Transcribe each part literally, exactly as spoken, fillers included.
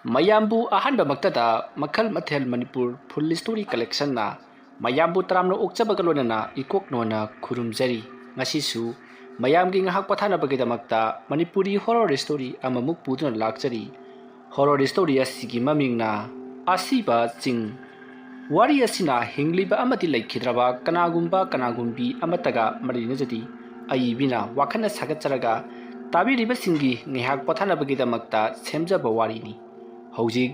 ꯃꯌꯥꯝꯕꯨ ꯑꯍꯥꯟꯕꯃꯛꯇꯗ ꯃꯈꯜ ꯃꯊꯦꯜ ꯃꯅꯤꯄꯨꯔ ꯐꯨꯜ ꯁ꯭ꯇꯣꯔꯤ ꯀꯂꯦꯛꯁꯟꯅ ꯃꯌꯥꯝꯕꯨ ꯇꯔꯥꯝꯅ ꯑꯣꯛꯆꯕꯒ ꯂꯣꯏꯅꯅ ꯏꯀꯣꯛ ꯅꯣꯟꯅ ꯈꯨꯔꯨꯝꯖꯔꯤ꯫ ꯉꯁꯤꯁꯨ ꯃꯌꯥꯝꯒꯤ ꯉꯥꯏꯍꯥꯛ ꯄꯣꯊꯥꯅꯕꯒꯤꯗꯃꯛꯇ ꯃꯅꯤꯄꯨꯔꯤ ꯍꯣꯔꯣꯔ ꯁ꯭ꯇꯣꯔꯤ ꯑꯃꯃꯨꯛ ꯄꯨꯗꯨꯅ ꯂꯥꯛꯆꯔꯤ꯫ ꯍꯣꯔꯣꯔ ꯁ꯭ꯇꯣꯔꯤ ꯑꯁꯤꯒꯤ ꯃꯃꯤꯡꯅ ꯑꯁꯤꯕ ꯆꯤꯡ꯫ ꯋꯥꯔꯤ ꯑꯁꯤꯅ ꯍꯤꯡꯂꯤꯕ ꯑꯃꯗꯤ ꯂꯩꯈꯤꯗ꯭ꯔꯕ ꯀꯅꯥꯒꯨꯝꯕ ꯀꯅꯥꯒꯨꯝꯕꯤ ꯑꯃꯠꯇꯒ ꯃꯔꯤ ꯂꯩꯅꯖꯗꯦ꯫ ꯑꯏꯕꯤꯅ ꯋꯥꯈꯜꯅ ꯁꯥꯒꯠꯆꯔꯒ ꯇꯥꯕꯤꯔꯤꯕꯁꯤꯡꯒꯤ ꯉꯥꯏꯍꯥꯛ ꯄꯣꯊꯥꯅꯕꯒꯤꯗꯃꯛꯇ ꯁꯦꯝꯖꯕ ꯋꯥꯔꯤꯅꯤ꯫ ꯍꯧꯖꯤꯛ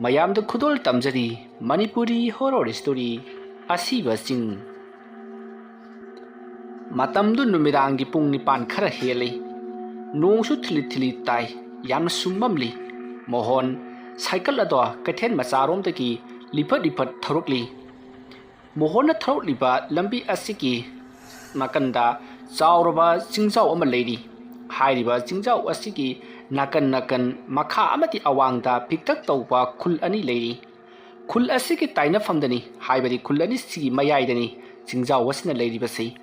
ꯃꯌꯥꯝꯗ ꯈꯨꯗꯣꯜ ꯇꯝꯖꯔꯤ ꯃꯅꯤꯄꯨꯔꯤ ꯍꯣꯔꯣꯔ ꯁ꯭ꯇꯣꯔꯤ ꯑꯁꯤꯕ ꯆꯤꯡ꯫ ꯃꯇꯝꯗꯨ ꯅꯨꯃꯤꯗꯥꯡꯒꯤ ꯄꯨꯡ ꯅꯤꯄꯥꯟ ꯈꯔ ꯍꯦꯜꯂꯤ꯫ ꯅꯣꯡꯁꯨ ꯊꯤꯂꯤ ꯊꯤꯂꯤ ꯇꯥꯏ꯫ ꯌꯥꯝꯅꯁꯨ ꯃꯝꯂꯤ꯫ ꯃꯣꯍꯣꯟ ꯁꯥꯏꯀꯜ ꯑꯗꯣ ꯀꯩꯊꯦꯜ ꯃꯆꯥꯔꯣꯝꯗꯒꯤ ꯂꯤꯐꯠ ꯂꯤꯐꯠ ꯊꯧꯔꯛꯂꯤ꯫ ꯃꯣꯍꯣꯟꯅ ꯊꯧꯔꯛꯂꯤꯕ ꯂꯝꯕꯤ ꯑꯁꯤꯒꯤ ꯅꯥꯀꯟꯗ ꯆꯥꯎꯔꯕ ꯆꯤꯡꯖꯥꯎ ꯑꯃ ꯂꯩꯔꯤ꯫ ꯍꯥꯏꯔꯤꯕ ꯆꯤꯡꯖꯥꯎ ꯑꯁꯤꯒꯤ ꯅꯥꯀꯟ ꯅꯥꯀꯟ, ꯃꯈꯥ ꯑꯃꯗꯤ ꯑꯋꯥꯡꯗ ꯄꯤꯛꯇꯛ ꯇꯧꯕ ꯈꯨꯜ ꯑꯅꯤ ꯂꯩꯔꯤ꯫ ꯈꯨꯜ ꯑꯁꯤꯒꯤ ꯇꯥꯏꯅꯐꯝꯗꯅꯤ, ꯍꯥꯏꯕꯗꯤ ꯈꯨꯜ ꯑꯅꯤꯁꯤꯒꯤ ꯃꯌꯥꯏꯗꯅꯤ ꯆꯤꯡꯖꯥꯎ ꯑꯁꯤꯅ ꯂꯩꯔꯤꯕꯁꯤ꯫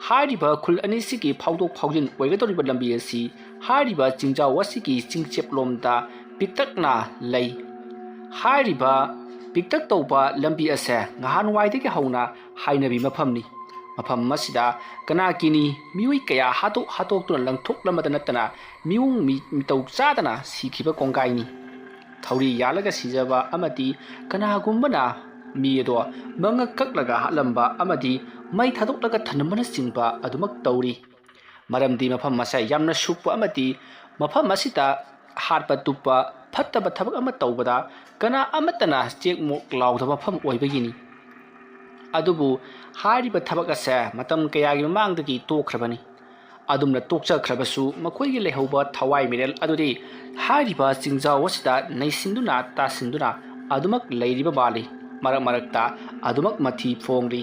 ꯍꯥꯏꯔꯤꯕ ꯈꯨꯜ ꯑꯅꯤꯁꯤꯒꯤ ꯐꯥꯎꯗꯣꯛ ꯐꯥꯎꯖꯤꯟ ꯑꯣꯏꯒꯗꯧꯔꯤꯕ ꯂꯝꯕꯤ ꯑꯁꯤ ꯍꯥꯏꯔꯤꯕ ꯆꯤꯡꯖꯥꯎ ꯑꯁꯤꯒꯤ ꯆꯤꯡꯆꯦꯞꯂꯣꯝꯗ ꯄꯤꯛꯇꯛꯅ ꯂꯩ꯫ ꯍꯥꯏꯔꯤꯕ ꯄꯤꯛꯇꯛ ꯇꯧꯕ ꯂꯝꯕꯤ ꯑꯁꯦ ꯉꯍꯥꯟꯋꯥꯏꯗꯒꯤ ꯍꯧꯅ ꯍꯥꯏꯅꯕꯤ ꯃꯐꯝꯅꯤ꯫ ꯃꯐꯝ ꯑꯁꯤꯗ ꯀꯅꯥꯀꯤꯅꯤ ꯃꯤꯑꯣꯏ ꯀꯌꯥ ꯍꯥꯠꯇꯣꯛ ꯍꯥꯠꯇꯣꯛꯇꯨꯅ ꯂꯪꯊꯣꯛꯂꯝꯕꯗ ꯅꯠꯇꯅ ꯃꯤꯑꯣꯡ ꯃꯤ-, ꯃꯤꯇꯧ ꯆꯥꯗꯅ ꯁꯤꯈꯤꯕ ꯀꯣꯡꯒꯥꯏꯅꯤ꯫ ꯊꯧꯔꯤ ꯌꯥꯜꯂꯒ ꯁꯤꯖꯕ ꯑꯃꯗꯤ ꯀꯅꯥꯒꯨꯝꯕꯅ ꯃꯤ ꯑꯗꯣ ꯃꯉꯛ ꯀꯛꯂꯒ ꯍꯥꯠꯂꯝꯕ ꯑꯃꯗꯤ ꯃꯩ ꯊꯥꯗꯣꯛꯂꯒ ꯊꯅꯝꯕꯅꯆꯤꯡꯕ ꯑꯗꯨꯃꯛ ꯇꯧꯔꯤ꯫ ꯃꯔꯝꯗꯤ ꯃꯐꯝ ꯑꯁꯦ ꯌꯥꯝꯅ ꯁꯨꯛꯄ ꯑꯃꯗꯤ ꯃꯐꯝ ꯑꯁꯤꯗ ꯍꯥꯠꯄ ꯇꯨꯞꯄ ꯐꯠꯇꯕ ꯊꯕꯛ ꯑꯃ ꯇꯧꯕꯗ ꯀꯅꯥ ꯑꯃꯠꯇꯅ ꯆꯦꯛ ꯃꯣꯛ ꯂꯥꯎꯗꯕ ꯃꯐꯝ ꯑꯣꯏꯕꯒꯤꯅꯤ꯫ ꯑꯗꯨꯕꯨ ꯍꯥꯏꯔꯤꯕ ꯊꯕꯛ ꯑꯁꯦ ꯃꯇꯝ ꯀꯌꯥꯒꯤ ꯃꯃꯥꯡꯗꯒꯤ ꯇꯣꯛꯈ꯭ꯔꯕꯅꯤ꯫ ꯑꯗꯨꯝꯅ ꯇꯣꯛꯆꯈ꯭ꯔꯕꯁꯨ ꯃꯈꯣꯏꯒꯤ ꯂꯩꯍꯧꯕ ꯊꯋꯥꯏ ꯃꯤꯔꯦꯜ ꯑꯗꯨꯗꯤ ꯍꯥꯏꯔꯤꯕ ꯆꯤꯡꯖꯥꯎ ꯑꯁꯤꯗ ꯅꯩꯁꯤꯟꯗꯨꯅ ꯇꯥꯁꯤꯟꯗꯨꯅ ꯑꯗꯨꯃꯛ ꯂꯩꯔꯤꯕ ꯃꯥꯜꯂꯤ꯫ ꯃꯔꯛ ꯃꯔꯛꯇ ꯑꯗꯨꯃꯛ ꯃꯊꯤ ꯐꯣꯡꯂꯤ꯫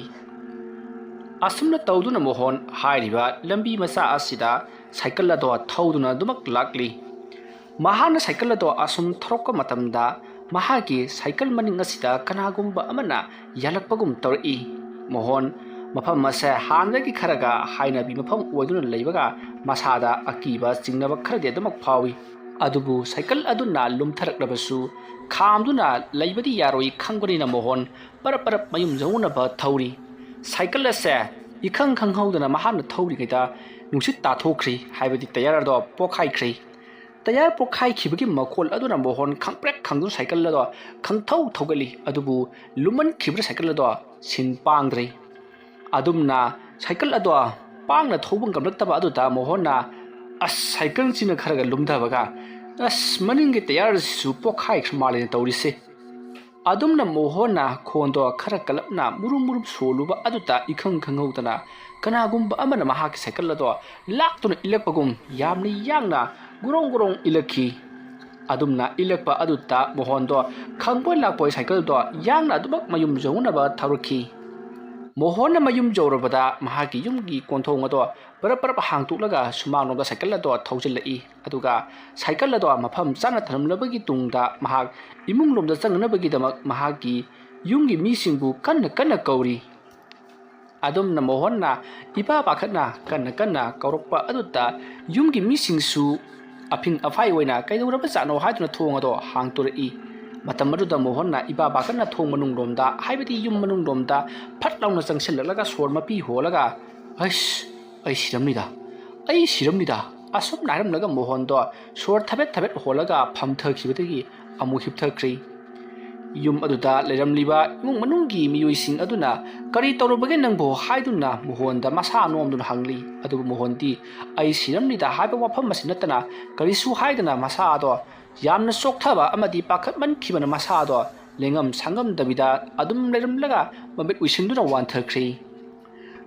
ꯑꯁꯨꯝꯅ ꯇꯧꯗꯨꯅ ꯃꯣꯍꯣꯟ ꯍꯥꯏꯔꯤꯕ ꯂꯝꯕꯤ ꯃꯆꯥ ꯑꯁꯤꯗ ꯁꯥꯏꯀꯜ ꯑꯗꯣ ꯊꯧꯗꯨꯅ ꯑꯗꯨꯃꯛ ꯂꯥꯛꯂꯤ꯫ ꯃꯍꯥꯛꯅ ꯁꯥꯏꯀꯜ ꯑꯗꯣ ꯑꯁꯨꯝ ꯊꯧꯔꯛꯄ ꯃꯇꯝꯗ ꯃꯍꯥꯛꯀꯤ ꯁꯥꯏꯀꯜ ꯃꯅꯤꯡ ꯑꯁꯤꯗ ꯀꯅꯥꯒꯨꯝꯕ ꯑꯃꯅ ꯌꯥꯜꯂꯛꯄꯒꯨꯝ ꯇꯧꯔꯛꯏ꯫ ꯃꯣꯍꯣꯟ ꯃꯐꯝ ꯑꯁꯦ ꯍꯥꯟꯅꯗꯒꯤ ꯈꯔꯒ ꯍꯥꯏꯅꯕꯤ ꯃꯐꯝ ꯑꯣꯏꯗꯨꯅ ꯂꯩꯕꯒ ꯃꯁꯥꯗ ꯑꯀꯤꯕ ꯆꯤꯡꯅꯕ ꯈꯔꯗꯤ ꯑꯗꯨꯃꯛ ꯐꯥꯎꯏ꯫ ꯑꯗꯨꯕꯨ ꯁꯥꯏꯀꯜ ꯑꯗꯨꯅ ꯂꯨꯝꯊꯔꯛꯂꯕꯁꯨ ꯈꯥꯝꯗꯨꯅ ꯂꯩꯕꯗꯤ ꯌꯥꯔꯣꯏ ꯈꯪꯕꯅꯤꯅ ꯃꯣꯍꯣꯟ ꯄꯔꯞ ꯄꯔꯞ ꯃꯌꯨꯝ ꯌꯧꯅꯕ ꯊꯧꯔꯤ꯫ ꯁꯥꯏꯀꯜ ꯑꯁꯦ ꯏꯈꯪ ꯈꯪꯍꯧꯗꯅ ꯃꯍꯥꯛꯅ ꯊꯧꯔꯤꯉꯩꯗ ꯅꯨꯡꯁꯤꯠ ꯇꯥꯊꯣꯛꯈ꯭ꯔꯤ, ꯍꯥꯏꯕꯗꯤ ꯇꯌꯥꯔ ꯑꯗꯣ ꯄꯣꯛꯈꯥꯏꯈ꯭ꯔꯤ꯫ ꯇꯌꯥꯔ ꯄꯣꯛꯈꯥꯏꯈꯤꯕꯒꯤ ꯃꯈꯣꯜ ꯑꯗꯨꯅ ꯃꯣꯍꯣꯟ ꯈꯪꯄ꯭ꯔꯦꯛ ꯈꯪꯗꯨꯅ ꯁꯥꯏꯀꯜ ꯑꯗꯣ ꯈꯪꯊꯧ ꯊꯧꯒꯠꯂꯤ꯫ ꯑꯗꯨꯕꯨ ꯂꯨꯝꯃꯟꯈꯤꯕꯅ ꯁꯥꯏꯀꯜ ꯑꯗꯣ ꯁꯤꯟ ꯄꯥꯡꯗ꯭ꯔꯦ꯫ ꯑꯗꯨꯝꯅ ꯁꯥꯏꯀꯜ ꯑꯗꯣ ꯄꯥꯡꯅ ꯊꯧꯕ ꯉꯝꯂꯛꯇꯕ ꯑꯗꯨꯗ ꯃꯣꯍꯣꯟꯅ, "ꯑꯁ, ꯁꯥꯏꯀꯜꯁꯤꯅ ꯈꯔꯒ ꯂꯨꯝꯊꯕꯒ, ꯑꯁ, ꯃꯅꯤꯡꯒꯤ ꯇꯌꯥꯔꯁꯤꯁꯨ ꯄꯣꯛꯈꯥꯏꯈ꯭ꯔ ꯃꯥꯜꯂꯦꯅ ꯇꯧꯔꯤꯁꯦ"꯫ ꯑꯗꯨꯝꯅ ꯃꯣꯍꯣꯟꯅ ꯈꯣꯟꯗꯣ ꯈꯔ ꯀꯜꯂꯞꯅ ꯃꯨꯔꯨꯝ ꯃꯨꯔꯨꯝ ꯁꯣꯜꯂꯨꯕ ꯑꯗꯨꯗ ꯏꯈꯪ ꯈꯪꯍꯧꯗꯅ ꯀꯅꯥꯒꯨꯝꯕ ꯑꯃꯅ ꯃꯍꯥꯛꯀꯤ ꯁꯥꯏꯀꯜ ꯑꯗꯣ ꯂꯥꯛꯇꯨꯅ ꯏꯜꯂꯛꯄꯒꯨꯝ ꯌꯥꯝꯅ ꯌꯥꯡꯅ ꯒꯨꯔꯣꯡ ꯒꯨꯔꯣꯡ ꯏꯜꯂꯛꯈꯤ꯫ ꯑꯗꯨꯝꯅ ꯏꯜꯂꯛꯄ ꯑꯗꯨꯗ ꯃꯣꯍꯣꯟꯗꯣ ꯈꯪꯕꯣꯏ ꯂꯥꯛꯄꯣꯏ ꯁꯥꯏꯀꯜꯗꯣ ꯌꯥꯡꯅ ꯑꯗꯨꯃꯛ ꯃꯌꯨꯝ ꯌꯧꯅꯕ ꯊꯧꯔꯛꯈꯤ꯫ ꯃꯣꯍꯣꯟꯅ ꯃꯌꯨꯝ ꯌꯧꯔꯕꯗ ꯃꯍꯥꯛꯀꯤ ꯌꯨꯝꯒꯤ ꯀꯣꯟꯊꯣꯡ ꯑꯗꯣ ꯄꯔꯞ ꯄꯔꯞ ꯍꯥꯡꯇꯣꯛꯂꯒ ꯁꯨꯃꯥꯡꯂꯣꯝꯗ ꯁꯥꯏꯀꯜ ꯑꯗꯣ ꯊꯧꯖꯤꯜꯂꯛꯏ꯫ ꯑꯗꯨꯒ ꯁꯥꯏꯀꯜ ꯑꯗꯣ ꯃꯐꯝ ꯆꯥꯅ ꯊꯝꯂꯝꯂꯕꯒꯤ ꯇꯨꯡꯗ ꯃꯍꯥꯛ ꯏꯃꯨꯡꯂꯣꯝꯗ ꯆꯪꯅꯅꯕꯒꯤꯗꯃꯛ ꯃꯍꯥꯛꯀꯤ ꯌꯨꯝꯒꯤ ꯃꯤꯁꯤꯡꯕꯨ ꯀꯟꯅ ꯀꯟꯅ ꯀꯧꯔꯤ꯫ ꯑꯗꯨꯝꯅ ꯃꯣꯍꯣꯟꯅ ꯏꯄꯥ ꯄꯥꯈꯠꯅ ꯀꯟꯅ ꯀꯟꯅ ꯀꯧꯔꯛꯄ ꯑꯗꯨꯗ ꯌꯨꯝꯒꯤ ꯃꯤꯁꯤꯡꯁꯨ ꯑꯐꯤꯡ ꯑꯐꯥꯏ ꯑꯣꯏꯅ ꯀꯩꯗꯧꯔꯕꯖꯥꯠꯅꯣ ꯍꯥꯏꯗꯨꯅ ꯊꯣꯡ ꯑꯗꯣ ꯍꯥꯡꯇꯣꯔꯛꯏ꯫ ꯃꯇꯝ ꯑꯗꯨꯗ ꯃꯣꯍꯣꯟꯅ ꯏꯄꯥ ꯄꯥꯈꯠꯅ ꯊꯣꯡ ꯃꯅꯨꯡꯂꯣꯝꯗ, ꯍꯥꯏꯕꯗꯤ ꯌꯨꯝ ꯃꯅꯨꯡꯂꯣꯝꯗ ꯐꯠ ꯂꯥꯎꯅ ꯆꯪꯁꯤꯜꯂꯛꯂꯒ ꯁꯣꯔ ꯃꯄꯤ ꯍꯣꯜꯂꯒ, "ꯑꯩꯁ, ꯑꯩ ꯁꯤꯔꯝꯅꯤꯗ, ꯑꯩ ꯁꯤꯔꯝꯅꯤꯗ" ꯑꯁꯨꯝꯅ ꯍꯥꯏꯔꯝꯂꯒ ꯃꯣꯍꯣꯟꯗꯣ ꯁꯣꯔ ꯊꯕꯦꯠ ꯊꯕꯦꯠ ꯍꯣꯜꯂꯒ ꯐꯝꯊꯈꯤꯕꯗꯒꯤ ꯑꯃꯨꯛ ꯍꯤꯞꯊꯈ꯭ꯔꯦ꯫ ꯌꯨꯝ ꯑꯗꯨꯗ ꯂꯩꯔꯝꯂꯤꯕ ꯏꯃꯨꯡ ꯃꯅꯨꯡꯒꯤ ꯃꯤꯑꯣꯏꯁꯤꯡ ꯑꯗꯨꯅ, "ꯀꯔꯤ ꯇꯧꯔꯕꯒꯦ ꯅꯪꯕꯨ?" ꯍꯥꯏꯗꯨꯅ ꯃꯣꯍꯣꯟꯗ ꯃꯁꯥ ꯅꯣꯝꯗꯨꯅ ꯍꯪꯂꯤ꯫ ꯑꯗꯨꯕꯨ ꯃꯣꯍꯣꯟꯗꯤ "ꯑꯩ ꯁꯤꯔꯝꯂꯤꯗ" ꯍꯥꯏꯕ ꯋꯥꯐꯝ ꯑꯁꯤ ꯅꯠꯇꯅ ꯀꯔꯤꯁꯨ ꯍꯥꯏꯗꯅ ꯃꯁꯥ ꯑꯗꯣ ꯌꯥꯝꯅ ꯆꯣꯛꯊꯕ ꯑꯃꯗꯤ ꯄꯥꯈꯠꯃꯟꯈꯤꯕꯅ ꯃꯁꯥ ꯑꯗꯣ ꯂꯦꯡꯉꯝ ꯁꯥꯡꯉꯝꯗꯕꯤꯗ ꯑꯗꯨꯝ ꯂꯩꯔꯝꯂꯒ ꯃꯃꯤꯠ ꯎꯏꯁꯤꯟꯗꯨꯅ ꯋꯥꯟꯊꯈ꯭ꯔꯦ꯫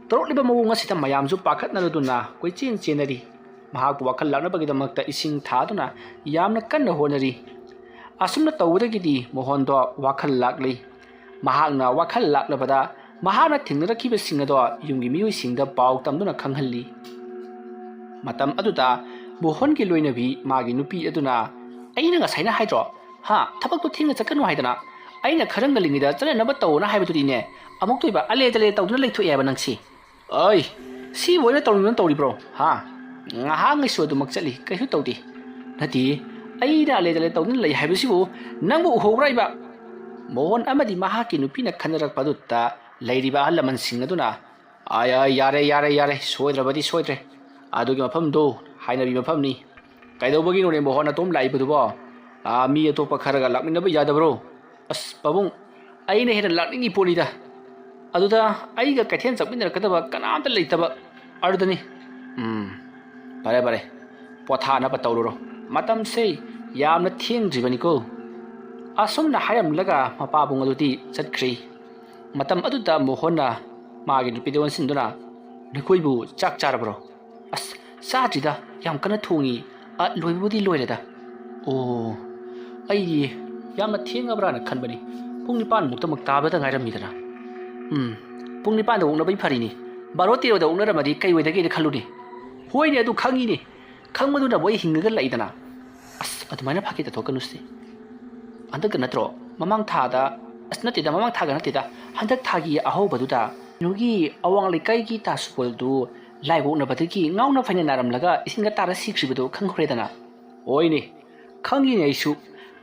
ꯇꯧꯔꯛꯂꯤꯕ ꯃꯑꯣꯡ ꯑꯁꯤꯗ ꯃꯌꯥꯝꯁꯨ ꯄꯥꯈꯠꯅꯔꯗꯨꯅ ꯀꯣꯏꯆꯦꯟ ꯆꯦꯟꯅꯔꯤ꯫ ꯃꯍꯥꯛꯄꯨ ꯋꯥꯈꯜ ꯂꯥꯛꯅꯕꯒꯤꯗꯃꯛꯇ ꯏꯁꯤꯡ ꯊꯥꯗꯨꯅ ꯌꯥꯝꯅ ꯀꯟꯅ ꯍꯣꯠꯅꯔꯤ꯫ ꯑꯁꯨꯝꯅ ꯇꯧꯕꯗꯒꯤꯗꯤ ꯃꯣꯍꯣꯟꯗꯣ ꯋꯥꯈꯜ ꯂꯥꯛꯂꯤ꯫ ꯃꯍꯥꯛꯅ ꯋꯥꯈꯜ ꯂꯥꯛꯂꯕꯗ ꯃꯍꯥꯛꯅ ꯊꯦꯡꯅꯔꯛꯈꯤꯕꯁꯤꯡ ꯑꯗꯣ ꯌꯨꯝꯒꯤ ꯃꯤꯑꯣꯏꯁꯤꯡꯗ ꯄꯥꯎ ꯇꯝꯗꯨꯅ ꯈꯪꯍꯜꯂꯤ꯫ ꯃꯇꯝ ꯑꯗꯨꯗ ꯃꯣꯍꯣꯟꯒꯤ ꯂꯣꯏꯅꯕꯤ ꯃꯥꯒꯤ ꯅꯨꯄꯤ ꯑꯗꯨꯅ, "ꯑꯩꯅ ꯉꯁꯥꯏꯅ ꯍꯥꯏꯗ꯭ꯔꯣ? ꯍꯥ, ꯊꯕꯛꯇꯣ ꯊꯦꯡꯅ ꯆꯠꯀꯅꯨ ꯍꯥꯏꯗꯅ? ꯑꯩꯅ ꯈꯔ ꯉꯜꯂꯤꯉꯩꯗ ꯆꯠꯅꯅꯕ ꯇꯧꯑꯣꯅ ꯍꯥꯏꯕꯗꯨꯗꯤꯅꯦ, ꯑꯃꯨꯛꯇꯣꯏꯕ ꯑꯂꯦ ꯇꯂꯦ ꯇꯧꯗꯨꯅ ꯂꯩꯊꯣꯛꯑꯦ ꯍꯥꯏꯕ ꯅꯪꯁꯤ꯫ ꯑꯩ, ꯁꯤꯕꯨ ꯑꯣꯏꯅ ꯇꯧꯅꯤꯡꯗꯨꯅ ꯇꯧꯔꯤꯕ꯭ꯔꯣ? ꯍꯥ? ꯉꯥꯏꯍꯥꯛꯉꯩꯁꯨ ꯑꯗꯨꯃꯛ ꯆꯠꯂꯤ, ꯀꯩꯁꯨ ꯇꯧꯗꯦ꯫ ꯅꯠꯇꯦ, ꯑꯩꯅ ꯑꯂꯦ ꯗꯂꯦ ꯇꯧꯗꯨꯅ ꯂꯩ ꯍꯥꯏꯕꯁꯤꯕꯨ ꯅꯪꯕꯨ ꯎꯍꯧꯕ꯭ꯔꯥ ꯏꯕ? ꯃꯣꯍꯟ ꯑꯃꯗꯤ ꯃꯍꯥꯛꯀꯤ ꯅꯨꯄꯤꯅ ꯈꯟꯅꯔꯛꯄ ꯑꯗꯨꯗ ꯂꯩꯔꯤꯕ ꯑꯍꯜ ꯂꯃꯟꯁꯤꯡ ꯑꯗꯨꯅ, "ꯑꯥꯏ, ꯑꯥꯏ, ꯌꯥꯔꯦ, ꯌꯥꯔꯦ, ꯌꯥꯔꯦ, ꯁꯣꯏꯗ꯭ꯔꯕꯗꯤ ꯁꯣꯏꯗ꯭ꯔꯦ꯫ ꯑꯗꯨꯒꯤ ꯃꯐꯝꯗꯣ ꯍꯥꯏꯅꯕꯤ ꯃꯐꯝꯅꯤ꯫ ꯀꯩꯗꯧꯕꯒꯤꯅꯣꯅꯦ ꯃꯣꯍꯟ ꯑꯇꯣꯝ ꯂꯥꯛꯏꯕꯗꯨꯕꯣ? ꯑꯥ, ꯃꯤ ꯑꯇꯣꯞꯄ ꯈꯔꯒ ꯂꯥꯛꯃꯤꯟꯅꯕ ꯌꯥꯗꯕ꯭ꯔꯣ?" "ꯑꯁ ꯄꯥꯕꯨꯡ, ꯑꯩꯅ ꯍꯦꯟꯅ ꯂꯥꯛꯅꯤꯡꯉꯤ ꯄꯣꯠꯅꯤꯗ꯫ ꯑꯗꯨꯗ ꯑꯩꯒ ꯀꯩꯊꯦꯜ ꯆꯠꯃꯤꯟꯅꯔꯛꯀꯗꯕ ꯀꯅꯥꯝꯇ ꯂꯩꯇꯕ꯫ ꯑꯗꯨꯗꯅꯤ꯫ ꯎꯝ, ꯐꯔꯦ, ꯐꯔꯦ, ꯄꯣꯊꯥꯅꯕ ꯇꯧꯔꯨꯔꯣ꯫ ꯃꯇꯝꯁꯦ ꯌꯥꯝꯅ ꯊꯦꯡꯗ꯭ꯔꯤꯕꯅꯤꯀꯣ꯫" ꯑꯁꯨꯝꯅ ꯍꯥꯏꯔꯝꯂꯒ ꯃꯄꯥꯕꯨꯡ ꯑꯗꯨꯗꯤ ꯆꯠꯈ꯭ꯔꯤ꯫ ꯃꯇꯝ ꯑꯗꯨꯗ ꯃꯣꯍꯟꯅ ꯃꯥꯒꯤ ꯅꯨꯄꯤꯗ ꯑꯣꯟꯁꯤꯟꯗꯨꯅ, "ꯅꯈꯣꯏꯕꯨ ꯆꯥꯛ ꯆꯥꯔꯕ꯭ꯔꯣ?" "ꯑꯁ, ꯆꯥꯗ꯭ꯔꯤꯗ, ꯌꯥꯝ ꯀꯟꯅ ꯊꯣꯡꯉꯤ꯫ ꯑ, ꯂꯣꯏꯕꯕꯨꯗꯤ ꯂꯣꯏꯔꯦꯗ꯫" "ꯑꯣ, ꯑꯩꯗꯤ ꯌꯥꯝꯅ ꯊꯦꯡꯉꯕ꯭ꯔꯥꯅ ꯈꯟꯕꯅꯤ꯫ ꯄꯨꯡ ꯅꯤꯄꯥꯟꯃꯨꯛꯇꯃꯛ ꯇꯥꯕꯗ ꯉꯥꯏꯔꯝꯃꯤꯗꯅ꯫" "ꯎꯝ, ꯄꯨꯡ ꯅꯤꯄꯥꯟꯗ ꯑꯣꯛꯅꯕꯩ ꯐꯔꯤꯅꯤ꯫ ꯕꯥꯔꯣ ꯇꯦꯔꯣꯗ ꯑꯣꯛꯅꯔꯝꯃꯗꯤ ꯀꯩ ꯑꯣꯏꯗꯒꯦꯅ ꯈꯜꯂꯨꯅꯦ꯫" "ꯍꯣꯏꯅꯦ, ꯑꯗꯨ ꯈꯪꯉꯤꯅꯦ꯫ ꯈꯪꯕꯗꯨꯅꯕꯨ ꯑꯩ ꯍꯤꯡꯉꯒ ꯂꯩꯗꯅ꯫" "ꯑꯁ, ꯑꯗꯨꯃꯥꯏꯅ ꯐꯥꯒꯤ ꯇꯥꯊꯣꯛꯀꯅꯨꯁꯦ꯫ ꯍꯟꯗꯛꯇ ꯅꯠꯇ꯭ꯔꯣ? ꯃꯃꯥꯡ ꯊꯥꯗ, ꯑꯁ, ꯅꯠꯇꯦꯗ, ꯃꯃꯥꯡ ꯊꯥꯒ ꯅꯠꯇꯦꯗ, ꯍꯟꯗꯛ ꯊꯥꯒꯤ ꯑꯍꯧꯕꯗꯨꯗ ꯅꯣꯏꯒꯤ ꯑꯋꯥꯡ ꯂꯩꯀꯥꯏꯒꯤ ꯇꯥ ꯁꯨꯕꯣꯜꯗꯨ ꯂꯥꯏ ꯑꯣꯛꯅꯕꯗꯒꯤ ꯉꯥꯎꯅ ꯐꯩꯅ ꯅꯥꯔꯝꯂꯒ ꯏꯁꯤꯡꯗ ꯇꯥꯔ ꯁꯤꯈ꯭ꯔꯤꯕꯗꯨ ꯈꯪꯍꯧꯔꯦꯗꯅ?" "ꯍꯣꯏꯅꯦ, ꯈꯪꯉꯤꯅꯦ ꯑꯩꯁꯨ꯫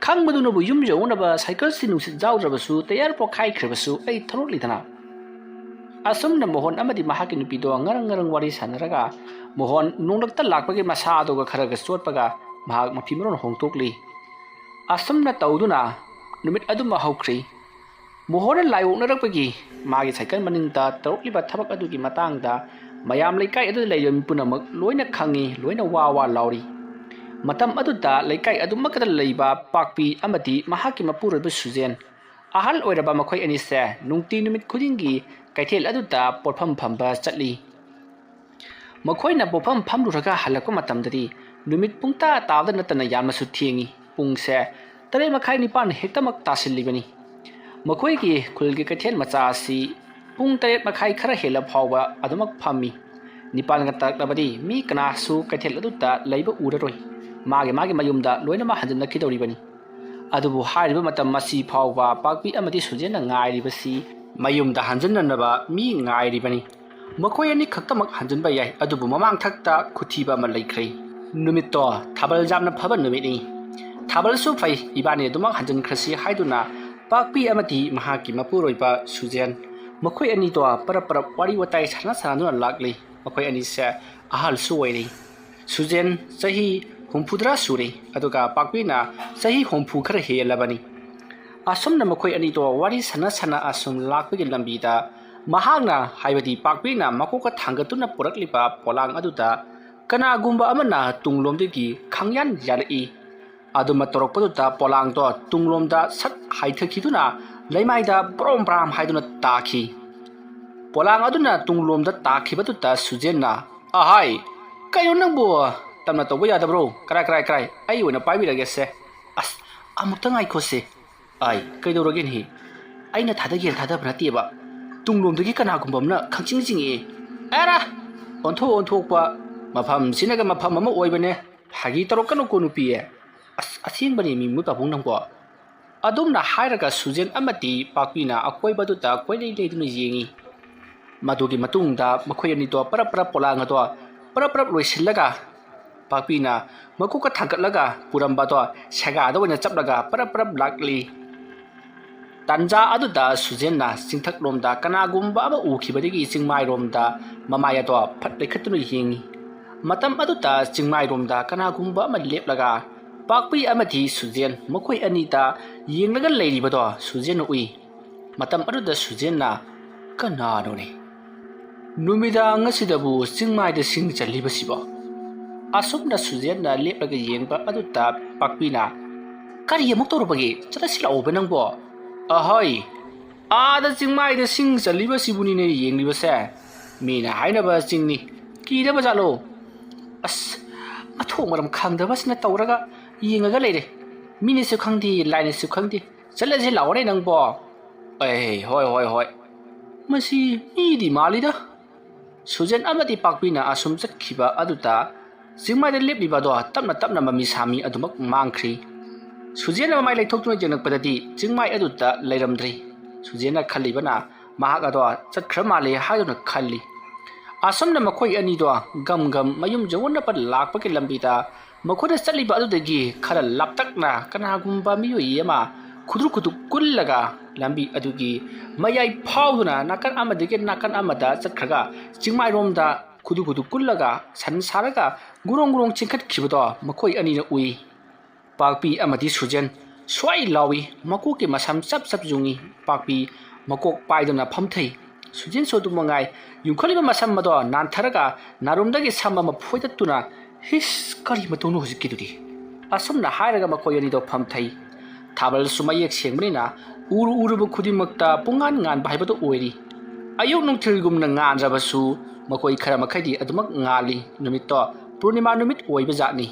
ꯈꯪꯕꯗꯨꯅꯕꯨ ꯌꯨꯝ ꯌꯧꯅꯕ ꯁꯥꯏꯀꯜꯁꯤ ꯅꯨꯡꯁꯤꯠ ꯌꯥꯎꯗ꯭ꯔꯕꯁꯨ, ꯇꯌꯥꯔ ꯄꯣꯈꯥꯏꯈ꯭ꯔꯕꯁꯨ ꯑꯩ ꯊꯧꯔꯛꯂꯤꯗꯅ꯫" ꯑꯁꯨꯝꯅ ꯃꯣꯍꯟ ꯑꯃꯗꯤ ꯃꯍꯥꯛꯀꯤ ꯅꯨꯄꯤꯗꯣ ꯉꯔꯪ ꯉꯔꯪ ꯋꯥꯔꯤ ꯁꯥꯟꯅꯔꯒ ꯃꯣꯍꯟ ꯅꯣꯡꯂꯛꯇ ꯂꯥꯛꯄꯒꯤ ꯃꯁꯥꯗꯨꯒ ꯈꯔꯒ ꯆꯣꯠꯄꯒ ꯃꯍꯥꯛ ꯃꯐꯤ ꯃꯔꯣꯟ ꯍꯣꯡꯗꯣꯛꯂꯤ꯫ ꯑꯁꯨꯝꯅ ꯇꯧꯗꯨꯅ ꯅꯨꯃꯤꯠ ꯑꯗꯨꯃ ꯍꯧꯈ꯭ꯔꯤ꯫ ꯃꯣꯍꯟꯅ ꯂꯥꯏ ꯑꯣꯛꯅꯔꯛꯄꯒꯤ ꯃꯥꯒꯤ ꯁꯥꯏꯀꯜ ꯃꯅꯤꯡꯗ ꯇꯧꯔꯛꯂꯤꯕ ꯊꯕꯛ ꯑꯗꯨꯒꯤ ꯃꯇꯥꯡꯗ ꯃꯌꯥꯝ ꯂꯩꯀꯥꯏ ꯑꯗꯨꯗ ꯂꯩꯔꯤꯕ ꯃꯤ ꯄꯨꯝꯅꯃꯛ ꯂꯣꯏꯅ ꯈꯪꯉꯤ, ꯂꯣꯏꯅ ꯋꯥ ꯋꯥ ꯂꯥꯎꯔꯤ꯫ ꯃꯇꯝ ꯑꯗꯨꯗ ꯂꯩꯀꯥꯏ ꯑꯗꯨꯃꯛꯇꯗ ꯂꯩꯕ ꯄꯥꯛꯄꯤ ꯑꯃꯗꯤ ꯃꯍꯥꯛꯀꯤ ꯃꯄꯨꯔꯣꯏꯕ ꯁꯨꯖꯦꯟ, ꯑꯍꯜ ꯑꯣꯏꯔꯕ ꯃꯈꯣꯏ ꯑꯅꯤꯁꯦ ꯅꯨꯡꯇꯤ ꯅꯨꯃꯤꯠ ꯈꯨꯗꯤꯡꯒꯤ ꯀꯩꯊꯦꯜ ꯑꯗꯨꯗ ꯄꯣꯠꯐꯝ ꯐꯝꯕ ꯆꯠꯂꯤ꯫ ꯃꯈꯣꯏꯅ ꯄꯣꯠꯐꯝ ꯐꯝꯂꯨꯔꯒ ꯍꯜꯂꯛꯄ ꯃꯇꯝꯗꯗꯤ ꯅꯨꯃꯤꯠ ꯄꯨꯡꯇꯥ ꯇꯥꯕꯗ ꯅꯠꯇꯅ ꯌꯥꯝꯅꯁꯨ ꯊꯦꯡꯏ꯫ ꯄꯨꯡꯁꯦ ꯇꯔꯦꯠ ꯃꯈꯥꯏ ꯅꯤꯄꯥꯟ ꯍꯦꯛꯇꯃꯛ ꯇꯥꯁꯤꯜꯂꯤꯕꯅꯤ꯫ ꯃꯈꯣꯏꯒꯤ ꯈꯨꯜꯒꯤ ꯀꯩꯊꯦꯜ ꯃꯆꯥ ꯑꯁꯤ ꯄꯨꯡ ꯇꯔꯦꯠ ꯃꯈꯥꯏ ꯈꯔ ꯍꯦꯜꯂ ꯐꯥꯎꯕ ꯑꯗꯨꯃꯛ ꯐꯝꯃꯤ꯫ ꯅꯤꯄꯥꯟꯒ ꯇꯥꯔꯛꯂꯕꯗꯤ ꯃꯤ ꯀꯅꯥꯁꯨ ꯀꯩꯊꯦꯜ ꯑꯗꯨꯗ ꯂꯩꯕ ꯎꯔꯔꯣꯏ꯫ ꯃꯥꯒꯤ ꯃꯥꯒꯤ ꯃꯌꯨꯝꯗ ꯂꯣꯏꯅꯃꯛ ꯍꯟꯖꯤꯟꯅꯈꯤꯗꯧꯔꯤꯕꯅꯤ꯫ ꯑꯗꯨꯕꯨ ꯍꯥꯏꯔꯤꯕ ꯃꯇꯝ ꯑꯁꯤ ꯐꯥꯎꯕ ꯄꯥꯛꯄꯤ ꯑꯃꯗꯤ ꯁꯨꯖꯦꯟꯅ ꯉꯥꯏꯔꯤꯕꯁꯤ ꯃꯌꯨꯝꯗ ꯍꯟꯖꯤꯟꯅꯅꯕ ꯃꯤ ꯉꯥꯏꯔꯤꯕꯅꯤ꯫ ꯃꯈꯣꯏ ꯑꯅꯤ ꯈꯛꯇꯃꯛ ꯍꯟꯖꯤꯟꯕ ꯌꯥꯏ, ꯑꯗꯨꯕꯨ ꯃꯃꯥꯡꯊꯛꯇ ꯈꯨꯊꯤꯕ ꯑꯃ ꯂꯩꯈ꯭ꯔꯦ꯫ ꯅꯨꯃꯤꯠꯇꯣ ꯊꯥꯕꯜ ꯌꯥꯝꯅ ꯐꯕ ꯅꯨꯃꯤꯠꯅꯤ꯫ "ꯊꯥꯕꯜꯁꯨ ꯐꯩ, ꯏꯕꯥꯅꯤ ꯑꯗꯨꯃꯛ ꯍꯟꯖꯤꯟꯈ꯭ꯔꯁꯤ" ꯍꯥꯏꯗꯨꯅ ꯄꯥꯛꯄꯤ ꯑꯃꯗꯤ ꯃꯍꯥꯛꯀꯤ ꯃꯄꯨꯔꯣꯏꯕ ꯁꯨꯖꯦꯟ, ꯃꯈꯣꯏ ꯑꯅꯤꯗꯣ ꯄꯔꯞ ꯄꯔꯞ ꯋꯥꯔꯤ ꯋꯥꯇꯥꯏ ꯁꯥꯟꯅ ꯁꯥꯟꯅꯗꯨꯅ ꯂꯥꯛꯂꯤ꯫ ꯃꯈꯣꯏ ꯑꯅꯤꯁꯦ ꯑꯍꯜꯁꯨ ꯑꯣꯏꯔꯤ꯫ ꯁꯨꯖꯦꯟ ꯆꯍꯤ ꯍꯨꯝꯐꯨꯇꯔꯥ ꯁꯨꯔꯦ, ꯑꯗꯨꯒ ꯄꯥꯛꯄꯤꯅ ꯆꯍꯤ ꯍꯨꯝꯐꯨ ꯈꯔ ꯍꯦꯜꯂꯕꯅꯤ꯫ ꯑꯁꯨꯝꯅ ꯃꯈꯣꯏ ꯑꯅꯤꯗꯣ ꯋꯥꯔꯤ ꯁꯥꯟꯅ ꯁꯥꯟꯅ ꯑꯁꯨꯝ ꯂꯥꯛꯄꯒꯤ ꯂꯝꯕꯤꯗ ꯃꯍꯥꯛꯅ, ꯍꯥꯏꯕꯗꯤ ꯄꯥꯛꯄꯤꯅ ꯃꯀꯣꯛꯀ ꯊꯥꯡꯒꯠꯇꯨꯅ ꯄꯨꯔꯛꯂꯤꯕ ꯄꯣꯂꯥꯡ ꯑꯗꯨꯗ ꯀꯅꯥꯒꯨꯝꯕ ꯑꯃꯅ ꯇꯨꯡꯂꯣꯝꯗꯒꯤ ꯈꯪꯌꯥꯟ ꯌꯥꯜꯂꯛꯏ꯫ ꯑꯗꯨꯃ ꯇꯧꯔꯛꯄꯗꯨꯗ ꯄꯣꯂꯥꯡꯗꯣ ꯇꯨꯡꯂꯣꯝꯗ ꯁꯠ ꯍꯥꯏꯊꯈꯤꯗꯨꯅ ꯂꯩꯃꯥꯏꯗ ꯕ꯭ꯔꯣꯝ ꯕ꯭ꯔꯥꯝ ꯍꯥꯏꯗꯨꯅ ꯇꯥꯈꯤ꯫ ꯄꯣꯂꯥꯡ ꯑꯗꯨꯅ ꯇꯨꯡꯂꯣꯝꯗ ꯇꯥꯈꯤꯕꯗꯨꯗ ꯁꯨꯖꯦꯟꯅ, "ꯑꯍꯥꯏ, ꯀꯩꯅꯣ ꯅꯪꯕꯨ? ꯇꯞꯅ ꯇꯧꯕ ꯌꯥꯗꯕ꯭ꯔꯣ? ꯀꯔꯥꯏ, ꯀꯔꯥꯏ, ꯀꯔꯥꯏ? ꯑꯩ ꯑꯣꯏꯅ ꯄꯥꯏꯕꯤꯔꯒꯦꯁꯦ꯫ ꯑꯁ, ꯑꯃꯨꯛꯇ ꯉꯥꯏꯈꯣꯁꯦ꯫ ꯑꯩ, ꯀꯩꯗꯧꯔꯒꯦꯅꯦꯍꯦ? ꯑꯩꯅ ꯊꯥꯗꯒꯦꯅ ꯊꯥꯗꯕ ꯅꯠꯇꯦꯕ꯫ ꯇꯨꯡꯂꯣꯝꯗꯒꯤ ꯀꯅꯥꯒꯨꯝꯕ ꯑꯃꯅ ꯈꯪꯆꯤꯡ ꯆꯤꯡꯉꯛꯑꯦ꯫ ꯑꯦꯔꯥ! ꯑꯣꯟꯊꯣꯛ ꯑꯣꯟꯊꯣꯛꯄ꯫ ꯃꯐꯝꯁꯤꯅꯒ ꯃꯐꯝ ꯑꯃ ꯑꯣꯏꯕꯅꯦ꯫ ꯐꯥꯒꯤ ꯇꯧꯔꯛꯀꯅꯨꯀꯣ, ꯅꯨꯄꯤ꯫ ꯑꯁ, ꯑꯁꯦꯡꯕꯅꯦ ꯃꯤ ꯃꯣꯏ ꯄꯥꯕꯨꯡ ꯅꯪꯕꯣ꯫" ꯑꯗꯨꯝꯅ ꯍꯥꯏꯔꯒ ꯁꯨꯖꯦꯟ ꯑꯃꯗꯤ ꯄꯥꯛꯄꯤꯅ ꯑꯀꯣꯏꯕꯗꯨꯗ ꯀꯣꯏꯂꯩ ꯂꯩꯗꯨꯅ ꯌꯦꯡꯉꯤ꯫ ꯃꯗꯨꯒꯤ ꯃꯇꯨꯡꯗ ꯃꯈꯣꯏ ꯑꯅꯤꯗꯣ ꯄꯔꯞ ꯄꯔꯞ ꯄꯣꯂꯥꯡ ꯑꯗꯣ ꯄꯔꯞ ꯄꯔꯞ ꯂꯣꯏꯁꯤꯜꯂꯒ ꯄꯥꯛꯄꯤꯅ ꯃꯀꯣꯛꯀ ꯊꯥꯡꯒꯠꯂꯒ ꯄꯨꯔꯝꯕꯗꯣ ꯁꯦꯒꯥꯗ ꯑꯣꯏꯅ ꯆꯞꯂꯒ ꯄꯔꯞ ꯄꯔꯞ ꯂꯥꯛꯂꯤ꯫ ꯇꯥꯟꯖꯥ ꯑꯗꯨꯗ ꯁꯨꯖꯦꯟꯅ ꯆꯤꯡꯊꯛꯂꯣꯝꯗ ꯀꯅꯥꯒꯨꯝꯕ ꯑꯃ ꯎꯈꯤꯕꯗꯒꯤ ꯆꯤꯡꯃꯥꯏꯔꯣꯝꯗ ꯃꯃꯥꯏ ꯑꯗꯣ ꯐꯠ ꯂꯩꯈꯠꯇꯨꯅ ꯌꯦꯡꯉꯤ꯫ ꯃꯇꯝ ꯑꯗꯨꯗ ꯆꯤꯡꯃꯥꯏꯔꯣꯝꯗ ꯀꯅꯥꯒꯨꯝꯕ ꯑꯃ ꯂꯦꯞꯂꯒ ꯄꯥꯛꯄꯤ ꯑꯃꯗꯤ ꯁꯨꯖꯦꯟ ꯃꯈꯣꯏ ꯑꯅꯤꯗ ꯌꯦꯡꯂꯒ ꯂꯩꯔꯤꯕꯗꯣ ꯁꯨꯖꯦꯟꯅ ꯎꯏ꯫ ꯃꯇꯝ ꯑꯗꯨꯗ ꯁꯨꯖꯦꯟꯅ, "ꯀꯅꯥꯅꯣꯅꯦ? ꯅꯨꯃꯤꯗꯥꯡ ꯑꯁꯤꯗꯕꯨ ꯆꯤꯡꯃꯥꯏꯗ ꯁꯤꯡ ꯆꯜꯂꯤꯕꯁꯤꯕꯣ?" ꯑꯁꯨꯝꯅ ꯁꯨꯖꯦꯟꯅ ꯂꯦꯞꯂꯒ ꯌꯦꯡꯕ ꯑꯗꯨꯗ ꯄꯥꯛꯄꯤꯅ, "ꯀꯔꯤ ꯑꯃꯨꯛ ꯇꯧꯔꯕꯒꯦ? ꯆꯠꯂꯁꯤ ꯂꯥꯛꯑꯣꯕ ꯅꯪꯕꯣ꯫" "ꯑꯍꯣꯏ, ꯑꯥꯗ ꯆꯤꯡꯃꯥꯏꯗ ꯁꯤꯡ ꯆꯜꯂꯤꯕꯁꯤꯕꯨꯅꯤꯅꯦ ꯌꯦꯡꯂꯤꯕꯁꯦ꯫ ꯃꯤꯅ ꯍꯥꯏꯅꯕ ꯆꯤꯡꯅꯤ꯫ ꯀꯤꯗꯕ ꯖꯥꯠꯂꯣ? ꯑꯁ, ꯃꯊꯣꯡ ꯃꯔꯝ ꯈꯪꯗꯕꯁꯤꯅ ꯇꯧꯔꯒ ꯌꯦꯡꯉꯒ ꯂꯩꯔꯦ꯫ ꯃꯤꯅꯁꯨ ꯈꯪꯗꯦ, ꯂꯥꯏꯅꯁꯨ ꯈꯪꯗꯦ꯫ ꯆꯠꯂꯁꯤ ꯂꯥꯛꯑꯣꯅꯦ ꯅꯪꯕꯣ꯫" "ꯑꯦ, ꯍꯣꯏ, ꯍꯣꯏ, ꯍꯣꯏ꯫ ꯃꯁꯤ ꯃꯤꯗꯤ ꯃꯥꯜꯂꯤꯗ꯫" ꯁꯨꯖꯦꯟ ꯑꯃꯗꯤ ꯄꯥꯛꯄꯤꯅ ꯑꯁꯨꯝ ꯆꯠꯈꯤꯕ ꯑꯗꯨꯗ ꯆꯤꯡꯃꯥꯏꯗ ꯂꯦꯞꯂꯤꯕ ꯑꯗꯣ ꯇꯞꯅ ꯇꯞꯅ ꯃꯃꯤ ꯁꯥꯃꯤ ꯑꯗꯨꯃꯛ ꯃꯥꯡꯈ꯭ꯔꯤ꯫ ꯁꯨꯖꯦꯟꯅ ꯃꯃꯥꯏ ꯂꯩꯊꯣꯛꯇꯨꯅ ꯌꯦꯡꯂꯛꯄꯗꯗꯤ ꯆꯤꯡꯃꯥꯏ ꯑꯗꯨꯗ ꯂꯩꯔꯝꯗ꯭ꯔꯤ꯫ ꯁꯨꯖꯦꯟꯅ ꯈꯜꯂꯤꯕꯅ ꯃꯍꯥꯛ ꯑꯗꯣ ꯆꯠꯈ꯭ꯔ ꯃꯥꯜꯂꯦ ꯍꯥꯏꯗꯨꯅ ꯈꯜꯂꯤ꯫ ꯑꯁꯨꯝꯅ ꯃꯈꯣꯏ ꯑꯅꯤꯗꯣ ꯒꯝ ꯒꯝ ꯃꯌꯨꯝ ꯌꯧꯅꯕ ꯂꯥꯛꯄꯒꯤ ꯂꯝꯕꯤꯗ ꯃꯈꯣꯏꯅ ꯆꯠꯂꯤꯕ ꯑꯗꯨꯗꯒꯤ ꯈꯔ ꯂꯥꯞꯇꯛꯅ ꯀꯅꯥꯒꯨꯝꯕ ꯃꯤꯑꯣꯏ ꯑꯃ ꯈꯨꯗ꯭ꯔꯨ ꯈꯨꯗ꯭ꯔꯨ ꯀꯨꯜꯂꯒ ꯂꯝꯕꯤ ꯑꯗꯨꯒꯤ ꯃꯌꯥꯏ ꯐꯥꯎꯗꯨꯅ ꯅꯥꯀꯟ ꯑꯃꯗꯒꯤ ꯅꯥꯀꯟ ꯑꯃꯗ ꯆꯠꯈ꯭ꯔꯒ ꯆꯤꯡꯃꯥꯏꯔꯣꯝꯗ ꯈꯨꯗ꯭ꯔꯨ ꯈꯨꯗ꯭ꯔꯨ ꯀꯨꯜꯂꯒ ꯁꯟ ꯁꯥꯔꯒ ꯒꯨꯔꯣꯡ ꯒꯨꯔꯣꯡ ꯆꯦꯟꯈꯠꯈꯤꯕꯗꯣ ꯃꯈꯣꯏ ꯑꯅꯤꯅ ꯎꯏ꯫ ꯄꯥꯛꯄꯤ ꯑꯃꯗꯤ ꯁꯨꯖꯦꯟ ꯁ꯭ꯋꯥꯏ ꯂꯥꯎꯏ, ꯃꯀꯣꯛꯀꯤ ꯃꯁꯝ ꯆꯞ ꯆꯞ ꯌꯨꯡꯏ꯫ ꯄꯥꯛꯄꯤ ꯃꯀꯣꯛ ꯄꯥꯏꯗꯨꯅ ꯐꯝꯊꯩ꯫ ꯁꯨꯖꯦꯟꯁꯨ ꯑꯗꯨ ꯃꯉꯥꯏ, ꯌꯨꯡꯈꯠꯂꯤꯕ ꯃꯁꯝ ꯑꯗꯣ ꯅꯥꯟꯊꯔꯒ ꯅꯥꯔꯨꯝꯗꯒꯤ ꯁꯝ ꯑꯃ ꯐꯣꯏꯗꯠꯇꯨꯅ, "ꯍꯤꯁ, ꯀꯔꯤ ꯃꯇꯧꯅꯣ ꯍꯧꯖꯤꯛꯀꯤꯗꯨꯗꯤ?" ꯑꯁꯨꯝꯅ ꯍꯥꯏꯔꯒ ꯃꯈꯣꯏ ꯑꯅꯤꯗꯣ ꯐꯝꯊꯩ꯫ ꯊꯥꯕꯜꯁꯨ ꯃꯌꯦꯛ ꯁꯦꯡꯕꯅꯤꯅ ꯎꯔꯨ ꯎꯔꯨꯕ ꯈꯨꯗꯤꯡꯃꯛꯇ ꯄꯨꯡꯉꯥꯟ ꯉꯥꯟꯕ ꯍꯥꯏꯕꯗꯨ ꯑꯣꯏꯔꯤ꯫ ꯑꯌꯨꯛ ꯅꯨꯡꯊꯤꯜꯒꯨꯝꯅ ꯉꯥꯟꯗ꯭ꯔꯕꯁꯨ ꯃꯈꯣꯏ ꯈꯔ ꯃꯈꯩꯗꯤ ꯑꯗꯨꯃꯛ ꯉꯥꯜꯂꯤ꯫ ꯅꯨꯃꯤꯠꯇꯣ ꯄꯨꯔꯅꯤꯃꯥ ꯅꯨꯃꯤꯠ ꯑꯣꯏꯕ ꯖꯥꯠꯅꯤ꯫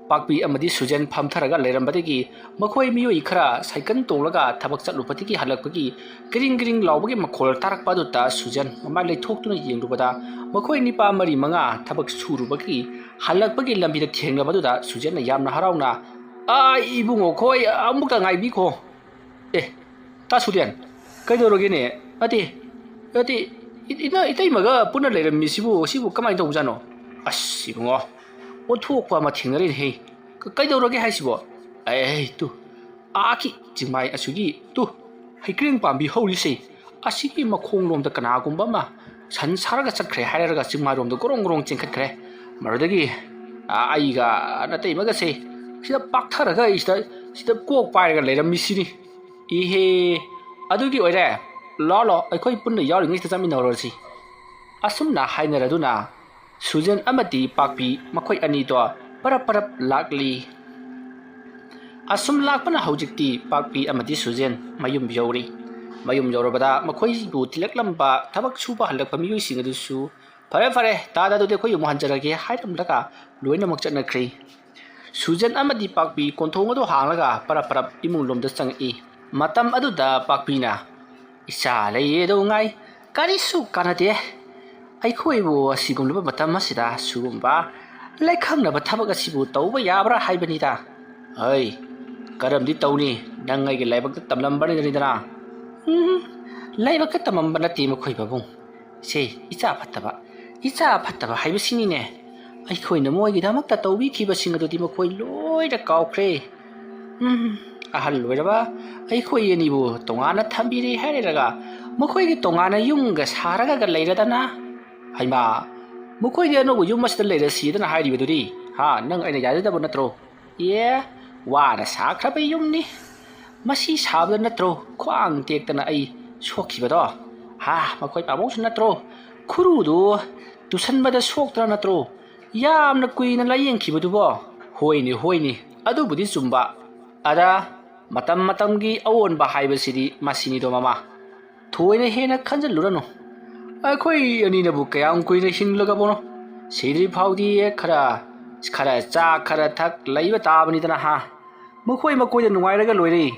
ꯄꯥꯛꯄꯤ ꯑꯃꯗꯤ ꯁꯨꯖꯦꯟ ꯐꯝꯊꯔꯒ ꯂꯩꯔꯝꯕꯗꯒꯤ ꯃꯈꯣꯏ ꯃꯤꯑꯣꯏ ꯈꯔ ꯁꯥꯏꯀꯜ ꯇꯣꯡꯂꯒ ꯊꯕꯛ ꯆꯠꯂꯨꯕꯗꯒꯤ ꯍꯜꯂꯛꯄꯒꯤ ꯀ꯭ꯔꯤꯡ ꯀ꯭ꯔꯤꯡ ꯂꯥꯎꯕꯒꯤ ꯃꯈꯣꯜ ꯇꯥꯔꯛꯄ ꯑꯗꯨꯗ ꯁꯨꯖꯦꯟ ꯃꯃꯥꯏ ꯂꯩꯊꯣꯛꯇꯨꯅ ꯌꯦꯡꯂꯨꯕꯗ ꯃꯈꯣꯏ ꯅꯤꯄꯥ ꯃꯔꯤ ꯃꯉꯥ ꯊꯕꯛ ꯁꯨꯔꯨꯕꯒꯤ ꯍꯜꯂꯛꯄꯒꯤ ꯂꯝꯕꯤꯗ ꯊꯦꯡꯅꯕꯗꯨꯗ ꯁꯨꯖꯦꯟꯅ ꯌꯥꯝꯅ ꯍꯔꯥꯎꯅ, "ꯑꯥ, ꯏꯕꯨꯡꯉꯣ ꯈꯣꯏ, ꯑꯃꯨꯛꯇ ꯉꯥꯏꯕꯤꯈꯣ꯫ ꯑꯦ, ꯇꯥ ꯁꯨꯗꯦꯟ, ꯀꯩꯗꯧꯔꯒꯦꯅꯦ? ꯅꯠꯇꯦ, ꯅꯠꯇꯦ, ꯏ-, ꯏꯅ-, ꯏꯇꯩꯃꯒ ꯄꯨꯟꯅ ꯂꯩꯔꯝꯃꯤꯁꯤꯕꯨ, ꯁꯤꯕꯨ ꯀꯃꯥꯏꯅ ꯇꯧꯕꯖꯥꯠꯅꯣ? ꯑꯁ, ꯏꯕꯨꯡꯉꯣ, ꯑꯣꯟꯊꯣꯛꯄ ꯑꯃ ꯊꯦꯡꯅꯔꯦꯅꯦꯍꯦ꯫ ꯀ-, ꯀꯩꯗꯧꯔꯒꯦ ꯍꯥꯏꯁꯤꯕꯣ? ꯑꯦ, ꯇꯨ, ꯑꯥꯒꯤ ꯆꯤꯡꯃꯥꯏ ꯑꯁꯤꯒꯤ, ꯇꯨ, ꯍꯩꯀ꯭ꯔꯦꯡ ꯄꯥꯝꯕꯤ ꯍꯧꯔꯤꯁꯦ, ꯑꯁꯤꯒꯤ ꯃꯈꯣꯡꯂꯣꯝꯗ ꯀꯅꯥꯒꯨꯝꯕ ꯑꯃ ꯁꯟ ꯁꯥꯔꯒ ꯆꯠꯈ꯭ꯔꯦ" ꯍꯥꯏꯔꯒ ꯆꯤꯡꯃꯥꯏꯔꯣꯝꯗ ꯒꯣꯔꯣꯡ ꯒꯣꯔꯣꯡ ꯆꯦꯟꯈꯠꯈ꯭ꯔꯦ꯫ ꯃꯗꯨꯗꯒꯤ, ꯑ, ꯑꯩꯒ ꯅꯇꯩꯃꯒꯁꯦ ꯁꯤꯗ ꯄꯥꯛꯊꯔꯒ ꯑꯩ ꯁꯤꯗ, ꯁꯤꯗ ꯀꯣꯛ ꯄꯥꯏꯔꯒ ꯂꯩꯔꯝꯃꯤꯁꯤꯅꯤ꯫ "ꯏꯍꯦ, ꯑꯗꯨꯒꯤ ꯑꯣꯏꯔꯦ꯫ ꯂꯥꯛꯑꯣ, ꯂꯥꯛꯑꯣ, ꯑꯩꯈꯣꯏ ꯄꯨꯟꯅ ꯌꯥꯎꯔꯤꯉꯩꯁꯤꯗ ꯆꯠꯃꯤꯟꯅꯍꯧꯔꯁꯤ꯫" ꯑꯁꯨꯝꯅ ꯍꯥꯏꯅꯔꯗꯨꯅ ꯁꯨꯖꯦꯟ ꯑꯃꯗꯤ ꯄꯥꯛꯄꯤ ꯃꯈꯣꯏ ꯑꯅꯤꯗꯣ ꯄꯔꯞ ꯄꯔꯞ ꯂꯥꯛꯂꯤ꯫ ꯑꯁꯨꯝ ꯂꯥꯛꯄꯅ ꯍꯧꯖꯤꯛꯇꯤ ꯄꯥꯛꯄꯤ ꯑꯃꯗꯤ ꯁꯨꯖꯦꯟ ꯃꯌꯨꯝ ꯌꯧꯔꯤ꯫ ꯃꯌꯨꯝ ꯌꯧꯔꯕꯗ ꯃꯈꯣꯏꯕꯨ ꯊꯤꯜꯂꯛꯂꯝꯕ ꯊꯕꯛ ꯁꯨꯕ ꯍꯜꯂꯛꯄ ꯃꯤꯑꯣꯏꯁꯤꯡ ꯑꯗꯨꯁꯨ, "ꯐꯔꯦ, ꯐꯔꯦ, ꯇꯥꯗ, ꯑꯗꯨꯗꯤ ꯑꯩꯈꯣꯏ ꯑꯃꯨꯛ ꯍꯟꯖꯔꯒꯦ" ꯍꯥꯏꯔꯝꯂꯒ ꯂꯣꯏꯅꯃꯛ ꯆꯠꯅꯈ꯭ꯔꯤ꯫ ꯁꯨꯖꯦꯟ ꯑꯃꯗꯤ ꯄꯥꯛꯄꯤ ꯀꯣꯟꯊꯣꯡ ꯑꯗꯨ ꯍꯥꯡꯂꯒ ꯄꯔꯞ ꯄꯔꯞ ꯏꯃꯨꯡ ꯂꯣꯝꯗ ꯆꯪꯉꯛꯏ꯫ ꯃꯇꯝ ꯑꯗꯨꯗ ꯄꯥꯛꯄꯤꯅ, "ꯏꯆꯥ ꯂꯩꯌꯦꯗꯧꯉꯥꯏ ꯀꯔꯤꯁꯨ ꯀꯥꯟꯅꯗꯦ꯫ ꯑꯩꯈꯣꯏꯕꯨ ꯑꯁꯤꯒꯨꯝꯂꯕ ꯃꯇꯝ ꯑꯁꯤꯗ ꯁꯤꯒꯨꯝꯕ ꯂꯩꯈꯪꯅꯕ ꯊꯕꯛ ꯑꯁꯤꯕꯨ ꯇꯧꯕ ꯌꯥꯕ꯭ꯔꯥ ꯍꯥꯏꯕꯅꯤꯗ꯫" "ꯍꯩ, ꯀꯔꯝꯗꯤ ꯇꯧꯅꯤ? ꯅꯪ ꯑꯩꯒꯤ ꯂꯥꯏꯕꯛꯇ ꯇꯝꯂꯝꯕꯅꯤꯗꯅ꯫" "ꯎꯝ, ꯂꯥꯏꯕꯛꯇ ꯇꯝꯃꯝꯕ ꯅꯠꯇꯦ ꯃꯈꯣꯏ ꯄꯥꯕꯨꯡ꯫ ꯁꯦ, ꯏꯆꯥ ꯐꯠꯇꯕ, ꯏꯆꯥ ꯐꯠꯇꯕ ꯍꯥꯏꯕꯁꯤꯅꯤꯅꯦ꯫ ꯑꯩꯈꯣꯏꯅ ꯃꯣꯏꯒꯤꯗꯃꯛꯇ ꯇꯧꯕꯤꯈꯤꯕꯁꯤꯡ ꯑꯗꯨꯗꯤ ꯃꯈꯣꯏ ꯂꯣꯏꯅ ꯀꯥꯎꯈ꯭ꯔꯦ꯫ ꯎꯝ, ꯑꯍꯜ ꯑꯣꯏꯔꯕ ꯑꯩꯈꯣꯏ ꯑꯅꯤꯕꯨ ꯇꯣꯉꯥꯟꯅ ꯊꯝꯕꯤꯔꯦ ꯍꯥꯏꯔꯒ ꯃꯈꯣꯏꯒꯤ ꯇꯣꯉꯥꯟꯅ ꯌꯨꯝꯒ ꯁꯥꯔꯒ ꯂꯩꯔꯗꯅ꯫ ꯍꯩꯃꯥ, ꯃꯈꯣꯏꯗꯤ ꯑꯅꯧꯕ ꯌꯨꯝ ꯑꯁꯤꯗ ꯂꯩꯔꯁꯤꯗꯅ ꯍꯥꯏꯔꯤꯕꯗꯨꯗꯤ꯫ ꯍꯥ, ꯅꯪ ꯑꯩꯅ ꯌꯥꯖꯗꯕ ꯅꯠꯇ꯭ꯔꯣ? ꯑꯦ, ꯋꯥꯅ ꯁꯥꯈ꯭ꯔꯕ ꯌꯨꯝꯅꯤ꯫ ꯃꯁꯤ ꯁꯥꯕꯗ ꯅꯠꯇ꯭ꯔꯣ ꯈ꯭ꯋꯥꯡ ꯇꯦꯛꯇꯅ ꯑꯩ ꯁꯣꯛꯈꯤꯕꯗꯣ? ꯍꯥ, ꯃꯈꯣꯏ ꯄꯥꯕꯨꯡꯁꯨ ꯅꯠꯇ꯭ꯔꯣ ꯈꯨꯔꯨꯗꯨ ꯇꯨꯁꯟꯕꯗ ꯁꯣꯛꯇ꯭ꯔ ꯅꯠꯇ꯭ꯔꯣ ꯌꯥꯝꯅ ꯀꯨꯏꯅ ꯂꯥꯌꯦꯡꯈꯤꯕꯗꯨꯕꯣ? ꯍꯣꯏꯅꯦ, ꯍꯣꯏꯅꯦ, ꯑꯗꯨꯕꯨꯗꯤ ꯆꯨꯝꯕ꯫ ꯑꯗ ꯃꯇꯝ ꯃꯇꯝꯒꯤ ꯑꯑꯣꯟꯕ ꯍꯥꯏꯕꯁꯤꯗꯤ ꯃꯁꯤꯅꯤꯗꯣ, ꯃꯃꯥ꯫ ꯊꯣꯏꯅ ꯍꯦꯟꯅ ꯈꯟꯖꯤꯜꯂꯨꯔꯅꯨ꯫ ꯑꯩꯈꯣꯏ ꯑꯅꯤꯅꯕꯨ ꯀꯌꯥꯝ ꯀꯨꯏꯅ ꯍꯤꯡꯂꯒꯕꯅꯣ? ꯁꯤꯗ꯭ꯔꯤ ꯐꯥꯎꯗꯤ ꯈꯔ, ꯈꯔ ꯆꯥ, ꯈꯔ ꯊꯛ ꯂꯩꯕ ꯇꯥꯕꯅꯤꯗꯅ, ꯍꯥ? ꯃꯈꯣꯏ ꯃꯈꯣꯏꯗ ꯅꯨꯡꯉꯥꯏꯔꯒ ꯂꯣꯏꯔꯦ꯫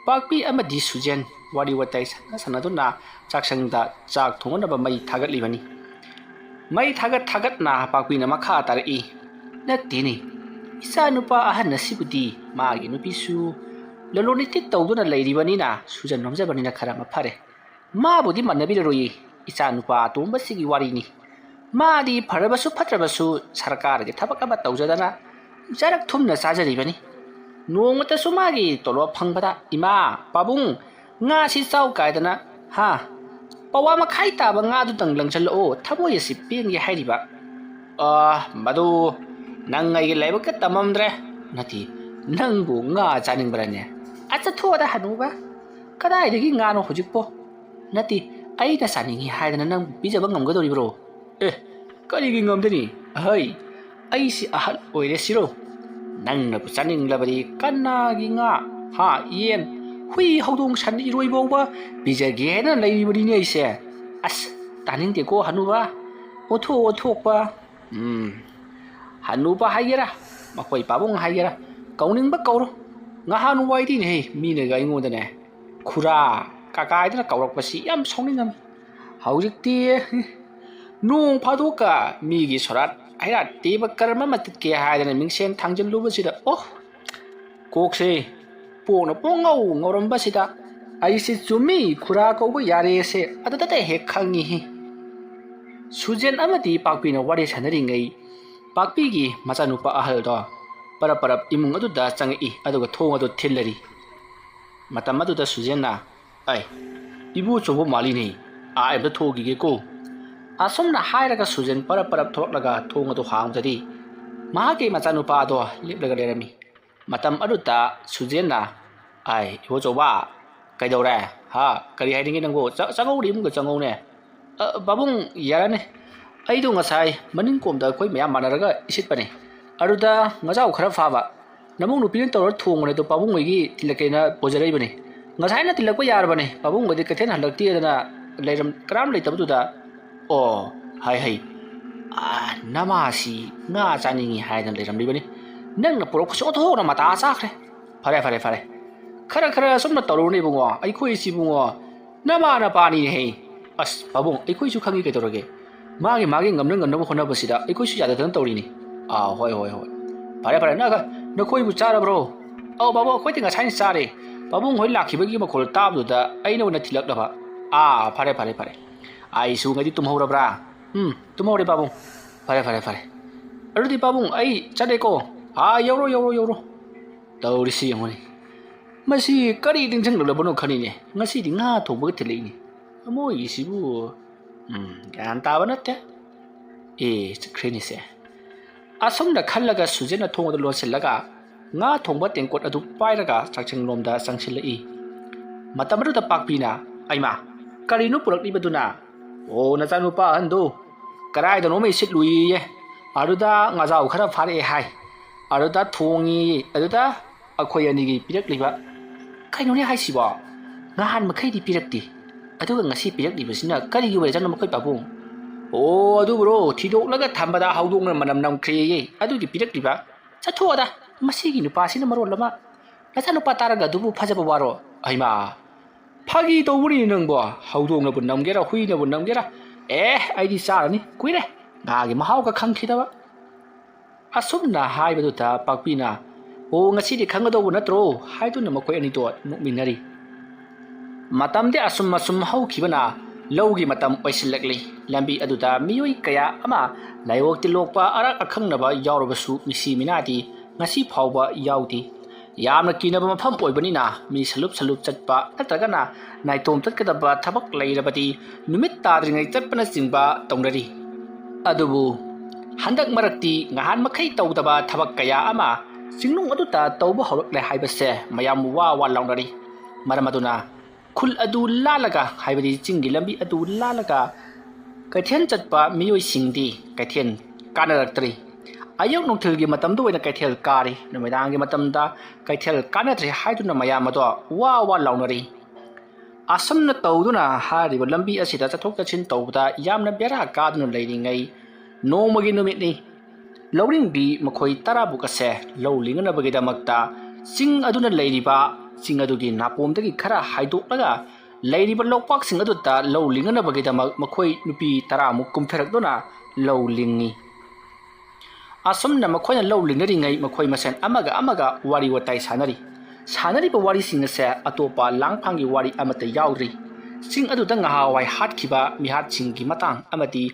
ꯄꯥꯛꯄꯤ ꯑꯃꯗꯤ ꯁꯨꯖꯦꯟ ꯋꯥꯔꯤ ꯋꯥꯇꯥꯏ ꯁꯥꯟꯅ ꯁꯥꯟꯅꯗꯨꯅ ꯆꯥꯛꯁꯪꯗ ꯆꯥꯛ ꯊꯣꯡꯅꯕ ꯃꯩ ꯊꯥꯒꯠꯂꯤꯕꯅꯤ꯫ ꯃꯩ ꯊꯥꯒꯠ ꯊꯥꯒꯠꯅ ꯄꯥꯛꯄꯤꯅ ꯃꯈꯥ ꯇꯥꯔꯛꯏ, "ꯅꯠꯇꯦꯅꯦ, ꯏꯆꯥ ꯅꯨꯄꯥ ꯑꯍꯟ ꯑꯁꯤꯕꯨꯗꯤ ꯃꯥꯒꯤ ꯅꯨꯄꯤꯁꯨ ꯂꯂꯣꯟ ꯏꯇꯤꯛ ꯇꯧꯗꯨꯅ ꯂꯩꯔꯤꯕꯅꯤꯅ ꯁꯨꯖꯟ ꯅꯣꯝꯖꯕꯅꯤꯅ ꯈꯔ ꯃꯐꯔꯦ꯫ ꯃꯥꯕꯨꯗꯤ ꯃꯥꯟꯅꯕꯤꯔꯔꯣꯏꯌꯦ, ꯏꯆꯥ ꯅꯨꯄꯥ ꯑꯇꯣꯝꯕꯁꯤꯒꯤ ꯋꯥꯔꯤꯅꯤ꯫ ꯃꯥꯗꯤ ꯐꯔꯕꯁꯨ ꯐꯠꯇ꯭ꯔꯕꯁꯨ ꯁꯔꯀꯥꯔꯒꯤ ꯊꯕꯛ ꯑꯃ ꯇꯧꯖꯗꯅ ꯆꯔꯛ ꯊꯨꯝꯅ ꯆꯥꯖꯔꯤꯕꯅꯤ꯫ ꯅꯣꯡꯃꯇꯁꯨ ꯃꯥꯒꯤ ꯇꯣꯂꯣꯞ ꯐꯪꯕꯗ, 'ꯏꯃꯥ, ꯄꯥꯕꯨꯡ, ꯉꯥꯁꯤ ꯆꯥꯎ' ꯀꯥꯏꯗꯅ, ꯍꯥ, ꯄꯋꯥ ꯃꯈꯥꯏ ꯇꯥꯕ ꯉꯥꯗꯨꯇꯪ ꯂꯪꯁꯤꯜꯂꯛꯑꯣ, ꯊꯃꯣꯏ ꯑꯁꯤ ꯄꯦꯟꯒꯦ ꯍꯥꯏꯔꯤꯕ꯫ ꯑ, ꯃꯗꯨ ꯅꯪ ꯑꯩꯒꯤ ꯂꯥꯏꯕꯛꯀ ꯇꯝꯃꯝꯗ꯭ꯔꯦ꯫ ꯅꯠꯇꯦ, ꯅꯪꯕꯨ ꯉꯥ ꯆꯥꯅꯤꯡꯕ꯭ꯔꯅꯦ? ꯑ, ꯆꯠꯊꯣꯛꯑꯗ ꯍꯅꯨꯕ꯫ ꯀꯗꯥꯏꯗꯒꯤ ꯉꯥꯅꯣ ꯍꯧꯖꯤꯛꯄꯣ? ꯅꯠꯇꯦ, ꯑꯩꯅ ꯆꯥꯅꯤꯡꯉꯤ ꯍꯥꯏꯗꯅ ꯅꯪꯕꯨ ꯄꯤꯖꯕ ꯉꯝꯒꯗꯧꯔꯤꯕ꯭ꯔꯣ? ꯑꯦ, ꯀꯔꯤꯒꯤ ꯉꯝꯗꯅꯤ? ꯑꯍꯩ, ꯑꯩꯁꯤ ꯑꯍꯜ ꯑꯣꯏꯔꯦ ꯁꯤꯔꯣ? ꯅꯪꯅꯕꯨ ꯆꯥꯅꯤꯡꯂꯕꯗꯤ ꯀꯅꯥꯒꯤ ꯉꯥ, ꯍꯥ, ꯌꯦꯟ, ꯍꯨꯏ, ꯍꯧꯗꯣꯡ, ꯁꯟ, ꯏꯔꯣꯏ ꯐꯥꯎꯕ ꯄꯤꯖꯒꯦ ꯍꯥꯏꯅ ꯂꯩꯔꯤꯕꯅꯤꯅꯦ ꯑꯩꯁꯦ꯫ ꯑꯁ, ꯇꯥꯅꯤꯡꯗꯦꯀꯣ ꯍꯅꯨꯕ꯫ ꯑꯣꯟꯊꯣꯛ ꯑꯣꯟꯊꯣꯛꯄ꯫ ꯎꯝ, ꯍꯅꯨꯕ ꯍꯥꯏꯒꯦꯔꯥ, ꯃꯈꯣꯏ ꯄꯥꯕꯨꯡ ꯍꯥꯏꯒꯦꯔꯥ, ꯀꯧꯅꯤꯡꯕ ꯀꯧꯔꯣ꯫ ꯉꯍꯥꯟꯋꯥꯏꯗꯤꯅꯦꯍꯦ, ꯃꯤꯅꯒ ꯑꯩꯉꯣꯟꯗꯅꯦ ꯈꯨꯔꯥ, ꯀꯀꯥ ꯍꯥꯏꯗꯅ ꯀꯧꯔꯛꯄꯁꯤ ꯌꯥꯝ ꯁꯥꯎꯅꯤꯡꯉꯝꯃꯤ꯫ ꯍꯧꯖꯤꯛꯇꯤ ꯅꯣꯡ ꯐꯥꯗꯣꯛꯀ ꯃꯤꯒꯤ ꯁꯣꯔꯥꯠ ꯍꯩꯔꯥꯠ ꯇꯦꯕ ꯀꯔꯝ ꯑꯃ ꯆꯠꯀꯦ ꯍꯥꯏꯗꯅ ꯃꯤꯡꯁꯦꯟ ꯊꯥꯡꯖꯤꯜꯂꯨꯕꯁꯤꯗ, ꯑꯣ, ꯀꯣꯛꯁꯦ ꯄꯣꯛꯅ ꯄꯣꯛ ꯉꯧ ꯉꯧꯔꯝꯕꯁꯤꯗ "ꯑꯩꯁꯦ ꯆꯨꯝꯃꯤ, ꯈꯨꯔꯥ ꯀꯧꯕ ꯌꯥꯔꯦꯁꯦ ꯑꯗꯨꯗꯇ ꯍꯦꯛ ꯈꯪꯉꯤ꯫" ꯁꯨꯖꯦꯟ ꯑꯃꯗꯤ ꯄꯥꯛꯄꯤꯅ ꯋꯥꯔꯤ ꯁꯥꯟꯅꯔꯤꯉꯩ, ꯄꯥꯛꯄꯤꯒꯤ ꯃꯆꯥꯅꯨꯄꯥ ꯑꯍꯜꯗꯣ ꯄꯔꯞ ꯄꯔꯞ ꯏꯃꯨꯡ ꯑꯗꯨꯗ ꯆꯪꯉꯛꯏ, ꯑꯗꯨꯒ ꯊꯣꯡ ꯑꯗꯨ ꯊꯤꯜꯂꯔꯤ꯫ ꯃꯇꯝ ꯑꯗꯨꯗ ꯁꯨꯖꯦꯟꯅ, "ꯑꯩ, ꯏꯕꯣꯆꯧꯕ ꯃꯥꯜꯂꯤꯅꯦ, ꯑꯥ ꯑꯝꯇ ꯊꯣꯛꯈꯤꯒꯦꯀꯣ꯫" ꯑꯁꯨꯝꯅ ꯍꯥꯏꯔꯒ ꯁꯨꯖꯦꯟ ꯄꯔꯞ ꯄꯔꯞ ꯊꯣꯛꯂꯛꯂꯒ ꯊꯣꯡ ꯑꯗꯨ ꯍꯥꯡꯕꯗꯗꯤ ꯃꯍꯥꯛꯀꯤ ꯃꯆꯥꯅꯨꯄꯥ ꯑꯗꯣ ꯂꯦꯞꯂꯒ ꯂꯩꯔꯝꯃꯤ꯫ ꯃꯇꯝ ꯑꯗꯨꯗ ꯁꯨꯖꯦꯟꯅ, "ꯑꯥꯏ, ꯏꯕꯣꯆꯧꯕ, ꯀꯩꯗꯧꯔꯦ? ꯍꯥ, ꯀꯔꯤ ꯍꯥꯏꯅꯤꯡꯒꯦ ꯅꯪꯕꯨ? ꯆ-, ꯆꯪꯉꯧꯅꯦ, ꯏꯃꯨꯡꯗ ꯆꯪꯉꯧꯅꯦ꯫" "ꯑ, ꯄꯥꯕꯨꯡ, ꯌꯥꯔꯅꯤ꯫ ꯑꯩꯗꯣ ꯉꯁꯥꯏ ꯃꯅꯤꯡ ꯀꯣꯝꯗ ꯑꯩꯈꯣꯏ ꯃꯌꯥꯝ ꯃꯥꯟꯅꯔꯒ ꯏꯁꯤꯠꯄꯅꯦ꯫ ꯑꯗꯨꯗ ꯉꯥꯖꯥꯎ ꯈꯔ ꯐꯥꯕ꯫ ꯅꯃꯧ ꯅꯨꯄꯤꯅ ꯇꯧꯔ ꯊꯣꯡꯕꯅꯦ, ꯑꯗꯣ ꯄꯥꯕꯨꯡ ꯍꯣꯏꯒꯤ ꯊꯤꯜꯂꯛꯀꯦꯅ ꯄꯨꯖꯔꯛꯏꯕꯅꯦ꯫ ꯉꯁꯥꯏꯅ ꯊꯤꯜꯂꯛꯄ ꯌꯥꯔꯕꯅꯦ, ꯄꯥꯕꯨꯡ ꯍꯣꯏꯗꯤ ꯀꯩꯊꯦꯜ ꯍꯜꯂꯛꯇꯦꯗꯅ ꯂꯩꯔꯝ-, ꯀꯅꯥꯝ ꯂꯩꯇꯕꯗꯨꯗ꯫" "ꯑꯣ, ꯍꯥꯏ ꯍꯩ꯫ ꯑꯥ, ꯅꯃꯥꯁꯤ ꯉꯥ ꯆꯥꯅꯤꯡꯉꯤ ꯍꯥꯏꯗꯅ ꯂꯩꯔꯝꯂꯤꯕꯅꯤ꯫ ꯅꯪꯅ ꯄꯨꯔꯛꯄꯁꯨ ꯑꯣꯟꯊꯣꯛꯅ ꯃꯇꯥ ꯆꯥꯈ꯭ꯔꯦ꯫ ꯐꯔꯦ, ꯐꯔꯦ, ꯐꯔꯦ꯫ ꯈꯔ ꯈꯔ ꯑꯁꯨꯝꯅ ꯇꯧꯔꯨꯅꯦ ꯏꯕꯨꯡꯉꯣ꯫ ꯑꯩꯈꯣꯏꯁꯤ ꯏꯕꯨꯡꯉꯣ, ꯅꯃꯥ ꯅꯄꯥꯅꯤꯅꯦꯍꯦ꯫" "ꯑꯁ, ꯄꯥꯕꯨꯡ, ꯑꯩꯈꯣꯏꯁꯨ ꯈꯪꯉꯤ ꯀꯩꯗꯧꯔꯒꯦ꯫ ꯃꯥꯒꯤ, ꯃꯥꯒꯤ ꯉꯝꯅ ꯉꯝꯅꯕ ꯍꯣꯠꯅꯕꯁꯤꯗ ꯑꯩꯈꯣꯏꯁꯨ ꯌꯥꯗꯗꯅ ꯇꯧꯔꯤꯅꯤ꯫" "ꯑꯥ, ꯍꯣꯏ, ꯍꯣꯏ, ꯍꯣꯏ꯫ ꯐꯔꯦ, ꯐꯔꯦ꯫ ꯅ-, ꯅꯈꯣꯏꯕꯨ ꯆꯥꯔꯕ꯭ꯔꯣ?" "ꯑꯧ, ꯄꯥꯕꯨꯡ, ꯑꯩꯈꯣꯏꯗꯤ ꯉꯁꯥꯏꯅ ꯆꯥꯔꯦ꯫ ꯄꯥꯕꯨꯡ ꯍꯣꯏ ꯂꯥꯛꯈꯤꯕꯒꯤ ꯃꯈꯣꯜ ꯇꯥꯕꯗꯨꯗ ꯑꯩꯅ ꯑꯣꯏꯅ ꯊꯤꯜꯂꯛꯂꯕ꯫" "ꯑꯥ, ꯐꯔꯦ, ꯐꯔꯦ, ꯐꯔꯦ꯫ ꯑꯩꯁꯨ ꯉꯩꯗꯤ ꯇꯨꯝꯍꯧꯔꯕ꯭ꯔꯥ?" "ꯎꯝ, ꯇꯨꯝꯍꯧꯔꯦ ꯄꯥꯕꯨꯡ꯫" "ꯐꯔꯦ, ꯐꯔꯦ, ꯐꯔꯦ꯫ ꯑꯗꯨꯗꯤ ꯄꯥꯕꯨꯡ, ꯑꯩ ꯆꯠꯂꯦꯀꯣ꯫" "ꯑꯥ, ꯌꯧꯔꯣ, ꯌꯧꯔꯣ, ꯌꯧꯔꯣ꯫" ꯇꯧꯔꯤꯁꯤ ꯌꯦꯡꯉꯨꯅꯦ꯫ ꯃꯁꯤ ꯀꯔꯤ ꯅꯤꯡꯁꯤꯡꯂꯛꯂꯕꯅꯣ ꯈꯪꯅꯤꯡꯉꯦ꯫ ꯉꯁꯤꯗꯤ ꯉꯥ ꯊꯣꯡꯕꯒ ꯊꯤꯜꯂꯛꯏꯅꯦ꯫ ꯃꯣꯏꯒꯤꯁꯤꯕꯨ, ꯎꯝ, ꯒ꯭ꯌꯥꯟ ꯇꯥꯕ ꯅꯠꯇꯦ꯫ ꯑꯦ, ꯆꯠꯈ꯭ꯔꯦꯅꯦꯁꯦ꯫ ꯑꯁꯨꯝꯅ ꯈꯜꯂꯒ ꯁꯨꯖꯦꯟꯅ ꯊꯣꯡ ꯑꯗꯨ ꯂꯣꯟꯁꯤꯜꯂꯒ ꯉꯥ ꯊꯣꯡꯕ ꯇꯦꯡꯀꯣꯠ ꯑꯗꯨ ꯄꯥꯏꯔꯒ ꯆꯥꯛꯁꯪꯂꯣꯝꯗ ꯆꯪꯁꯤꯜꯂꯛꯏ꯫ ꯃꯇꯝ ꯑꯗꯨꯗ ꯄꯥꯛꯄꯤꯅ, "ꯑꯩꯃꯥ, ꯀꯔꯤꯅꯣ ꯄꯨꯔꯛꯂꯤꯕꯗꯨꯅ?" "ꯑꯣ, ꯅꯆꯥꯅꯨꯄꯥ ꯑꯍꯟꯗꯨ ꯀꯗꯥꯏꯗꯅꯣꯃ ꯏꯁꯤꯠꯂꯨꯏꯌꯦ꯫ ꯑꯗꯨꯗ ꯉꯥꯖꯥꯎ ꯈꯔ ꯐꯥꯔꯛꯑꯦ ꯍꯥꯏ꯫ ꯑꯗꯨꯗ ꯊꯣꯡꯉꯤ꯫ ꯑꯗꯨꯗ ꯑꯩꯈꯣꯏ ꯑꯅꯤꯒꯤ ꯄꯤꯔꯛꯂꯤꯕ꯫" "ꯀꯩꯅꯣꯅꯦ ꯍꯥꯏꯁꯤꯕꯣ? ꯅꯍꯥꯟ ꯃꯈꯩꯗꯤ ꯄꯤꯔꯛꯇꯦ꯫ ꯑꯗꯨꯒ ꯉꯁꯤ ꯄꯤꯔꯛꯂꯤꯕꯁꯤꯅ ꯀꯔꯤꯒꯤ ꯑꯣꯏꯔꯖꯥꯠꯅꯣ ꯃꯈꯣꯏ ꯄꯥꯕꯨꯡ?" "ꯑꯣ, ꯑꯗꯨꯕꯨꯔꯣ, ꯊꯤꯗꯣꯛꯂꯒ ꯊꯝꯕꯗ ꯍꯧꯗꯣꯡꯅ ꯃꯅꯝ ꯅꯝꯈ꯭ꯔꯦꯌꯦ꯫ ꯑꯗꯨꯒꯤ ꯄꯤꯔꯛꯂꯤꯕ꯫ ꯆꯠꯊꯣꯛꯑꯗ, ꯃꯁꯤꯒꯤ ꯅꯨꯄꯥꯁꯤꯅ ꯃꯔꯣꯜ ꯑꯃ꯫ ꯅꯆꯥꯅꯨꯄꯥ ꯇꯥꯔꯒ ꯑꯗꯨꯕꯨ ꯐꯖꯕ ꯋꯥꯔꯣ?" "ꯍꯩꯃꯥ, ꯐꯥꯒꯤ ꯇꯧꯕꯅꯤ ꯅꯪꯕꯣ꯫ ꯍꯧꯗꯣꯡꯅꯕꯨ ꯅꯝꯒꯦꯔꯥ, ꯍꯨꯏꯅꯕꯨ ꯅꯝꯒꯦꯔꯥ, ꯑꯦ, ꯑꯩꯗꯤ ꯆꯥꯔꯅꯤ꯫ ꯀꯨꯏꯔꯦ ꯉꯥꯒꯤ ꯃꯍꯥꯎꯒ ꯈꯪꯈꯤꯗꯕ꯫" ꯑꯁꯨꯝꯅ ꯍꯥꯏꯕꯗꯨꯗ ꯄꯥꯛꯄꯤꯅ, "ꯑꯣ, ꯉꯁꯤꯗꯤ ꯈꯪꯒꯗꯧꯕ ꯅꯠꯇ꯭ꯔꯣ?" ꯍꯥꯏꯗꯨꯅ ꯃꯈꯣꯏ ꯑꯅꯤꯗꯣ ꯅꯣꯛꯃꯤꯟꯅꯔꯤ꯫ ꯃꯇꯝꯗꯤ ꯑꯁꯨꯝ ꯑꯁꯨꯝ ꯍꯧꯈꯤꯕꯅ ꯂꯧꯒꯤ ꯃꯇꯝ ꯑꯣꯏꯁꯤꯜꯂꯛꯂꯤ꯫ ꯂꯝꯕꯤ ꯑꯗꯨꯗ ꯃꯤꯑꯣꯏ ꯀꯌꯥ ꯑꯃ ꯂꯥꯏꯑꯣ ꯇꯤꯜꯂꯣꯛꯄ, ꯑꯔꯥꯛ ꯑꯈꯪꯅꯕ ꯌꯥꯎꯔꯕꯁꯨ ꯃꯤꯁꯤ ꯃꯤꯅꯥꯗꯤ ꯉꯁꯤ ꯐꯥꯎꯕ ꯌꯥꯎꯗꯦ꯫ ꯌꯥꯝꯅ ꯀꯤꯅꯕ ꯃꯐꯝ ꯑꯣꯏꯕꯅꯤꯅ ꯃꯤ ꯁꯂꯨꯞ ꯁꯂꯨꯞ ꯆꯠꯄ ꯅꯠꯇ꯭ꯔꯒꯅ ꯅꯥꯏꯇꯣꯝ ꯆꯠꯀꯗꯕ ꯊꯕꯛ ꯂꯩꯔꯕꯗꯤ ꯅꯨꯃꯤꯠ ꯇꯥꯗ꯭ꯔꯤꯉꯩ ꯆꯠꯄꯅꯆꯤꯡꯕ ꯇꯧꯅꯔꯤ꯫ ꯑꯗꯨꯕꯨ ꯍꯟꯗꯛ ꯃꯔꯛꯇꯤ ꯉꯍꯥꯟ ꯃꯈꯩ ꯇꯧꯗꯕ ꯊꯕꯛ ꯀꯌꯥ ꯑꯃ ꯆꯤꯡꯅꯨꯡ ꯑꯗꯨꯗ ꯇꯧꯕ ꯍꯧꯔꯛꯂꯦ ꯍꯥꯏꯕꯁꯦ ꯃꯌꯥꯝ ꯋꯥ ꯋꯥ ꯂꯥꯎꯅꯔꯤ꯫ ꯃꯔꯝ ꯑꯗꯨꯅ ꯈꯨꯜ ꯑꯗꯨ ꯂꯥꯜꯂꯒ, ꯍꯥꯏꯕꯗꯤ ꯆꯤꯡꯒꯤ ꯂꯝꯕꯤ ꯑꯗꯨ ꯂꯥꯜꯂꯒ ꯀꯩꯊꯦꯜ ꯆꯠꯄ ꯃꯤꯑꯣꯏꯁꯤꯡꯗꯤ ꯀꯩꯊꯦꯜ ꯀꯥꯅꯔꯛꯇ꯭ꯔꯤ꯫ ꯑꯌꯨꯛ ꯅꯨꯡꯊꯤꯜꯒꯤ ꯃꯇꯝꯗ ꯑꯣꯏꯅ ꯀꯩꯊꯦꯜ ꯀꯥꯔꯤ, ꯅꯨꯃꯤꯗꯥꯡꯒꯤ ꯃꯇꯝꯗ ꯀꯩꯊꯦꯜ ꯀꯥꯅꯗ꯭ꯔꯦ ꯍꯥꯏꯗꯨꯅ ꯃꯌꯥꯝ ꯑꯗꯣ ꯋꯥ ꯋꯥ ꯂꯥꯎꯅꯔꯤ꯫ ꯑꯁꯨꯝꯅ ꯇꯧꯗꯨꯅ ꯍꯥꯏꯔꯤꯕ ꯂꯝꯕꯤ ꯑꯁꯤꯗ ꯆꯠꯊꯣꯛ ꯆꯠꯁꯤꯟ ꯇꯧꯕꯗ ꯌꯥꯝꯅ ꯕꯦꯔꯥ ꯀꯥꯗꯨꯅ ꯂꯩꯔꯤꯉꯩ ꯅꯣꯡꯃꯒꯤ ꯅꯨꯃꯤꯠꯅꯤ꯫ ꯂꯧꯔꯤꯡꯕꯤ ꯃꯈꯣꯏ ꯇꯔꯥꯃꯨꯛ ꯑꯁꯦ ꯂꯧ ꯂꯤꯡꯅꯅꯕꯒꯤꯗꯃꯛꯇ ꯆꯤꯡ ꯑꯗꯨꯅ ꯂꯩꯔꯤꯕ, ꯆꯤꯡ ꯑꯗꯨꯒꯤ ꯅꯥꯄꯣꯝꯗꯒꯤ ꯈꯔ ꯍꯥꯏꯗꯣꯛꯂꯒ ꯂꯩꯔꯤꯕ ꯂꯧꯄꯥꯛꯁꯤꯡ ꯑꯗꯨꯗ ꯂꯧ ꯂꯤꯡꯅꯅꯕꯒꯤꯗꯃꯛ ꯃꯈꯣꯏ ꯅꯨꯄꯤ ꯇꯔꯥꯃꯨꯛ ꯀꯨꯝꯊꯔꯛꯇꯨꯅ ꯂꯧ ꯂꯤꯡꯉꯤ꯫ ꯑꯁꯨꯝꯅ ꯃꯈꯣꯏꯅ ꯂꯧ ꯂꯤꯡꯅꯔꯤꯉꯩ ꯃꯈꯣꯏ ꯃꯁꯦꯟ ꯑꯃꯒ ꯑꯃꯒ ꯋꯥꯔꯤ ꯋꯥꯇꯥꯏ ꯁꯥꯟꯅꯔꯤ꯫ ꯁꯥꯟꯅꯔꯤꯕ ꯋꯥꯔꯤꯁꯤꯡ ꯑꯁꯦ ꯑꯇꯣꯞꯄ ꯂꯥꯡꯐꯥꯡꯒꯤ ꯋꯥꯔꯤ ꯑꯃꯠꯇ ꯌꯥꯎꯗ꯭ꯔꯤ꯫ ꯆꯤꯡ ꯑꯗꯨꯗ ꯉꯍꯥꯟꯋꯥꯏ ꯍꯥꯠꯈꯤꯕ ꯃꯤꯍꯥꯠꯁꯤꯡꯒꯤ ꯃꯇꯥꯡ ꯑꯃꯗꯤ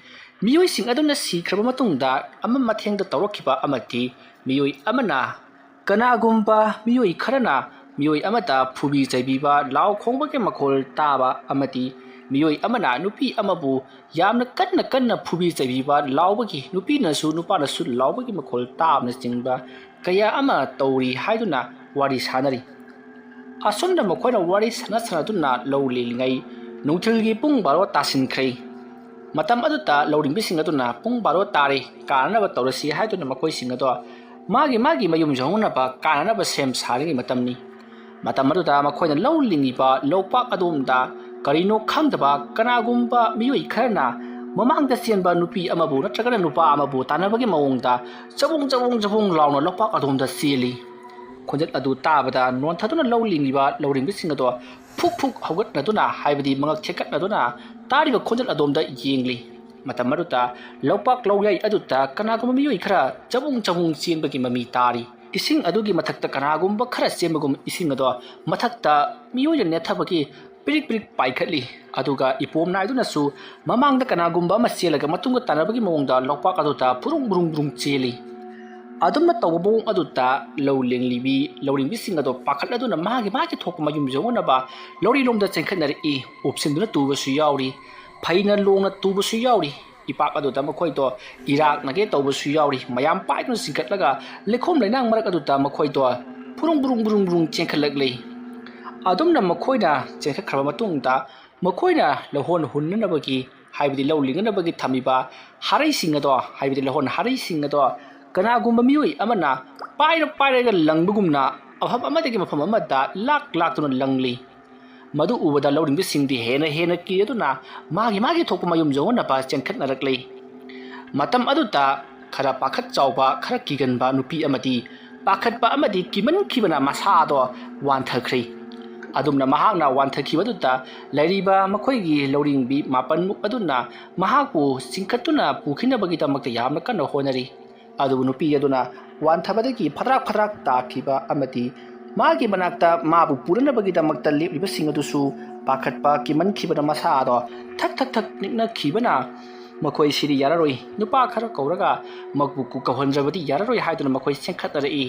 ꯃꯤꯑꯣꯏꯁꯤꯡ ꯑꯗꯨꯅ ꯁꯤꯈ꯭ꯔꯕ ꯃꯇꯨꯡꯗ ꯑꯃ ꯃꯊꯦꯡꯗ ꯇꯧꯔꯛꯈꯤꯕ ꯑꯃꯗꯤ ꯃꯤꯑꯣꯏ ꯑꯃꯅ, ꯀꯅꯥꯒꯨꯝꯕ ꯃꯤꯑꯣꯏ ꯈꯔꯅ ꯃꯤꯑꯣꯏ ꯑꯃꯗ ꯐꯨꯕꯤ ꯆꯩꯕꯤꯕ, ꯂꯥꯎ ꯈꯣꯡꯕꯒꯤ ꯃꯈꯣꯜ ꯇꯥꯕ ꯑꯃꯗꯤ ꯃꯤꯑꯣꯏ ꯑꯃꯅ ꯅꯨꯄꯤ ꯑꯃꯕꯨ ꯌꯥꯝꯅ ꯀꯟꯅ ꯀꯟꯅ ꯐꯨꯕꯤ ꯆꯩꯕꯤꯕ, ꯂꯥꯎꯕꯒꯤ, ꯅꯨꯄꯤꯅꯁꯨ ꯅꯨꯄꯥꯅꯁꯨ ꯂꯥꯎꯕꯒꯤ ꯃꯈꯣꯜ ꯇꯥꯕꯅꯆꯤꯡꯕ ꯀꯌꯥ ꯑꯃ ꯇꯧꯔꯤ ꯍꯥꯏꯗꯨꯅ ꯋꯥꯔꯤ ꯁꯥꯅꯔꯤ꯫ ꯑꯁꯨꯝꯅ ꯃꯈꯣꯏꯅ ꯋꯥꯔꯤ ꯁꯥꯟꯅ ꯁꯥꯟꯅꯗꯨꯅ ꯂꯧ ꯂꯤꯡꯂꯤꯉꯩ ꯅꯨꯡꯊꯤꯜꯒꯤ ꯄꯨꯡ ꯕꯥꯔꯣ ꯇꯥꯁꯤꯟꯈ꯭ꯔꯦ꯫ ꯃꯇꯝ ꯑꯗꯨꯗ ꯂꯧꯔꯤꯡꯕꯤꯁꯤꯡ ꯑꯗꯨꯅ ꯄꯨꯡ ꯕꯥꯔꯣ ꯇꯥꯔꯦ, ꯀꯥꯅꯅꯕ ꯇꯧꯔꯁꯤ ꯍꯥꯏꯗꯨꯅ ꯃꯈꯣꯏꯁꯤꯡ ꯑꯗꯣ ꯃꯥꯒꯤ ꯃꯥꯒꯤ ꯃꯌꯨꯝ ꯌꯧꯅꯅꯕ ꯀꯥꯅꯅꯕ ꯁꯦꯝ ꯁꯥꯔꯤꯉꯩ ꯃꯇꯝꯅꯤ꯫ ꯃꯇꯝ ꯑꯗꯨꯗ ꯃꯈꯣꯏꯅ ꯂꯧ ꯂꯤꯡꯂꯤꯕ ꯂꯧꯄꯥꯛ ꯑꯗꯣꯝꯗ ꯀꯔꯤꯅꯣ ꯈꯪꯗꯕ ꯀꯅꯥꯒꯨꯝꯕ ꯃꯤꯑꯣꯏ ꯈꯔꯅ ꯃꯃꯥꯡꯗ ꯆꯦꯟꯕ ꯅꯨꯄꯤ ꯑꯃꯕꯨ ꯅꯠꯇ꯭ꯔꯒꯅ ꯅꯨꯄꯥ ꯑꯃꯕꯨ ꯇꯥꯟꯅꯕꯒꯤ ꯃꯑꯣꯡꯗ ꯆꯕꯨꯡ ꯆꯕꯨꯡ ꯆꯕꯨꯡ ꯂꯥꯎꯅ ꯂꯧꯄꯥꯛ ꯑꯗꯣꯝꯗ ꯆꯦꯜꯂꯤ꯫ ꯈꯣꯟꯖꯦꯜ ꯑꯗꯨ ꯇꯥꯕꯗ ꯅꯣꯟꯊꯗꯨꯅ ꯂꯧ ꯂꯤꯡꯂꯤꯕ ꯂꯧꯔꯤꯡꯕꯁꯤꯡ ꯑꯗꯣ ꯐꯨꯛ ꯐꯨꯛ ꯍꯧꯒꯠꯅꯗꯨꯅ, ꯍꯥꯏꯕꯗꯤ ꯃꯉꯛ ꯊꯦꯛꯀꯠꯅꯗꯨꯅ ꯇꯥꯔꯤꯕ ꯈꯣꯟꯖꯦꯜ ꯑꯗꯣꯝꯗ ꯌꯦꯡꯂꯤ꯫ ꯃꯇꯝ ꯑꯗꯨꯗ ꯂꯧꯄꯥꯛ ꯂꯧꯌꯥꯏ ꯑꯗꯨꯗ ꯀꯅꯥꯒꯨꯝꯕ ꯃꯤꯑꯣꯏ ꯈꯔ ꯆꯕꯨꯡ ꯆꯕꯨꯡ ꯆꯦꯟꯕꯒꯤ ꯃꯃꯤ ꯇꯥꯔꯤ꯫ ꯏꯁꯤꯡ ꯑꯗꯨꯒꯤ ꯃꯊꯛꯇ ꯀꯅꯥꯒꯨꯝꯕ ꯈꯔ ꯆꯦꯟꯕꯒꯨꯝ ꯏꯁꯤꯡ ꯑꯗꯣ ꯃꯊꯛꯇ ꯃꯤꯑꯣꯏꯅ ꯅꯦꯠꯊꯕꯒꯤ ꯄꯤꯔꯤꯛ ꯄꯤꯔꯤꯛ ꯄꯥꯏꯈꯠꯂꯤ꯫ ꯑꯗꯨꯒ ꯏꯄꯣꯝ ꯅꯥꯏꯗꯨꯅꯁꯨ ꯃꯃꯥꯡꯗ ꯀꯅꯥꯒꯨꯝꯕ ꯑꯃ ꯆꯦꯜꯂꯒ ꯃꯇꯨꯡꯗ ꯇꯥꯟꯅꯕꯒꯤ ꯃꯑꯣꯡꯗ ꯂꯣꯛꯄꯥꯛ ꯑꯗꯨꯗ ꯐꯨꯔꯨꯡ ꯐꯨꯔꯨꯡ ꯐꯨꯔꯨꯡ ꯆꯦꯜꯂꯤ꯫ ꯑꯗꯨꯝꯅ ꯇꯧꯕ ꯃꯑꯣꯡ ꯑꯗꯨꯗ ꯂꯧ ꯂꯤꯡꯂꯤꯕꯤ ꯂꯧꯔꯤꯡꯕꯤꯁꯤꯡ ꯑꯗꯣ ꯄꯥꯈꯠꯂꯗꯨꯅ ꯃꯥꯒꯤ ꯃꯥꯒꯤ ꯊꯣꯛꯄ ꯃꯌꯨꯝ ꯌꯧꯅꯅꯕ ꯂꯧꯔꯤꯂꯣꯝꯗ ꯆꯦꯟꯈꯠꯅꯔꯛꯏ꯫ ꯎꯞꯁꯤꯟꯗꯨꯅ ꯇꯨꯕꯁꯨ ꯌꯥꯎꯔꯤ, ꯐꯩꯅ ꯂꯣꯡꯅ ꯇꯨꯕꯁꯨ ꯌꯥꯎꯔꯤ꯫ ꯏꯄꯥꯛ ꯑꯗꯨꯗ ꯃꯈꯣꯏꯗꯣ ꯏꯔꯥꯛꯅꯒꯦ ꯇꯧꯕꯁꯨ ꯌꯥꯎꯔꯤ꯫ ꯃꯌꯥꯝ ꯄꯥꯏꯗꯨꯅ ꯆꯤꯡꯈꯠꯂꯒ ꯂꯩꯈꯣꯝ ꯂꯩꯅꯥꯡ ꯃꯔꯛ ꯑꯗꯨꯗ ꯃꯈꯣꯏꯗꯣ ꯐꯨꯔꯨꯡ ꯐꯨꯔꯨꯡ ꯐꯨꯔꯨꯡ ꯐꯨꯔꯨꯡ ꯆꯦꯟꯈꯠꯂꯛꯂꯤ꯫ ꯑꯗꯨꯝꯅ ꯃꯈꯣꯏꯅ ꯆꯦꯟꯈꯠꯈ꯭ꯔꯕ ꯃꯇꯨꯡꯗ ꯃꯈꯣꯏꯅ ꯂꯧꯍꯣꯟ ꯍꯨꯟꯅꯅꯕꯒꯤ, ꯍꯥꯏꯕꯗꯤ ꯂꯧ ꯂꯤꯡꯅꯅꯕꯒꯤ ꯊꯝꯃꯤꯕ ꯍꯥꯔꯩꯁꯤꯡ ꯑꯗꯣ, ꯍꯥꯏꯕꯗꯤ ꯂꯧꯍꯣꯟ ꯍꯥꯔꯩꯁꯤꯡ ꯑꯗꯣ ꯀꯅꯥꯒꯨꯝꯕ ꯃꯤꯑꯣꯏ ꯑꯃꯅ ꯄꯥꯏꯔ ꯄꯥꯏꯔꯒ ꯂꯪꯕꯒꯨꯝꯅ ꯃꯐꯝ ꯑꯃꯗꯒꯤ ꯃꯐꯝ ꯑꯃꯗ ꯂꯥꯛ ꯂꯥꯛꯇꯨꯅ ꯂꯪꯂꯤ꯫ ꯃꯗꯨ ꯎꯕꯗ ꯂꯧꯔꯤꯕꯁꯤꯡꯗꯤ ꯍꯦꯟꯅ ꯍꯦꯟꯅ ꯀꯤꯔꯗꯨꯅ ꯃꯥꯒꯤ ꯃꯥꯒꯤ ꯊꯣꯛꯄ ꯃꯌꯨꯝ ꯌꯧꯅꯅꯕ ꯆꯦꯟꯈꯠꯅꯔꯛꯂꯤ꯫ ꯃꯇꯝ ꯑꯗꯨꯗ ꯈꯔ ꯄꯥꯈꯠ ꯆꯥꯎꯕ, ꯈꯔ ꯀꯤꯒꯟꯕ ꯅꯨꯄꯤ ꯑꯃꯗꯤ ꯄꯥꯈꯠꯄ ꯑꯃꯗꯤ ꯀꯤꯃꯟꯈꯤꯕꯅ ꯃꯁꯥꯗꯣ ꯋꯥꯟꯊꯈ꯭ꯔꯦ꯫ ꯑꯗꯨꯝꯅ ꯃꯍꯥꯛꯅ ꯋꯥꯟꯊꯈꯤꯕꯗꯨꯗ ꯂꯩꯔꯤꯕ ꯃꯈꯣꯏꯒꯤ ꯂꯧꯔꯤꯡꯕꯤ ꯃꯥꯄꯟꯃꯨꯛ ꯑꯗꯨꯅ ꯃꯍꯥꯛꯄꯨ ꯆꯤꯡꯈꯠꯇꯨꯅ ꯄꯨꯈꯤꯅꯕꯒꯤꯗꯃꯛꯇ ꯌꯥꯝꯅ ꯀꯟꯅ ꯍꯣꯠꯅꯔꯤ꯫ ꯑꯗꯨꯕꯨ ꯅꯨꯄꯤ ꯑꯗꯨꯅ ꯋꯥꯟꯊꯕꯗꯒꯤ ꯐꯗ꯭ꯔꯥꯛ ꯐꯗ꯭ꯔꯥꯛ ꯇꯥꯈꯤꯕ ꯑꯃꯗꯤ ꯃꯥꯒꯤ ꯃꯅꯥꯛꯇ ꯃꯥꯕꯨ ꯄꯨꯔꯅꯕꯒꯤꯗꯃꯛꯇ ꯂꯦꯞꯂꯤꯕꯁꯤꯡ ꯑꯗꯨꯁꯨ ꯄꯥꯈꯠꯄ ꯀꯤꯃꯟꯈꯤꯕꯅ ꯃꯁꯥꯗꯣ ꯊꯛ ꯊꯛ ꯊꯛ ꯅꯤꯛꯅꯈꯤꯕꯅ, ꯃꯈꯣꯏ ꯁꯤꯗꯤ ꯌꯥꯔꯔꯣꯏ, ꯅꯨꯄꯥ ꯈꯔ ꯀꯧꯔꯒ ꯃꯈꯣꯏꯕꯨ ꯀꯧꯍꯟꯗ꯭ꯔꯕꯗꯤ ꯌꯥꯔꯔꯣꯏ ꯍꯥꯏꯗꯨꯅ ꯃꯈꯣꯏ ꯆꯦꯟꯈꯠꯅꯔꯛꯏ꯫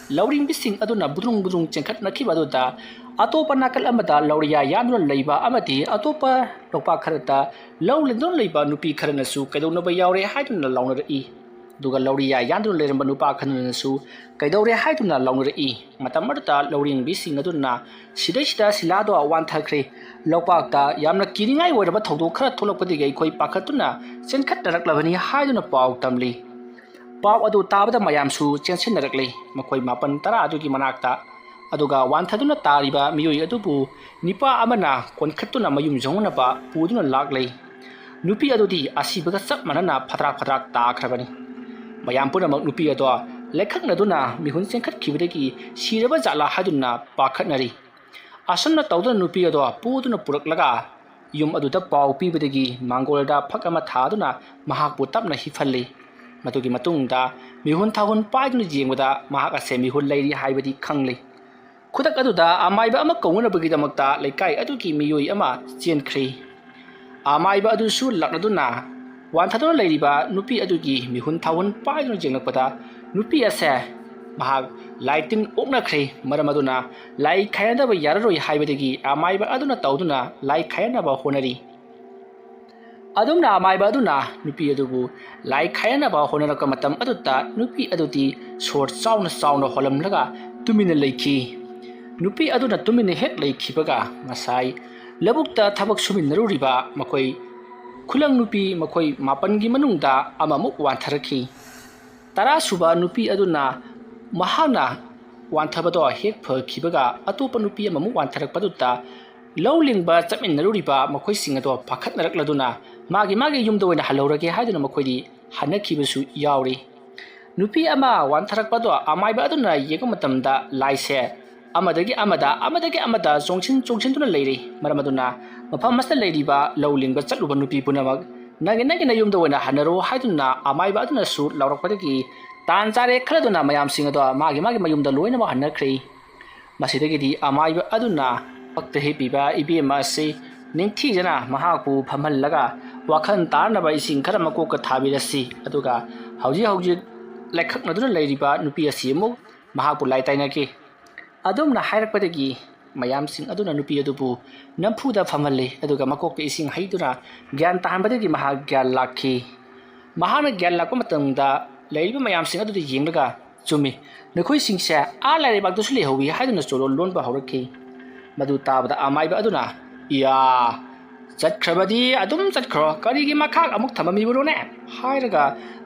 ꯂꯧꯔꯤꯡꯕꯤꯁꯤꯡ ꯑꯗꯨꯅ ꯕꯨꯗ꯭ꯔꯨꯡ ꯕꯨꯗ꯭ꯔꯨꯡ ꯆꯦꯟꯈꯠꯅꯈꯤꯕ ꯑꯗꯨꯗ ꯑꯇꯣꯞꯄ ꯅꯥꯀꯜ ꯑꯃꯗ ꯂꯧꯔꯤꯌꯥ ꯌꯥꯟꯗꯨꯅ ꯂꯩꯕ ꯑꯃꯗꯤ ꯑꯇꯣꯞꯄ ꯂꯣꯛꯄꯥꯛ ꯈꯔꯗ ꯂꯧ ꯂꯤꯡꯗꯨꯅ ꯂꯩꯕ ꯅꯨꯄꯤ ꯈꯔꯅꯁꯨ ꯀꯩꯗꯧꯅꯕ ꯌꯥꯎꯔꯦ ꯍꯥꯏꯗꯨꯅ ꯂꯥꯎꯅꯔꯛꯏ꯫ ꯑꯗꯨꯒ ꯂꯧꯔꯤꯌꯥ ꯌꯥꯟꯗꯨꯅ ꯂꯩꯔꯝꯕ ꯅꯨꯄꯥ ꯈꯔꯅꯁꯨ ꯀꯩꯗꯧꯔꯦ ꯍꯥꯏꯗꯨꯅ ꯂꯥꯎꯅꯔꯛꯏ꯫ ꯃꯇꯝ ꯑꯗꯨꯗ ꯂꯧꯔꯤꯡꯕꯤꯁꯤꯡ ꯑꯗꯨꯅ ꯁꯤꯗꯩꯁꯤꯗ ꯁꯤꯂꯥꯗꯣ ꯋꯥꯟꯊꯈ꯭ꯔꯦ꯫ ꯂꯣꯛꯄꯥꯛꯇ ꯌꯥꯝꯅ ꯀꯤꯅꯤꯡꯉꯥꯏ ꯑꯣꯏꯔꯕ ꯊꯧꯗꯣꯛ ꯈꯔ ꯊꯣꯛꯂꯛꯄꯗꯒꯤ ꯑꯩꯈꯣꯏ ꯄꯥꯈꯠꯇꯨꯅ ꯆꯦꯟꯈꯠꯅꯔꯛꯂꯕꯅꯤ ꯍꯥꯏꯗꯨꯅ ꯄꯥꯎ ꯇꯝꯂꯤ꯫ ꯄꯥꯎ ꯑꯗꯨ ꯇꯥꯕꯗ ꯃꯌꯥꯝꯁꯨ ꯆꯦꯟꯁꯤꯟꯅꯔꯛꯂꯤ ꯃꯈꯣꯏ ꯃꯥꯄꯟ ꯇꯔꯥ ꯑꯗꯨꯒꯤ ꯃꯅꯥꯛꯇ꯫ ꯑꯗꯨꯒ ꯋꯥꯟꯊꯗꯨꯅ ꯇꯥꯔꯤꯕ ꯃꯤꯑꯣꯏ ꯑꯗꯨꯕꯨ ꯅꯤꯄꯥ ꯑꯃꯅ ꯀꯣꯟꯈꯠꯇꯨꯅ ꯃꯌꯨꯝ ꯌꯧꯅꯅꯕ ꯄꯨꯗꯨꯅ ꯂꯥꯛꯂꯤ꯫ ꯅꯨꯄꯤ ꯑꯗꯨꯗꯤ ꯑꯁꯤꯕꯒ ꯆꯞ ꯃꯥꯟꯅꯅ ꯐꯗ꯭ꯔꯥꯛ ꯐꯗ꯭ꯔꯥꯛ ꯇꯥꯈ꯭ꯔꯕꯅꯤ꯫ ꯃꯌꯥꯝ ꯄꯨꯝꯅꯃꯛ ꯅꯨꯄꯤ ꯑꯗꯣ ꯂꯩꯈꯛꯅꯗꯨꯅ ꯃꯤꯍꯨꯟ ꯆꯦꯟꯈꯠꯈꯤꯕꯗꯒꯤ ꯁꯤꯔꯕ ꯖꯥꯠꯂꯥ ꯍꯥꯏꯗꯨꯅ ꯄꯥꯈꯠꯅꯔꯤ꯫ ꯑꯁꯨꯝꯅ ꯇꯧꯗꯨꯅ ꯅꯨꯄꯤ ꯑꯗꯣ ꯄꯨꯗꯨꯅ ꯄꯨꯔꯛꯂꯒ ꯌꯨꯝ ꯑꯗꯨꯗ ꯄꯥꯎ ꯄꯤꯕꯗꯒꯤ ꯃꯥꯡꯒꯣꯜꯗ ꯐꯛ ꯑꯃ ꯊꯥꯗꯨꯅ ꯃꯍꯥꯛꯄꯨ ꯇꯞꯅ ꯍꯤꯞꯍꯜꯂꯤ꯫ ꯃꯗꯨꯒꯤ ꯃꯇꯨꯡꯗ ꯃꯤꯍꯨꯟ ꯊꯥꯍꯨꯟ ꯄꯥꯏꯗꯨꯅ ꯌꯦꯡꯕꯗ ꯃꯍꯥꯛ ꯑꯁꯦ ꯃꯤꯍꯨꯟ ꯂꯩꯔꯤ ꯍꯥꯏꯕꯗꯤ ꯈꯪꯂꯤ꯫ ꯈꯨꯗꯛ ꯑꯗꯨꯗ ꯑꯃꯥꯏꯕ ꯑꯃ ꯀꯧꯅꯅꯕꯒꯤꯗꯃꯛꯇ ꯂꯩꯀꯥꯏ ꯑꯗꯨꯒꯤ ꯃꯤꯑꯣꯏ ꯑꯃ ꯆꯦꯟꯈ꯭ꯔꯦ꯫ ꯑꯃꯥꯏꯕ ꯑꯗꯨꯁꯨ ꯂꯥꯛꯂꯗꯨꯅ ꯋꯥꯟꯊꯗꯨꯅ ꯂꯩꯔꯤꯕ ꯅꯨꯄꯤ ꯑꯗꯨꯒꯤ ꯃꯤꯍꯨꯟ ꯊꯥꯍꯨꯟ ꯄꯥꯏꯗꯨꯅ ꯌꯦꯡꯂꯛꯄꯗ, ꯅꯨꯄꯤ ꯑꯁꯦ ꯃꯍꯥꯛ ꯂꯥꯏ ꯇꯤꯟ ꯑꯣꯛꯅꯈ꯭ꯔꯦ꯫ ꯃꯔꯝ ꯑꯗꯨꯅ ꯂꯥꯏ ꯈꯥꯏꯅꯗꯕ ꯌꯥꯔꯔꯣꯏ ꯍꯥꯏꯕꯗꯒꯤ ꯑꯃꯥꯏꯕ ꯑꯗꯨꯅ ꯇꯧꯗꯨꯅ ꯂꯥꯏ ꯈꯥꯏꯅꯅꯕ ꯍꯣꯠꯅꯔꯤ꯫ ꯑꯗꯨꯝꯅ ꯑꯃꯥꯏꯕ ꯑꯗꯨꯅ ꯅꯨꯄꯤ ꯑꯗꯨꯕꯨ ꯂꯥꯏ ꯈꯥꯏꯅꯅꯕ ꯍꯣꯠꯅꯔꯛꯄ ꯃꯇꯝ ꯑꯗꯨꯗ, ꯅꯨꯄꯤ ꯑꯗꯨꯗꯤ ꯁꯣꯔ ꯆꯥꯎꯅ ꯆꯥꯎꯅ ꯍꯣꯜꯂꯝꯂꯒ ꯇꯨꯃꯤꯟꯅ ꯂꯩꯈꯤ꯫ ꯅꯨꯄꯤ ꯑꯗꯨꯅ ꯇꯨꯃꯤꯟꯅ ꯍꯦꯛ ꯂꯩꯈꯤꯕꯒ, ꯉꯁꯥꯏ ꯂꯧꯕꯨꯛꯇ ꯊꯕꯛ ꯁꯨꯃꯤꯟꯅꯔꯨꯔꯤꯕ ꯃꯈꯣꯏ ꯈꯨꯂꯪ ꯅꯨꯄꯤ ꯃꯈꯣꯏ ꯃꯥꯄꯟꯒꯤ ꯃꯅꯨꯡꯗ ꯑꯃꯃꯨꯛ ꯋꯥꯟꯊꯔꯛꯈꯤ꯫ ꯇꯔꯥ ꯁꯨꯕ ꯅꯨꯄꯤ ꯑꯗꯨꯅ ꯃꯍꯥꯛꯅ ꯋꯥꯟꯊꯕꯗꯣ ꯍꯦꯛ ꯐꯈꯤꯕꯒ, ꯑꯇꯣꯞꯄ ꯅꯨꯄꯤ ꯑꯃꯃꯨꯛ ꯋꯥꯟꯊꯔꯛꯄꯗꯨꯗ, ꯂꯧ ꯂꯤꯡꯕ ꯆꯠꯃꯤꯟꯅꯔꯨꯔꯤꯕ ꯃꯈꯣꯏꯁꯤꯡ ꯑꯗꯣ ꯄꯥꯈꯠꯅꯔꯛꯂꯗꯨꯅ, ꯃꯥꯒꯤ ꯃꯥꯒꯤ ꯌꯨꯝꯗ ꯑꯣꯏꯅ ꯍꯜꯍꯧꯔꯒꯦ ꯍꯥꯏꯗꯨꯅ ꯃꯈꯣꯏꯗꯤ ꯍꯟꯅꯈꯤꯕꯁꯨ ꯌꯥꯎꯔꯤ꯫ ꯅꯨꯄꯤ ꯑꯃ ꯋꯥꯟꯊꯔꯛꯄꯗꯣ ꯑꯃꯥꯏꯕ ꯑꯗꯨꯅ ꯌꯦꯡꯕ ꯃꯇꯝꯗ, ꯂꯥꯏꯁꯦ ꯑꯃꯗꯒꯤ ꯑꯃꯗ, ꯑꯃꯗꯒꯤ ꯑꯃꯗ ꯆꯣꯡꯁꯤꯟ ꯆꯣꯡꯁꯤꯟꯗꯨꯅ ꯂꯩꯔꯤ꯫ ꯃꯔꯝ ꯑꯗꯨꯅ ꯃꯐꯝ ꯑꯁꯤꯗ ꯂꯩꯔꯤꯕ ꯂꯧ ꯂꯤꯡꯕ ꯆꯠꯂꯨꯕ ꯅꯨꯄꯤ ꯄꯨꯝꯅꯃꯛ, "ꯅꯪꯒꯤ, ꯅꯪꯒꯤ ꯅꯌꯨꯝꯗ ꯑꯣꯏꯅ ꯍꯟꯅꯔꯣ" ꯍꯥꯏꯗꯨꯅ ꯑꯃꯥꯏꯕ ꯑꯗꯨꯅꯁꯨ ꯂꯥꯎꯔꯛꯄꯗꯒꯤ, ꯇꯥꯟ ꯆꯥꯔꯦ ꯈꯜꯂꯗꯨꯅ ꯃꯌꯥꯝꯁꯤꯡ ꯑꯗꯣ ꯃꯥꯒꯤ ꯃꯥꯒꯤ ꯃꯌꯨꯝꯗ ꯂꯣꯏꯅꯃꯛ ꯍꯟꯅꯈ꯭ꯔꯦ꯫ ꯃꯁꯤꯗꯒꯤꯗꯤ ꯑꯃꯥꯏꯕ ꯑꯗꯨꯅ ꯄꯛꯇ ꯍꯤꯞꯄꯤꯕ ꯏꯕꯦꯝꯃ ꯑꯁꯤ ꯅꯤꯡꯊꯤꯖꯅ ꯃꯍꯥꯛꯄꯨ ꯐꯝꯍꯜꯂꯒ, ꯋꯥꯈꯜ ꯇꯥꯅꯕ ꯏꯁꯤꯡ ꯈꯔ ꯃꯀꯣꯛꯇ ꯊꯥꯕꯤꯔꯁꯤ, ꯑꯗꯨꯒ ꯍꯧꯖꯤꯛ ꯍꯧꯖꯤꯛ ꯂꯥꯏꯈꯛꯅꯗꯨꯅ ꯂꯩꯔꯤꯕ ꯅꯨꯄꯤ ꯑꯁꯤ ꯑꯃꯨꯛ ꯃꯍꯥꯛꯄꯨ ꯂꯥꯏ ꯇꯥꯏꯅꯒꯦ꯫ ꯑꯗꯨꯝꯅ ꯍꯥꯏꯔꯛꯄꯗꯒꯤ ꯃꯌꯥꯝꯁꯤꯡ ꯑꯗꯨꯅ ꯅꯨꯄꯤ ꯑꯗꯨꯕꯨ ꯅꯝꯐꯨꯗ ꯐꯝꯍꯜꯂꯤ, ꯑꯗꯨꯒ ꯃꯀꯣꯛꯇ ꯏꯁꯤꯡ ꯍꯩꯗꯨꯅ ꯒ꯭ꯌꯥꯟ ꯇꯥꯍꯟꯕꯗꯒꯤ ꯃꯍꯥꯛ ꯒ꯭ꯌꯥꯟ ꯂꯥꯛꯈꯤ꯫ ꯃꯍꯥꯛꯅ ꯒ꯭ꯌꯥꯟ ꯂꯥꯛꯄ ꯃꯇꯝꯗ, ꯂꯩꯔꯤꯕ ꯃꯌꯥꯝꯁꯤꯡ ꯑꯗꯨꯗ ꯌꯦꯡꯂꯒ, "ꯆꯨꯝꯃꯤ, ꯅꯈꯣꯏꯁꯤꯡꯁꯦ ꯑꯥ ꯂꯥꯏꯔꯩꯕꯥꯛꯇꯁꯨ ꯂꯩꯍꯧꯋꯤ" ꯍꯥꯏꯗꯨꯅ ꯆꯣꯂꯣꯟ ꯂꯣꯟꯕ ꯍꯧꯔꯛꯈꯤ꯫ ꯃꯗꯨ ꯇꯥꯕꯗ ꯑꯃꯥꯏꯕ ꯑꯗꯨꯅ, "ꯏꯌꯥ, ꯆꯠꯈ꯭ꯔꯕꯗꯤ ꯑꯗꯨꯝ ꯆꯠꯈ꯭ꯔꯣ, ꯀꯔꯤꯒꯤ ꯃꯈꯥ ꯑꯃꯨꯛ ꯊꯝꯃꯝꯃꯤꯕꯅꯣꯅꯦ?" ꯍꯥꯏꯔꯒ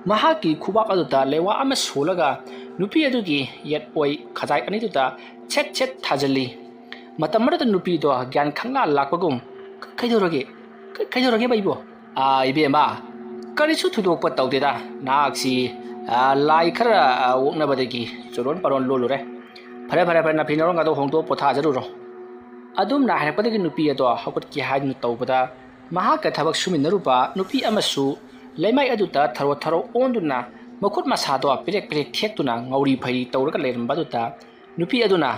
ꯃꯍꯥꯛꯀꯤ ꯈꯨꯕꯥꯛ ꯑꯗꯨꯗ ꯂꯩꯋꯥ ꯑꯃ ꯁꯣꯜꯂꯒ ꯅꯨꯄꯤ ꯑꯗꯨꯒꯤ ꯌꯦꯠ ꯑꯣꯏ ꯈꯖꯥꯏ ꯑꯅꯤꯗꯨꯗ ꯁꯦꯠ ꯁꯦꯠ ꯊꯥꯖꯤꯜꯂꯤ꯫ ꯃꯇꯝ ꯑꯗꯨꯗ ꯅꯨꯄꯤꯗꯣ ꯒ꯭ꯌꯥꯟ ꯈꯪꯂꯥ ꯂꯥꯛꯄꯒꯨꯝ, "ꯀ-, ꯀꯩꯗꯧꯔꯒꯦ? ꯀ-, ꯀꯩꯗꯧꯔꯒꯦꯕ ꯑꯩꯕꯣ?" "ꯑꯥ, ꯏꯕꯦꯝꯃ, ꯀꯔꯤꯁꯨ ꯊꯣꯏꯗꯣꯛꯄ ꯇꯧꯗꯦꯗ꯫ ꯅꯍꯥꯛꯁꯤ, ꯑꯥ, ꯂꯥꯏ ꯈꯔ, ꯑꯥ, ꯑꯣꯛꯅꯕꯗꯒꯤ ꯆꯨꯔꯣꯟ ꯄꯥꯔꯣꯟ ꯂꯣꯜꯂꯨꯔꯦ꯫ ꯐꯔꯦ, ꯐꯔꯦ, ꯐꯔꯦ, ꯅꯐꯤ ꯅꯔꯣꯟꯒꯗꯣ ꯍꯣꯡꯗꯣꯛꯑ ꯄꯣꯊꯥꯖꯔꯨꯔꯣ꯫" ꯑꯗꯨꯝꯅ ꯍꯥꯏꯔꯛꯄꯗꯒꯤ ꯅꯨꯄꯤ ꯑꯗꯣ ꯍꯧꯒꯠꯀꯦ ꯍꯥꯏꯗꯨꯅ ꯇꯧꯕꯗ, ꯃꯍꯥꯛꯀ ꯊꯕꯛ ꯁꯨꯃꯤꯟꯅꯔꯨꯕ ꯅꯨꯄꯤ ꯑꯃꯁꯨ ꯂꯩꯃꯥꯏ ꯑꯗꯨꯗ ꯊꯔꯣ ꯊꯔꯣ ꯑꯣꯟꯗꯨꯅ, ꯃꯈꯨꯠ ꯃꯁꯥꯗꯣ ꯄꯤꯔꯦꯛ ꯄꯤꯔꯦꯛ ꯊꯦꯛꯇꯨꯅ ꯉꯧꯔꯤ ꯐꯩꯔꯤ ꯇꯧꯔꯒ ꯂꯩꯔꯝꯕ ꯑꯗꯨꯗ, ꯅꯨꯄꯤ ꯑꯗꯨꯅ,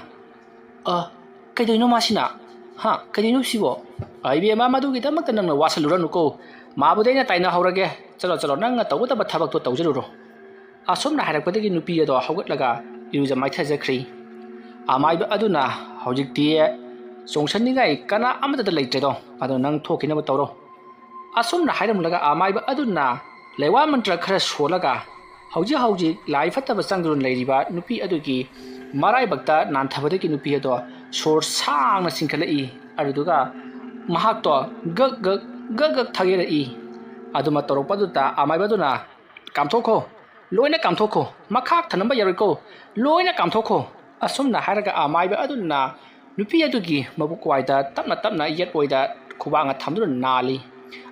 ꯑ, ꯀꯩꯗꯧꯅꯣ ꯃꯥꯁꯤꯅ? ꯍꯥ, ꯀꯩꯗꯧꯅꯣ ꯁꯤꯕꯣ? ꯑ, ꯏꯕꯦꯝꯃ, ꯃꯗꯨꯒꯤꯗꯃꯛꯇ ꯅꯪꯅ ꯋꯥꯁꯜꯂꯨꯔꯅꯨꯀꯣ꯫ ꯃꯥꯕꯨꯗꯤ ꯑꯩꯅ ꯇꯥꯏꯅꯍꯧꯔꯒꯦ꯫ ꯆꯠꯂꯣ, ꯆꯠꯂꯣ, ꯅꯪꯅ ꯇꯧꯒꯗꯕ ꯊꯕꯛꯇꯣ ꯇꯧꯖꯔꯨꯔꯣ꯫ ꯑꯁꯨꯝꯅ ꯍꯥꯏꯔꯛꯄꯗꯒꯤ ꯅꯨꯄꯤ ꯑꯗꯣ ꯍꯧꯒꯠꯂꯒ ꯏꯔꯨꯖ ꯃꯥꯏꯊꯖꯈ꯭ꯔꯤ꯫ ꯑꯃꯥꯏꯕ ꯑꯗꯨꯅ, "ꯍꯧꯖꯤꯛꯇꯤ ꯆꯣꯡꯁꯟꯅꯤꯡꯉꯥꯏ ꯀꯅꯥ ꯑꯃꯠꯇꯗ ꯂꯩꯇ꯭ꯔꯦꯗꯣ, ꯑꯗꯣ ꯅꯪ ꯊꯣꯛꯈꯤꯅꯕ ꯇꯧꯔꯣ"꯫ ꯑꯁꯨꯝꯅ ꯍꯥꯏꯔꯝꯂꯒ ꯑꯃꯥꯏꯕ ꯑꯗꯨꯅ ꯂꯩꯋꯥ ꯃꯟꯇ꯭ꯔ ꯈꯔ ꯁꯣꯜꯂꯒ ꯍꯧꯖꯤꯛ ꯍꯧꯖꯤꯛ ꯂꯥꯏ ꯐꯠꯇꯕ ꯆꯪꯗꯨꯅ ꯂꯩꯔꯤꯕ ꯅꯨꯄꯤ ꯑꯗꯨꯒꯤ ꯃꯔꯥꯏꯕꯛꯇ ꯅꯥꯟꯊꯕꯗꯒꯤ ꯅꯨꯄꯤ ꯑꯗꯣ ꯁꯣꯔ ꯁꯥꯡꯅ ꯆꯤꯡꯈꯠꯂꯛꯏ꯫ ꯑꯗꯨꯗꯨꯒ ꯃꯍꯥꯛꯇꯣ ꯒꯛ ꯒꯛ, ꯒꯛ ꯒꯛ ꯊꯥꯒꯦꯔꯛꯏ꯫ ꯑꯗꯨꯃ ꯇꯧꯔꯛꯄꯗꯨꯗ ꯑꯃꯥꯏꯕꯗꯨꯅ, "ꯀꯥꯝꯊꯣꯛꯈꯣ, ꯂꯣꯏꯅ ꯀꯥꯝꯊꯣꯛꯈꯣ, ꯃꯈꯥ ꯊꯝꯅꯕ ꯌꯥꯔꯣꯏꯀꯣ, ꯂꯣꯏꯅ ꯀꯥꯝꯊꯣꯛꯈꯣ"꯫ ꯑꯁꯨꯝꯅ ꯍꯥꯏꯔꯒ ꯑꯃꯥꯏꯕ ꯑꯗꯨꯅ ꯅꯨꯄꯤ ꯑꯗꯨꯒꯤ ꯃꯕꯨꯛ ꯋꯥꯏꯗ ꯇꯞꯅ ꯇꯞꯅ ꯌꯦꯠ ꯑꯣꯏꯗ ꯈꯨꯕꯥꯛꯅ ꯊꯝꯗꯨꯅ ꯅꯥꯜꯂꯤ꯫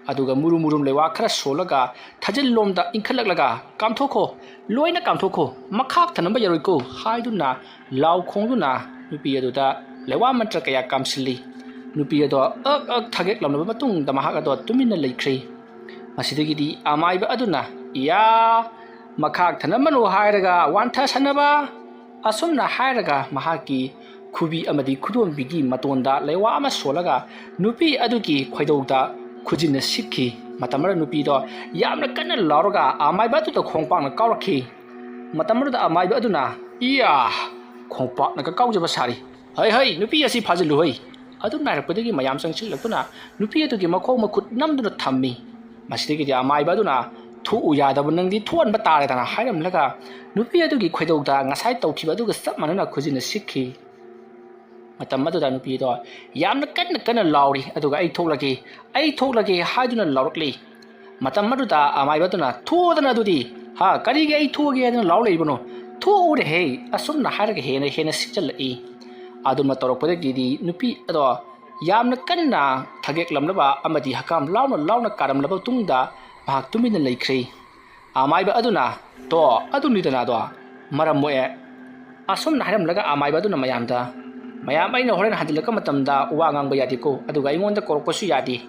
ꯑꯗꯨꯒ ꯃꯨꯔꯨꯝ ꯃꯨꯔꯨꯝ ꯂꯩꯋꯥ ꯈꯔ ꯁꯣꯜꯂꯒ ꯊꯥꯖꯤꯜꯂꯣꯝꯗ ꯏꯟꯈꯠꯂꯛꯂꯒ, "ꯀꯥꯝꯊꯣꯛꯈꯣ, ꯂꯣꯏꯅ ꯀꯥꯝꯊꯣꯛꯈꯣ, ꯃꯈꯥ ꯊꯝꯅꯕ ꯌꯥꯔꯣꯏꯀꯣ" ꯍꯥꯏꯗꯨꯅ ꯂꯥꯎ ꯈꯣꯡꯗꯨꯅ ꯅꯨꯄꯤ ꯑꯗꯨꯗ ꯂꯩꯋꯥ ꯃꯟꯇ꯭ꯔ ꯀꯌꯥ ꯀꯥꯝꯁꯤꯜꯂꯤ꯫ ꯅꯨꯄꯤ ꯑꯗꯣ ꯑꯛ ꯑꯛ ꯊꯥꯒꯦꯛꯂꯝꯂꯕ ꯃꯇꯨꯡꯗ ꯃꯍꯥꯛ ꯑꯗꯣ ꯇꯨꯃꯤꯟꯅ ꯂꯩꯈ꯭ꯔꯦ꯫ ꯃꯁꯤꯗꯒꯤꯗꯤ ꯑꯃꯥꯏꯕ ꯑꯗꯨꯅ, "ꯏꯌꯥ, ꯃꯈꯥ ꯊꯅꯝꯃꯅꯨ ꯍꯥꯏꯔꯒ ꯋꯥꯟꯊꯁꯟꯅꯕ"꯫ ꯑꯁꯨꯝꯅ ꯍꯥꯏꯔꯒ ꯃꯍꯥꯛꯀꯤ ꯈꯨꯕꯤ ꯑꯃꯗꯤ ꯈꯨꯗꯣꯝꯕꯤꯒꯤ ꯃꯇꯣꯟꯗ ꯂꯩꯋꯥ ꯑꯃ ꯁꯣꯜꯂꯒ ꯅꯨꯄꯤ ꯑꯗꯨꯒꯤ ꯈꯣꯏꯗꯧꯗ ꯈꯨꯖꯤꯟꯅ ꯁꯤꯛꯈꯤ꯫ ꯃꯇꯝ ꯑꯗꯨꯗ ꯅꯨꯄꯤꯗꯣ ꯌꯥꯝꯅ ꯀꯟꯅ ꯂꯥꯎꯔꯒ ꯑꯃꯥꯏꯕ ꯑꯗꯨꯗ ꯈꯣꯡꯄꯥꯛꯅ ꯀꯥꯎꯔꯛꯈꯤ꯫ ꯃꯇꯝ ꯑꯗꯨꯗ ꯑꯃꯥꯏꯕ ꯑꯗꯨꯅ, "ꯏꯌꯥ, ꯈꯣꯡꯄꯥꯛꯅꯒ ꯀꯥꯎꯖꯕ ꯁꯥꯔꯤ" "ꯍꯩ ꯍꯩ, ꯅꯨꯄꯤ ꯑꯁꯤ ꯐꯥꯖꯤꯜꯂꯨ ꯍꯩ"꯫ ꯑꯗꯨꯝ ꯍꯥꯏꯔꯛꯄꯗꯒꯤ ꯃꯌꯥꯝ ꯆꯪꯁꯤꯜꯂꯛꯇꯨꯅ ꯅꯨꯄꯤ ꯑꯗꯨꯒꯤ ꯃꯈꯣꯡ ꯃꯈꯨꯠ ꯅꯝꯗꯨꯅ ꯊꯝꯃꯤ꯫ ꯃꯁꯤꯗꯒꯤꯗꯤ ꯑꯃꯥꯏꯕ ꯑꯗꯨꯅ, "ꯊꯣꯛꯎ ꯌꯥꯗꯕ ꯅꯪꯗꯤ ꯊꯣꯛꯍꯟꯕ ꯇꯥꯔꯦꯗꯅ" ꯍꯥꯏꯔꯝꯂꯒ ꯅꯨꯄꯤ ꯑꯗꯨꯒꯤ ꯈꯣꯏꯗꯧꯗ ꯉꯁꯥꯏ ꯇꯧꯈꯤꯕ ꯑꯗꯨꯒ ꯆꯞ ꯃꯥꯟꯅꯅ ꯈꯨꯖꯤꯟꯅ ꯁꯤꯛꯈꯤ꯫ ꯃꯇꯝ ꯑꯗꯨꯗ ꯅꯨꯄꯤꯗꯣ ꯌꯥꯝꯅ ꯀꯟꯅ ꯀꯟꯅ ꯂꯥꯎꯔꯤ, ꯑꯗꯨꯒ "ꯑꯩ ꯊꯣꯛꯂꯒꯦ, ꯑꯩ ꯊꯣꯛꯂꯒꯦ" ꯍꯥꯏꯗꯨꯅ ꯂꯥꯎꯔꯛꯂꯤ꯫ ꯃꯇꯝ ꯑꯗꯨꯗ ꯑꯃꯥꯏꯕ ꯑꯗꯨꯅ, "ꯊꯣꯛꯑꯣꯗꯅ ꯑꯗꯨꯗꯤ, ꯍꯥ, ꯀꯔꯤꯒꯤ ꯑꯩ ꯊꯣꯛꯑꯒꯦ ꯍꯥꯏꯗꯨꯅ ꯂꯥꯎ ꯂꯩꯕꯅꯣ? ꯊꯣꯛꯎꯅꯦꯍꯦ!" ꯑꯁꯨꯝꯅ ꯍꯥꯏꯔꯒ ꯍꯦꯟꯅ ꯍꯦꯟꯅ ꯁꯤꯛꯆꯜꯂꯛꯏ꯫ ꯑꯗꯨꯃ ꯇꯧꯔꯛꯄꯗꯒꯤꯗꯤ ꯅꯨꯄꯤ ꯑꯗꯣ ꯌꯥꯝꯅ ꯀꯟꯅ ꯊꯒꯦꯛꯂꯝꯂꯕ ꯑꯃꯗꯤ ꯍꯀꯥꯝ ꯂꯥꯎꯅ ꯂꯥꯎꯅ ꯀꯥꯔꯝꯂꯕ ꯃꯇꯨꯡꯗ ꯃꯍꯥꯛ ꯇꯨꯃꯤꯟꯅ ꯂꯩꯈ꯭ꯔꯦ꯫ ꯑꯃꯥꯏꯕ ꯑꯗꯨꯅ, "ꯇꯣ, ꯑꯗꯨꯅꯤꯗꯅ ꯑꯗꯣ, ꯃꯔꯝ ꯃꯣꯛꯑꯦ"꯫ ꯑꯁꯨꯝꯅ ꯍꯥꯏꯔꯝꯂꯒ ꯑꯃꯥꯏꯕ ꯑꯗꯨꯅ ꯃꯌꯥꯝꯗ, "ꯃꯌꯥꯝ, ꯑꯩꯅ ꯍꯣꯔꯦꯟ ꯍꯟꯖꯤꯜꯂꯛꯄ ꯃꯇꯝꯗ ꯋꯥ ꯉꯥꯡꯕ ꯌꯥꯗꯦꯀꯣ, ꯑꯗꯨꯒ ꯑꯩꯉꯣꯟꯗ ꯀꯧꯔꯛꯄꯁꯨ ꯌꯥꯗꯦ"꯫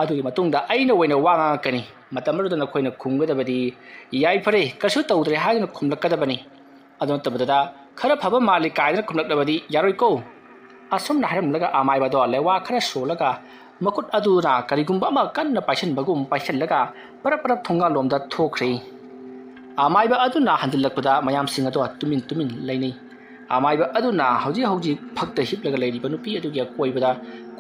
ꯑꯗꯨꯒꯤ ꯃꯇꯨꯡꯗ ꯑꯩꯅ ꯑꯣꯏꯅ ꯋꯥ ꯉꯥꯡꯉꯛꯀꯅꯤ꯫ ꯃꯇꯝ ꯑꯗꯨꯗ ꯅꯈꯣꯏꯅ ꯈꯨꯝꯒꯗꯕꯗꯤ, "ꯌꯥꯏꯐꯔꯦ, ꯀꯩꯁꯨ ꯇꯧꯗ꯭ꯔꯦ" ꯍꯥꯏꯗꯨꯅ ꯈꯨꯝꯂꯛꯀꯗꯕꯅꯤ꯫ ꯑꯗꯨ ꯅꯠꯇꯕꯗꯨꯗ, ꯈꯔ ꯐꯕ ꯃꯥꯜꯂꯤ ꯀꯥꯏꯗꯅ ꯈꯨꯝꯂꯛꯂꯕꯗꯤ ꯌꯥꯔꯣꯏꯀꯣ꯫ ꯑꯁꯨꯝꯅ ꯍꯥꯏꯔꯝꯂꯒ ꯑꯃꯥꯏꯕ ꯑꯗꯣ ꯂꯩꯋꯥ ꯈꯔ ꯁꯣꯜꯂꯒ ꯃꯈꯨꯠ ꯑꯗꯨꯅ ꯀꯔꯤꯒꯨꯝꯕ ꯑꯃ ꯀꯟꯅ ꯄꯥꯏꯁꯟꯕꯒꯨꯝ ꯄꯥꯏꯁꯜꯂꯒ ꯄꯔꯞ ꯄꯔꯞ ꯊꯣꯡꯒꯥꯜꯂꯣꯝꯗ ꯊꯣꯛꯈ꯭ꯔꯦ꯫ ꯑꯃꯥꯏꯕ ꯑꯗꯨꯅ ꯍꯟꯖꯤꯜꯂꯛꯄꯗ ꯃꯌꯥꯝꯁꯤꯡ ꯑꯗꯣ ꯇꯨꯃꯤꯟ ꯇꯨꯃꯤꯟ ꯂꯩꯅꯩ꯫ ꯑꯃꯥꯏꯕ ꯑꯗꯨꯅ ꯍꯧꯖꯤꯛ ꯍꯧꯖꯤꯛ ꯐꯛꯇ ꯍꯤꯞꯂꯒ ꯂꯩꯔꯤꯕ ꯅꯨꯄꯤ ꯑꯗꯨꯒꯤ ꯑꯀꯣꯏꯕꯗ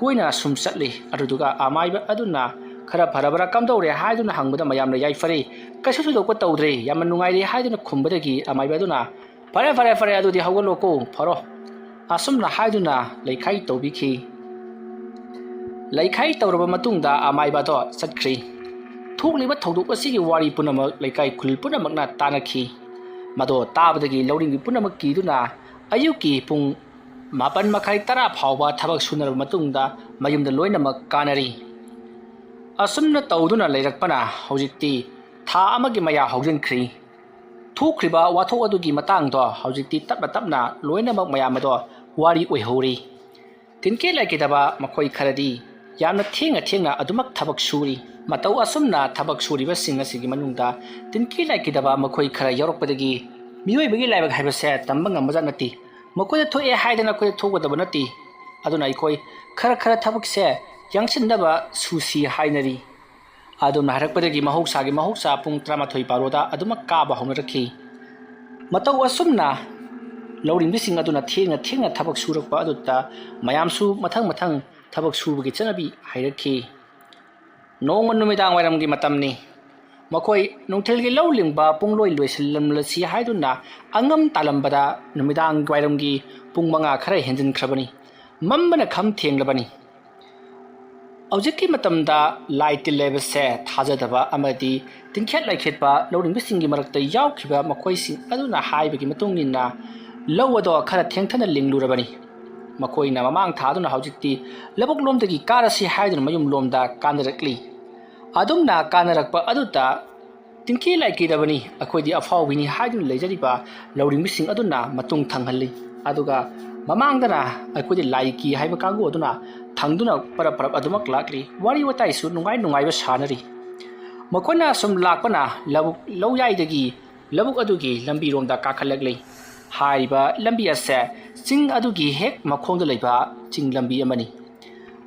ꯀꯣꯏꯅ ꯁꯨꯝ ꯆꯠꯂꯤ꯫ ꯑꯗꯨꯗꯨꯒ ꯑꯃꯥꯏꯕ ꯑꯗꯨꯅ ꯈꯔ ꯐꯔꯕ꯭ꯔꯥ, ꯀꯝꯗꯧꯔꯦ ꯍꯥꯏꯗꯨꯅ ꯍꯪꯕꯗ ꯃꯌꯥꯝꯅ ꯌꯥꯏꯐꯔꯦ, ꯀꯩꯁꯨ ꯊꯣꯏꯗꯣꯛꯄ ꯇꯧꯗ꯭ꯔꯦ, ꯌꯥꯝꯅ ꯅꯨꯡꯉꯥꯏꯔꯦ ꯍꯥꯏꯗꯨꯅ ꯈꯨꯝꯕꯗꯒꯤ ꯑꯃꯥꯏꯕ ꯑꯗꯨꯅ "ꯐꯔꯦ, ꯐꯔꯦ, ꯐꯔꯦ, ꯑꯗꯨꯗꯤ ꯍꯧꯒꯠꯂꯣꯀꯣ, ꯐꯔꯣ" ꯑꯁꯨꯝꯅ ꯍꯥꯏꯗꯨꯅ ꯂꯩꯈꯥꯏ ꯇꯧꯕꯤꯈꯤ꯫ ꯂꯩꯈꯥꯏ ꯇꯧꯔꯕ ꯃꯇꯨꯡꯗ ꯑꯃꯥꯏꯕ ꯑꯗꯣ ꯆꯠꯈ꯭ꯔꯤ꯫ ꯊꯣꯛꯂꯤꯕ ꯊꯧꯗꯣꯛ ꯑꯁꯤꯒꯤ ꯋꯥꯔꯤ ꯄꯨꯝꯅꯃꯛ ꯂꯩꯀꯥꯏ ꯈꯨꯜ ꯄꯨꯝꯅꯃꯛꯅ ꯇꯥꯅꯈꯤ꯫ ꯃꯗꯣ ꯇꯥꯕꯗꯒꯤ ꯂꯧꯔꯤꯡꯕꯤ ꯄꯨꯝꯅꯃꯛ ꯀꯤꯗꯨꯅ ꯑꯌꯨꯛꯀꯤ ꯄꯨꯡ ꯃꯥꯄꯟ ꯃꯈꯥꯏ ꯇꯔꯥ ꯐꯥꯎꯕ ꯊꯕꯛ ꯁꯨꯅꯔꯕ ꯃꯇꯨꯡꯗ ꯃꯌꯨꯝꯗ ꯂꯣꯏꯅꯃꯛ ꯀꯥꯅꯔꯤ꯫ ꯑꯁꯨꯝꯅ ꯇꯧꯗꯨꯅ ꯂꯩꯔꯛꯄꯅ ꯍꯧꯖꯤꯛꯇꯤ ꯊꯥ ꯑꯃꯒꯤ ꯃꯌꯥ ꯍꯧꯖꯤꯟꯈ꯭ꯔꯤ꯫ ꯊꯣꯛꯈ꯭ꯔꯤꯕ ꯋꯥꯊꯣꯛ ꯑꯗꯨꯒꯤ ꯃꯇꯥꯡꯗꯣ ꯍꯧꯖꯤꯛꯇꯤ ꯇꯞꯅ ꯇꯞꯅ ꯂꯣꯏꯅꯃꯛ ꯃꯌꯥꯝ ꯑꯗꯣ ꯋꯥꯔꯤ ꯑꯣꯏꯍꯧꯔꯤ꯫ ꯇꯤꯟꯀꯦ ꯂꯥꯏꯀꯤꯗꯕ ꯃꯈꯣꯏ ꯈꯔꯗꯤ ꯌꯥꯝꯅ ꯊꯦꯡꯅ ꯊꯦꯡꯅ ꯑꯗꯨꯃꯛ ꯊꯕꯛ ꯁꯨꯔꯤ꯫ ꯃꯇꯧ ꯑꯁꯨꯝꯅ ꯊꯕꯛ ꯁꯨꯔꯤꯕꯁꯤꯡ ꯑꯁꯤꯒꯤ ꯃꯅꯨꯡꯗ ꯇꯤꯟꯀꯦ ꯂꯥꯏꯀꯤꯗꯕ ꯃꯈꯣꯏ ꯈꯔ ꯌꯥꯎꯔꯛꯄꯗꯒꯤ ꯃꯤꯑꯣꯏꯕꯒꯤ ꯂꯥꯏꯕꯛ ꯍꯥꯏꯕꯁꯦ ꯇꯝꯕ ꯉꯝꯕꯖꯥꯠ ꯅꯠꯇꯦ꯫ ꯃꯈꯣꯏꯗ ꯊꯣꯛꯑꯦ ꯍꯥꯏꯗꯅ ꯑꯩꯈꯣꯏꯗ ꯊꯣꯛꯀꯗꯕ ꯅꯠꯇꯦ꯫ ꯑꯗꯨꯅ ꯑꯩꯈꯣꯏ ꯈꯔ ꯈꯔ ꯊꯕꯛꯁꯦ ꯌꯥꯡꯁꯤꯟꯅꯕ ꯁꯨꯁꯤ ꯍꯥꯏꯅꯔꯤ꯫ ꯑꯗꯨꯝꯅ ꯍꯥꯏꯔꯛꯄꯗꯒꯤ ꯃꯍꯧꯁꯥꯒꯤ ꯃꯍꯧꯁꯥ ꯄꯨꯡ ꯇꯔꯥꯃꯥꯊꯣꯏ ꯕꯥꯔꯣꯗ ꯑꯗꯨꯃꯛ ꯀꯥꯕ ꯍꯧꯅꯔꯛꯈꯤ꯫ ꯃꯇꯧ ꯑꯁꯨꯝꯅ ꯂꯧꯔꯤꯡꯕꯤꯁꯤꯡ ꯑꯗꯨꯅ ꯊꯦꯡꯅ ꯊꯦꯡꯅ ꯊꯕꯛ ꯁꯨꯔꯛꯄ ꯑꯗꯨꯗ ꯃꯌꯥꯝꯁꯨ ꯃꯊꯪ ꯃꯊꯪ ꯊꯕꯛ ꯁꯨꯕꯒꯤ ꯆꯠꯅꯕꯤ ꯍꯩꯔꯛꯈꯤ꯫ ꯅꯣꯡꯃ ꯅꯨꯃꯤꯗꯥꯡ ꯋꯥꯏꯔꯝꯒꯤ ꯃꯇꯝꯅꯤ꯫ ꯃꯈꯣꯏ ꯅꯨꯡꯊꯤꯜꯒꯤ ꯂꯧ ꯂꯤꯡꯕ ꯄꯨꯡꯂꯣꯏ ꯂꯣꯏꯁꯤꯜꯂꯝꯂꯁꯤ ꯍꯥꯏꯗꯨꯅ ꯑꯉꯝ ꯇꯥꯂꯝꯕꯗ ꯅꯨꯃꯤꯗꯥꯡ ꯋꯥꯏꯔꯝꯒꯤ ꯄꯨꯡ ꯃꯉꯥ ꯈꯔ ꯍꯦꯟꯖꯤꯟꯈ꯭ꯔꯕꯅꯤ꯫ ꯃꯝꯕꯅ ꯈꯝ ꯊꯦꯡꯂꯕꯅꯤ꯫ ꯍꯧꯖꯤꯛꯀꯤ ꯃꯇꯝꯗ ꯂꯥꯏ ꯇꯤꯜ ꯍꯥꯏꯕꯁꯦ ꯊꯥꯖꯗꯕ ꯑꯃꯗꯤ ꯇꯤꯡꯈꯦꯠ ꯂꯥꯏꯈꯦꯠꯄ ꯂꯧꯔꯤꯡꯕꯁꯤꯡꯒꯤ ꯃꯔꯛꯇ ꯌꯥꯎꯈꯤꯕ ꯃꯈꯣꯏꯁꯤꯡ ꯑꯗꯨꯅ ꯍꯥꯏꯕꯒꯤ ꯃꯇꯨꯡ ꯏꯟꯅ ꯂꯧ ꯑꯗꯣ ꯈꯔ ꯊꯦꯡꯊꯅ ꯂꯤꯡꯂꯨꯔꯕꯅꯤ꯫ ꯃꯈꯣꯏꯅ ꯃꯃꯥꯡ ꯊꯥꯗꯨꯅ ꯍꯧꯖꯤꯛꯇꯤ ꯂꯧꯕꯨꯛ ꯂꯣꯝꯗꯒꯤ ꯀꯥꯔꯁꯤ ꯍꯥꯏꯗꯨꯅ ꯃꯌꯨꯝ ꯂꯣꯝꯗ ꯀꯥꯅꯔꯛꯂꯤ꯫ ꯑꯗꯨꯝꯅ ꯀꯥꯅꯔꯛꯄ ꯑꯗꯨꯗ ꯇꯤꯡꯀꯤ ꯂꯥꯏꯀꯤꯗꯕꯅꯤ, ꯑꯩꯈꯣꯏꯗꯤ ꯑꯐꯥꯎꯕꯤꯅꯤ ꯍꯥꯏꯗꯨꯅ ꯂꯩꯖꯔꯤꯕ ꯂꯧꯔꯤꯡꯕꯤꯁꯤꯡ ꯑꯗꯨꯅ ꯃꯇꯨꯡ ꯊꯪꯍꯜꯂꯤ꯫ ꯑꯗꯨꯒ ꯃꯃꯥꯡꯗꯅ ꯑꯩꯈꯣꯏꯗꯤ ꯂꯥꯏꯀꯤ ꯍꯥꯏꯕ ꯀꯥꯡꯕꯨ ꯑꯗꯨꯅ ꯊꯪꯗꯨꯅ ꯄꯔꯞ ꯄꯔꯞ ꯑꯗꯨꯃꯛ ꯂꯥꯛꯂꯤ꯫ ꯋꯥꯔꯤ ꯋꯥꯇꯥꯏꯁꯨ ꯅꯨꯡꯉꯥꯏ ꯅꯨꯡꯉꯥꯏꯕ ꯁꯥꯟꯅꯔꯤ꯫ ꯃꯈꯣꯏꯅ ꯑꯁꯨꯝ ꯂꯥꯛꯄꯅ ꯂꯧꯕꯨꯛ ꯂꯧꯌꯥꯏꯗꯒꯤ ꯂꯧꯕꯨꯛ ꯑꯗꯨꯒꯤ ꯂꯝꯕꯤꯔꯣꯝꯗ ꯀꯥꯈꯠꯂꯛꯂꯤ꯫ ꯍꯥꯏꯔꯤꯕ ꯂꯝꯕꯤ ꯑꯁꯦ ꯆꯤꯡ ꯑꯗꯨꯒꯤ ꯍꯦꯛ ꯃꯈꯣꯡꯗ ꯂꯩꯕ ꯆꯤꯡ ꯂꯝꯕꯤ ꯑꯃꯅꯤ꯫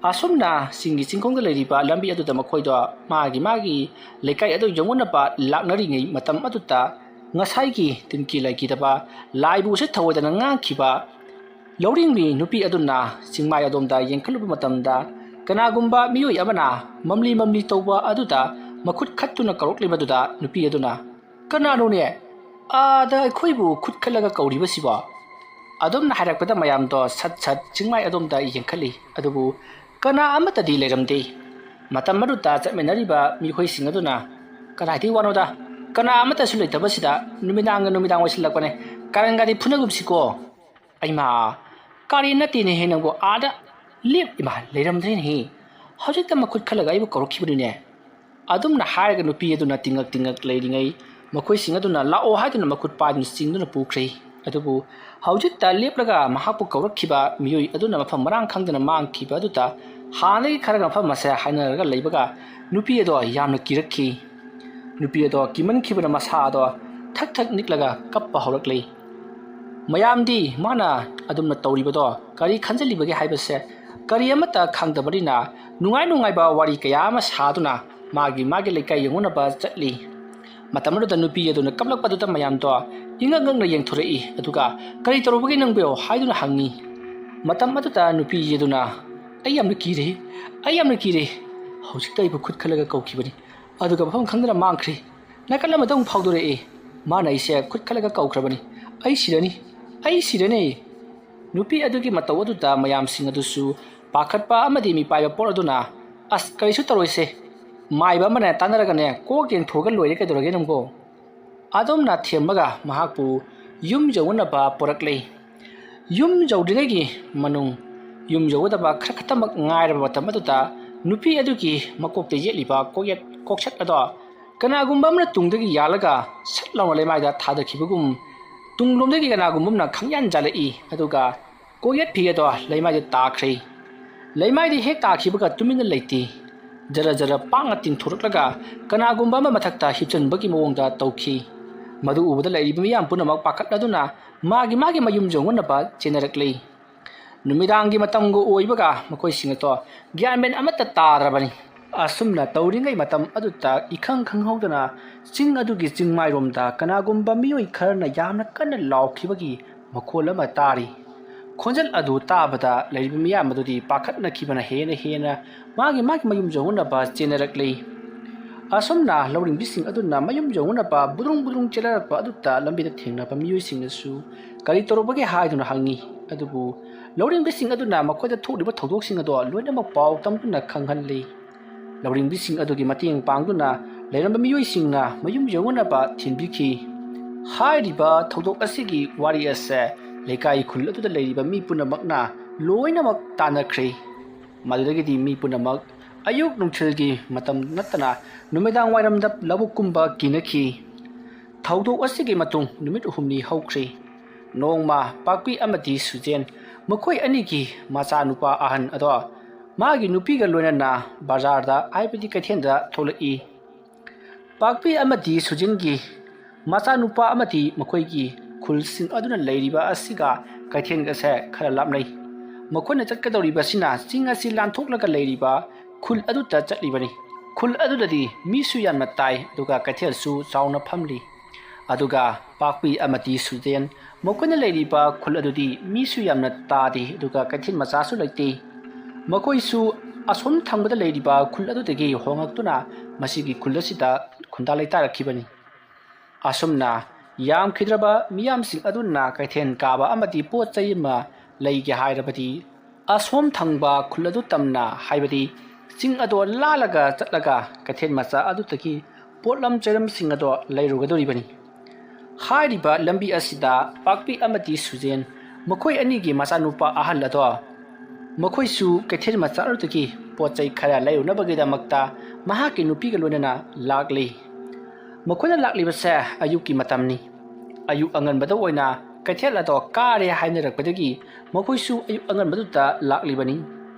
ꯑꯁꯨꯝꯅ ꯆꯤꯡꯒꯤ ꯆꯤꯡꯈꯣꯡꯗ ꯂꯩꯔꯤꯕ ꯂꯝꯕꯤ ꯑꯗꯨꯗ ꯃꯈꯣꯏꯗꯣ ꯃꯥꯒꯤ ꯃꯥꯒꯤ ꯂꯩꯀꯥꯏ ꯑꯗꯨ ꯌꯧꯅꯅꯕ ꯂꯥꯛꯅꯔꯤꯉꯩ ꯃꯇꯝ ꯑꯗꯨꯗ ꯉꯁꯥꯏꯒꯤ ꯇꯤꯟꯀꯤ ꯂꯩꯈꯤꯗꯕ ꯂꯥꯏꯕꯨ ꯑꯁꯤ ꯊꯧꯑꯣꯏꯗꯅ ꯉꯥꯡꯈꯤꯕ ꯂꯧꯔꯤꯡꯕꯤ ꯅꯨꯄꯤ ꯑꯗꯨꯅ ꯆꯤꯡꯃꯥꯏ ꯑꯗꯣꯝꯗ ꯌꯦꯡꯈꯠꯂꯨꯕ ꯃꯇꯝꯗ ꯀꯅꯥꯒꯨꯝꯕ ꯃꯤꯑꯣꯏ ꯑꯃꯅ ꯃꯝꯂꯤ ꯃꯝꯂꯤ ꯇꯧꯕ ꯑꯗꯨꯗ ꯃꯈꯨꯠ ꯈꯠꯇꯨꯅ ꯀꯧꯔꯛꯂꯤꯕꯗꯨꯗ ꯅꯨꯄꯤ ꯑꯗꯨꯅ, "ꯀꯅꯥꯅꯣꯅꯦ ꯑꯥꯗ ꯑꯩꯈꯣꯏꯕꯨ ꯈꯨꯠ ꯈꯠꯂꯒ ꯀꯧꯔꯤꯕꯁꯤꯕꯣ?" ꯑꯗꯨꯝꯅ ꯍꯥꯏꯔꯛꯄꯗ ꯃꯌꯥꯝꯗꯣ ꯁꯠ ꯁꯠ ꯆꯤꯡꯃꯥꯏ ꯑꯗꯣꯝꯗ ꯌꯦꯡꯈꯠꯂꯤ꯫ ꯑꯗꯨꯕꯨ ꯀꯅꯥ ꯑꯃꯠꯇꯗꯤ ꯂꯩꯔꯝꯗꯦ꯫ ꯃꯇꯝ ꯑꯗꯨꯗ ꯆꯠꯃꯤꯟꯅꯔꯤꯕ ꯃꯤꯑꯣꯏꯁꯤꯡ ꯑꯗꯨꯅ, "ꯀꯗꯥꯏꯗꯒꯤ ꯋꯥꯅꯣꯗ? ꯀꯅꯥ ꯑꯃꯠꯇꯁꯨ ꯂꯩꯇꯕꯁꯤꯗ ꯅꯨꯃꯤꯗꯥꯡꯒ ꯅꯨꯃꯤꯗꯥꯡ ꯑꯣꯏꯁꯤꯜꯂꯛꯄꯅꯦ꯫ ꯀꯥꯔꯟꯒꯗꯤ ꯐꯨꯅꯒꯨꯝꯁꯤꯀꯣ?" ꯑꯩꯃꯥ, ꯀꯥꯔꯤ ꯅꯠꯇꯦꯅꯦꯍꯦ ꯅꯪꯕꯨ, ꯑꯥꯗ ꯂꯦꯞ-, ꯏꯃꯥ, ꯂꯩꯔꯝꯗ꯭ꯔꯦꯅꯦꯍꯦ꯫ ꯍꯧꯖꯤꯛꯇ ꯃꯈꯨꯠ ꯈꯜꯂꯒ ꯑꯩꯕꯨ ꯀꯧꯔꯛꯈꯤꯕꯅꯤꯅꯦ꯫ ꯑꯗꯨꯝꯅ ꯍꯥꯏꯔꯒ ꯅꯨꯄꯤ ꯑꯗꯨꯅ ꯇꯤꯡꯉꯛ ꯇꯤꯡꯉꯛ ꯂꯩꯔꯤꯉꯩ ꯃꯈꯣꯏꯁꯤꯡ ꯑꯗꯨꯅ ꯂꯥꯛꯑꯣ ꯍꯥꯏꯗꯨꯅ ꯃꯈꯨꯠ ꯄꯥꯏꯗꯨꯅ ꯆꯤꯡꯗꯨꯅ ꯄꯨꯈ꯭ꯔꯦ꯫ ꯑꯗꯨꯕꯨ ꯍꯧꯖꯤꯛꯇ ꯂꯦꯞꯂꯒ ꯃꯍꯥꯛꯄꯨ ꯀꯧꯔꯛꯈꯤꯕ ꯃꯤꯑꯣꯏ ꯑꯗꯨꯅ ꯃꯐꯝ ꯃꯔꯥꯡ ꯈꯪꯗꯅ ꯃꯥꯡꯈꯤꯕ ꯑꯗꯨꯗ ꯍꯥꯟꯅꯗꯒꯤ ꯈꯔꯒ ꯃꯐꯝ ꯑꯁꯦ ꯍꯥꯏꯅꯔꯒ ꯂꯩꯕꯒ ꯅꯨꯄꯤ ꯑꯗꯣ ꯌꯥꯝꯅ ꯀꯤꯔꯛꯈꯤ꯫ ꯅꯨꯄꯤ ꯑꯗꯣ ꯀꯤꯃꯟꯈꯤꯕꯅ ꯃꯁꯥ ꯑꯗꯣ ꯊꯛ ꯊꯛ ꯅꯤꯛꯂꯒ ꯀꯞꯄ ꯍꯧꯔꯛꯂꯤ꯫ ꯃꯌꯥꯝꯗꯤ ꯃꯥꯅ ꯑꯗꯨꯝꯅ ꯇꯧꯔꯤꯕꯗꯣ ꯀꯔꯤ ꯈꯟꯖꯜꯂꯤꯕꯒꯦ ꯍꯥꯏꯕꯁꯦ ꯀꯔꯤ ꯑꯃꯠꯇ ꯈꯪꯗꯕꯅꯤꯅ ꯅꯨꯡꯉꯥꯏ ꯅꯨꯡꯉꯥꯏꯕ ꯋꯥꯔꯤ ꯀꯌꯥ ꯑꯃ ꯁꯥꯗꯨꯅ ꯃꯥꯒꯤ ꯃꯥꯒꯤ ꯂꯩꯀꯥꯏ ꯌꯧꯅꯅꯕ ꯆꯠꯂꯤ꯫ ꯃꯇꯝ ꯑꯗꯨꯗ ꯅꯨꯄꯤ ꯑꯗꯨꯅ ꯀꯞꯂꯛꯄꯗꯨꯗ ꯃꯌꯥꯝꯗꯣ ꯏꯉꯛ ꯉꯛꯅ ꯌꯦꯡꯊꯣꯔꯛꯏ꯫ ꯑꯗꯨꯒ "ꯀꯔꯤ ꯇꯧꯔꯨꯕꯒꯦ ꯅꯪꯕꯣ?" ꯍꯥꯏꯗꯨꯅ ꯍꯪꯉꯤ꯫ ꯃꯇꯝ ꯑꯗꯨꯗ ꯅꯨꯄꯤ ꯑꯗꯨꯅ, "ꯑꯩ ꯌꯥꯝꯅ ꯀꯤꯔꯦ, ꯑꯩ ꯌꯥꯝꯅ ꯀꯤꯔꯦ꯫ ꯍꯧꯖꯤꯛꯇ ꯑꯩꯕꯨ ꯈꯨꯠ ꯈꯜꯂꯒ ꯀꯧꯈꯤꯕꯅꯤ, ꯑꯗꯨꯒ ꯃꯐꯝ ꯈꯪꯗꯅ ꯃꯥꯡꯈ꯭ꯔꯦ꯫ ꯅꯥꯀꯜ ꯑꯃꯗ ꯑꯃꯨꯛ ꯐꯥꯎꯗꯣꯔꯛꯏ꯫ ꯃꯥꯅ ꯑꯩꯁꯦ ꯈꯨꯠ ꯈꯜꯂꯒ ꯀꯧꯈ꯭ꯔꯕꯅꯤ꯫ ꯑꯩ ꯁꯤꯔꯅꯤ, ꯑꯩ ꯁꯤꯔꯅꯤ!" ꯅꯨꯄꯤ ꯑꯗꯨꯒꯤ ꯃꯇꯧ ꯑꯗꯨꯗ ꯃꯌꯥꯝꯁꯤꯡ ꯑꯗꯨꯁꯨ ꯄꯥꯈꯠꯄ ꯑꯃꯗꯤ ꯃꯤꯄꯥꯏꯕ ꯄꯣꯠ ꯑꯗꯨꯅ, "ꯑꯁ, ꯀꯔꯤꯁꯨ ꯇꯧꯔꯣꯏꯁꯦ, ꯃꯥꯏꯕ ꯑꯃꯅ ꯇꯥꯟꯅꯔꯒꯅꯦ ꯀꯣꯛ ꯌꯦꯡꯊꯣꯛꯑꯒ ꯂꯣꯏꯔꯦ, ꯀꯩꯗꯧꯔꯒꯦ ꯅꯪꯕꯣ?" ꯑꯗꯣꯝꯅ ꯊꯦꯝꯃꯒ ꯃꯍꯥꯛꯄꯨ ꯌꯨꯝ ꯌꯧꯅꯅꯕ ꯄꯨꯔꯛꯂꯦ꯫ ꯌꯨꯝ ꯌꯧꯗ꯭ꯔꯤꯉꯩꯒꯤ ꯃꯅꯨꯡ, ꯌꯨꯝ ꯌꯧꯒꯗꯕ ꯈꯔ ꯈꯛꯇꯃꯛ ꯉꯥꯏꯔꯕ ꯃꯇꯝ ꯑꯗꯨꯗ ꯅꯨꯄꯤ ꯑꯗꯨꯒꯤ ꯃꯀꯣꯛꯇ ꯌꯦꯠꯂꯤꯕ ꯀꯣꯛꯌꯦꯠ ꯀꯣꯛꯁꯦꯠ ꯑꯗꯣ ꯀꯅꯥꯒꯨꯝꯕ ꯑꯃꯅ ꯇꯨꯡꯗꯒꯤ ꯌꯥꯜꯂꯒ ꯁꯠ ꯂꯥꯎꯅ ꯂꯩꯃꯥꯏꯗ ꯊꯥꯗꯈꯤꯕꯒꯨꯝ ꯇꯨꯡꯂꯣꯝꯗꯒꯤ ꯀꯅꯥꯒꯨꯝꯕ ꯑꯃꯅ ꯈꯪꯌꯥꯟ ꯌꯥꯜꯂꯛꯏ꯫ ꯑꯗꯨꯒ ꯀꯣꯛꯌꯦꯠ ꯐꯤ ꯑꯗꯣ ꯂꯩꯃꯥꯏꯗ ꯇꯥꯈ꯭ꯔꯦ꯫ ꯂꯩꯃꯥꯏꯗ ꯍꯦꯛ ꯇꯥꯈꯤꯕꯒ ꯇꯨꯃꯤꯟꯅ ꯂꯩꯇꯦ꯫ ꯖꯔ ꯖꯔ ꯄꯥꯛꯅ ꯇꯤꯡꯊꯣꯔꯛꯂꯒ ꯀꯅꯥꯒꯨꯝꯕ ꯑꯃ ꯃꯊꯛꯇ ꯍꯤꯞꯆꯟꯕꯒꯤ ꯃꯑꯣꯡꯗ ꯇꯧꯈꯤ꯫ ꯃꯗꯨ ꯎꯕꯗ ꯂꯩꯔꯤꯕ ꯃꯤꯌꯥꯝ ꯄꯨꯝꯅꯃꯛ ꯄꯥꯈꯠꯂꯗꯨꯅ ꯃꯥꯒꯤ ꯃꯥꯒꯤ ꯃꯌꯨꯝ ꯌꯧꯅꯅꯕ ꯆꯦꯟꯅꯔꯛꯂꯤ꯫ ꯅꯨꯃꯤꯗꯥꯡꯒꯤ ꯃꯇꯝꯒ ꯑꯣꯏꯕꯒ ꯃꯈꯣꯏꯁꯤꯡ ꯑꯗꯣ ꯒ꯭ꯌꯥꯟ ꯃꯦꯟ ꯑꯃꯠꯇ ꯇꯥꯗ꯭ꯔꯕꯅꯤ꯫ ꯑꯁꯨꯝꯅ ꯇꯧꯔꯤꯉꯩ ꯃꯇꯝ ꯑꯗꯨꯗ ꯏꯈꯪ ꯈꯪꯍꯧꯗꯅ ꯆꯤꯡ ꯑꯗꯨꯒꯤ ꯆꯤꯡꯃꯥꯏꯔꯣꯝꯗ ꯀꯅꯥꯒꯨꯝꯕ ꯃꯤꯑꯣꯏ ꯈꯔꯅ ꯌꯥꯝꯅ ꯀꯟꯅ ꯂꯥꯎꯈꯤꯕꯒꯤ ꯃꯈꯣꯜ ꯑꯃ ꯇꯥꯔꯤ꯫ ꯈꯣꯟꯖꯦꯜ ꯑꯗꯨ ꯇꯥꯕꯗ ꯂꯩꯔꯤꯕ ꯃꯤꯌꯥꯝ ꯑꯗꯨꯗꯤ ꯄꯥꯈꯠꯅꯈꯤꯕꯅ ꯍꯦꯟꯅ ꯍꯦꯟꯅ ꯃꯥꯒꯤ ꯃꯥꯒꯤ ꯃꯌꯨꯝ ꯌꯧꯅꯅꯕ ꯆꯦꯟꯅꯔꯛꯂꯤ꯫ ꯑꯁꯨꯝꯅ ꯂꯧꯔꯤꯡꯕꯤꯁꯤꯡ ꯑꯗꯨꯅ ꯃꯌꯨꯝ ꯌꯧꯅꯅꯕ ꯕꯨꯗ꯭ꯔꯨꯡ ꯕꯨꯗ꯭ꯔꯨꯡ ꯆꯦꯜꯂꯔꯛꯄ ꯑꯗꯨꯗ ꯂꯝꯕꯤꯗ ꯊꯦꯡꯅꯕ ꯃꯤꯑꯣꯏꯁꯤꯡꯅꯁꯨ ꯀꯔꯤ ꯇꯧꯔꯨꯕꯒꯦ ꯍꯥꯏꯗꯨꯅ ꯍꯪꯉꯤ꯫ ꯑꯗꯨꯕꯨ ꯂꯧꯔꯤꯡꯕꯤꯁꯤꯡ ꯑꯗꯨꯅ ꯃꯈꯣꯏꯗ ꯊꯣꯛꯂꯤꯕ ꯊꯧꯗꯣꯛꯁꯤꯡ ꯑꯗꯣ ꯂꯣꯏꯅꯃꯛ ꯄꯥꯎ ꯇꯝꯗꯨꯅ ꯈꯪꯍꯜꯂꯤ꯫ ꯂꯧꯔꯤꯡꯕꯤꯁꯤꯡ ꯑꯗꯨꯒꯤ ꯃꯇꯦꯡ ꯄꯥꯡꯗꯨꯅ ꯂꯩꯔꯝꯕ ꯃꯤꯑꯣꯏꯁꯤꯡꯅ ꯃꯌꯨꯝ ꯌꯧꯅꯅꯕ ꯊꯤꯟꯕꯤꯈꯤ꯫ ꯍꯥꯏꯔꯤꯕ ꯊꯧꯗꯣꯛ ꯑꯁꯤꯒꯤ ꯋꯥꯔꯤ ꯑꯁꯦ ꯂꯩꯀꯥꯏ ꯈꯨꯜ ꯑꯗꯨꯗ ꯂꯩꯔꯤꯕ ꯃꯤ ꯄꯨꯝꯅꯃꯛꯅ ꯂꯣꯏꯅꯃꯛ ꯇꯥꯟꯅꯈ꯭ꯔꯦ꯫ ꯃꯗꯨꯗꯒꯤꯗꯤ ꯃꯤ ꯄꯨꯝꯅꯃꯛ ꯑꯌꯨꯛ ꯅꯨꯡꯊꯤꯜꯒꯤ ꯃꯇꯝ ꯅꯠꯇꯅ ꯅꯨꯃꯤꯗꯥꯡ ꯋꯥꯏꯔꯝꯗ ꯂꯧꯕꯨꯛ ꯀꯨꯝꯕ ꯀꯤꯅꯈꯤ꯫ ꯊꯧꯗꯣꯛ ꯑꯁꯤꯒꯤ ꯃꯇꯨꯡ ꯅꯨꯃꯤꯠ ꯍꯨꯝꯅꯤ ꯍꯧꯈ꯭ꯔꯦ꯫ ꯅꯣꯡꯃ ꯄꯥꯛꯄꯤ ꯑꯃꯗꯤ ꯁꯨꯖꯦꯟ ꯃꯈꯣꯏ ꯑꯅꯤꯒꯤ ꯃꯆꯥꯅꯨꯄꯥ ꯑꯍꯟ ꯑꯗꯣ ꯃꯥꯒꯤ ꯅꯨꯄꯤꯒ ꯂꯣꯏꯅꯅ ꯕꯖꯥꯔꯗ ꯍꯥꯏꯕꯗꯤ ꯀꯩꯊꯦꯜꯗ ꯊꯣꯛꯂꯛꯏ꯫ ꯄꯥꯛꯄꯤ ꯑꯃꯗꯤ ꯁꯨꯖꯦꯟꯒꯤ ꯃꯆꯥꯅꯨꯄꯥ ꯑꯃꯗꯤ ꯃꯈꯣꯏꯒꯤ ꯈꯨꯜꯁꯤꯡ ꯑꯗꯨꯅ ꯂꯩꯔꯤꯕ ꯑꯁꯤꯒ ꯀꯩꯊꯦꯜ ꯑꯁꯦ ꯈꯔ ꯂꯥꯞꯅꯩ꯫ ꯃꯈꯣꯏꯅ ꯆꯠꯀꯗꯧꯔꯤꯕꯁꯤꯅ ꯆꯤꯡ ꯑꯁꯤ ꯂꯥꯟꯊꯣꯛꯂꯒ ꯂꯩꯔꯤꯕ ꯈꯨꯜ ꯑꯗꯨꯗ ꯆꯠꯂꯤꯕꯅꯤ꯫ ꯈꯨꯜ ꯑꯗꯨꯗꯗꯤ ꯃꯤꯁꯨ ꯌꯥꯝꯅ ꯇꯥꯏ, ꯑꯗꯨꯒ ꯀꯩꯊꯦꯜꯁꯨ ꯆꯥꯎꯅ ꯐꯝꯂꯤ꯫ ꯑꯗꯨꯒ ꯄꯥꯛꯄꯤ ꯑꯃꯗꯤ ꯁꯨꯖꯦꯟ ꯃꯈꯣꯏꯅ ꯂꯩꯔꯤꯕ ꯈꯨꯜ ꯑꯗꯨꯗꯤ ꯃꯤꯁꯨ ꯌꯥꯝꯅ ꯇꯥꯗꯦ, ꯑꯗꯨꯒ ꯀꯩꯊꯦꯜ ꯃꯆꯥꯁꯨ ꯂꯩꯇꯦ꯫ ꯃꯈꯣꯏꯁꯨ ꯑꯁꯣꯝ ꯊꯪꯕꯗ ꯂꯩꯔꯤꯕ ꯈꯨꯜ ꯑꯗꯨꯗꯒꯤ ꯍꯣꯡꯂꯛꯇꯨꯅ ꯃꯁꯤꯒꯤ ꯈꯨꯜ ꯑꯁꯤꯗ ꯈꯨꯟꯗꯥ ꯂꯩꯇꯥꯔꯛꯈꯤꯕꯅꯤ꯫ ꯑꯁꯨꯝꯅ ꯌꯥꯝꯈꯤꯗ꯭ꯔꯕ ꯃꯤꯌꯥꯝꯁꯤꯡ ꯑꯗꯨꯅ ꯀꯩꯊꯦꯜ ꯀꯥꯕ ꯑꯃꯗꯤ ꯄꯣꯠ ꯆꯩ ꯑꯃ ꯂꯩꯒꯦ ꯍꯥꯏꯔꯕꯗꯤ ꯑꯁꯣꯝ ꯊꯪꯕ ꯈꯨꯜ ꯑꯗꯨ ꯇꯝꯅ, ꯍꯥꯏꯕꯗꯤ ꯆꯤꯡ ꯑꯗꯣ ꯂꯥꯜꯂꯒ ꯆꯠꯂꯒ ꯀꯩꯊꯦꯜ ꯃꯆꯥ ꯑꯗꯨꯗꯒꯤ ꯄꯣꯠꯂꯝ ꯆꯩꯔꯝꯁꯤꯡ ꯑꯗꯣ ꯂꯩꯔꯨꯒꯗꯧꯔꯤꯕꯅꯤ꯫ ꯍꯥꯏꯔꯤꯕ ꯂꯝꯕꯤ ꯑꯁꯤꯗ ꯄꯥꯛꯄꯤ ꯑꯃꯗꯤ ꯁꯨꯖꯦꯟ ꯃꯈꯣꯏ ꯑꯅꯤꯒꯤ ꯃꯆꯥꯅꯨꯄꯥ ꯑꯍꯜ ꯑꯗꯣ ꯃꯈꯣꯏꯁꯨ ꯀꯩꯊꯦꯜ ꯃꯆꯥ ꯑꯗꯨꯗꯒꯤ ꯄꯣꯠ ꯆꯩ ꯈꯔ ꯂꯩꯔꯨꯅꯕꯒꯤꯗꯃꯛꯇ ꯃꯍꯥꯛꯀꯤ ꯅꯨꯄꯤꯒ ꯂꯣꯏꯅꯅ ꯂꯥꯛꯂꯤ꯫ ꯃꯈꯣꯏꯅ ꯂꯥꯛꯂꯤꯕꯁꯦ ꯑꯌꯨꯛꯀꯤ ꯃꯇꯝꯅꯤ꯫ ꯑꯌꯨꯛ ꯑꯉꯟꯕꯗ ꯑꯣꯏꯅ ꯀꯩꯊꯦꯜ ꯑꯗꯣ ꯀꯥꯔꯦ ꯍꯥꯏꯅꯔꯛꯄꯗꯒꯤ ꯃꯈꯣꯏꯁꯨ ꯑꯌꯨꯛ ꯑꯉꯟꯕꯗꯨꯗ ꯂꯥꯛꯂꯤꯕꯅꯤ꯫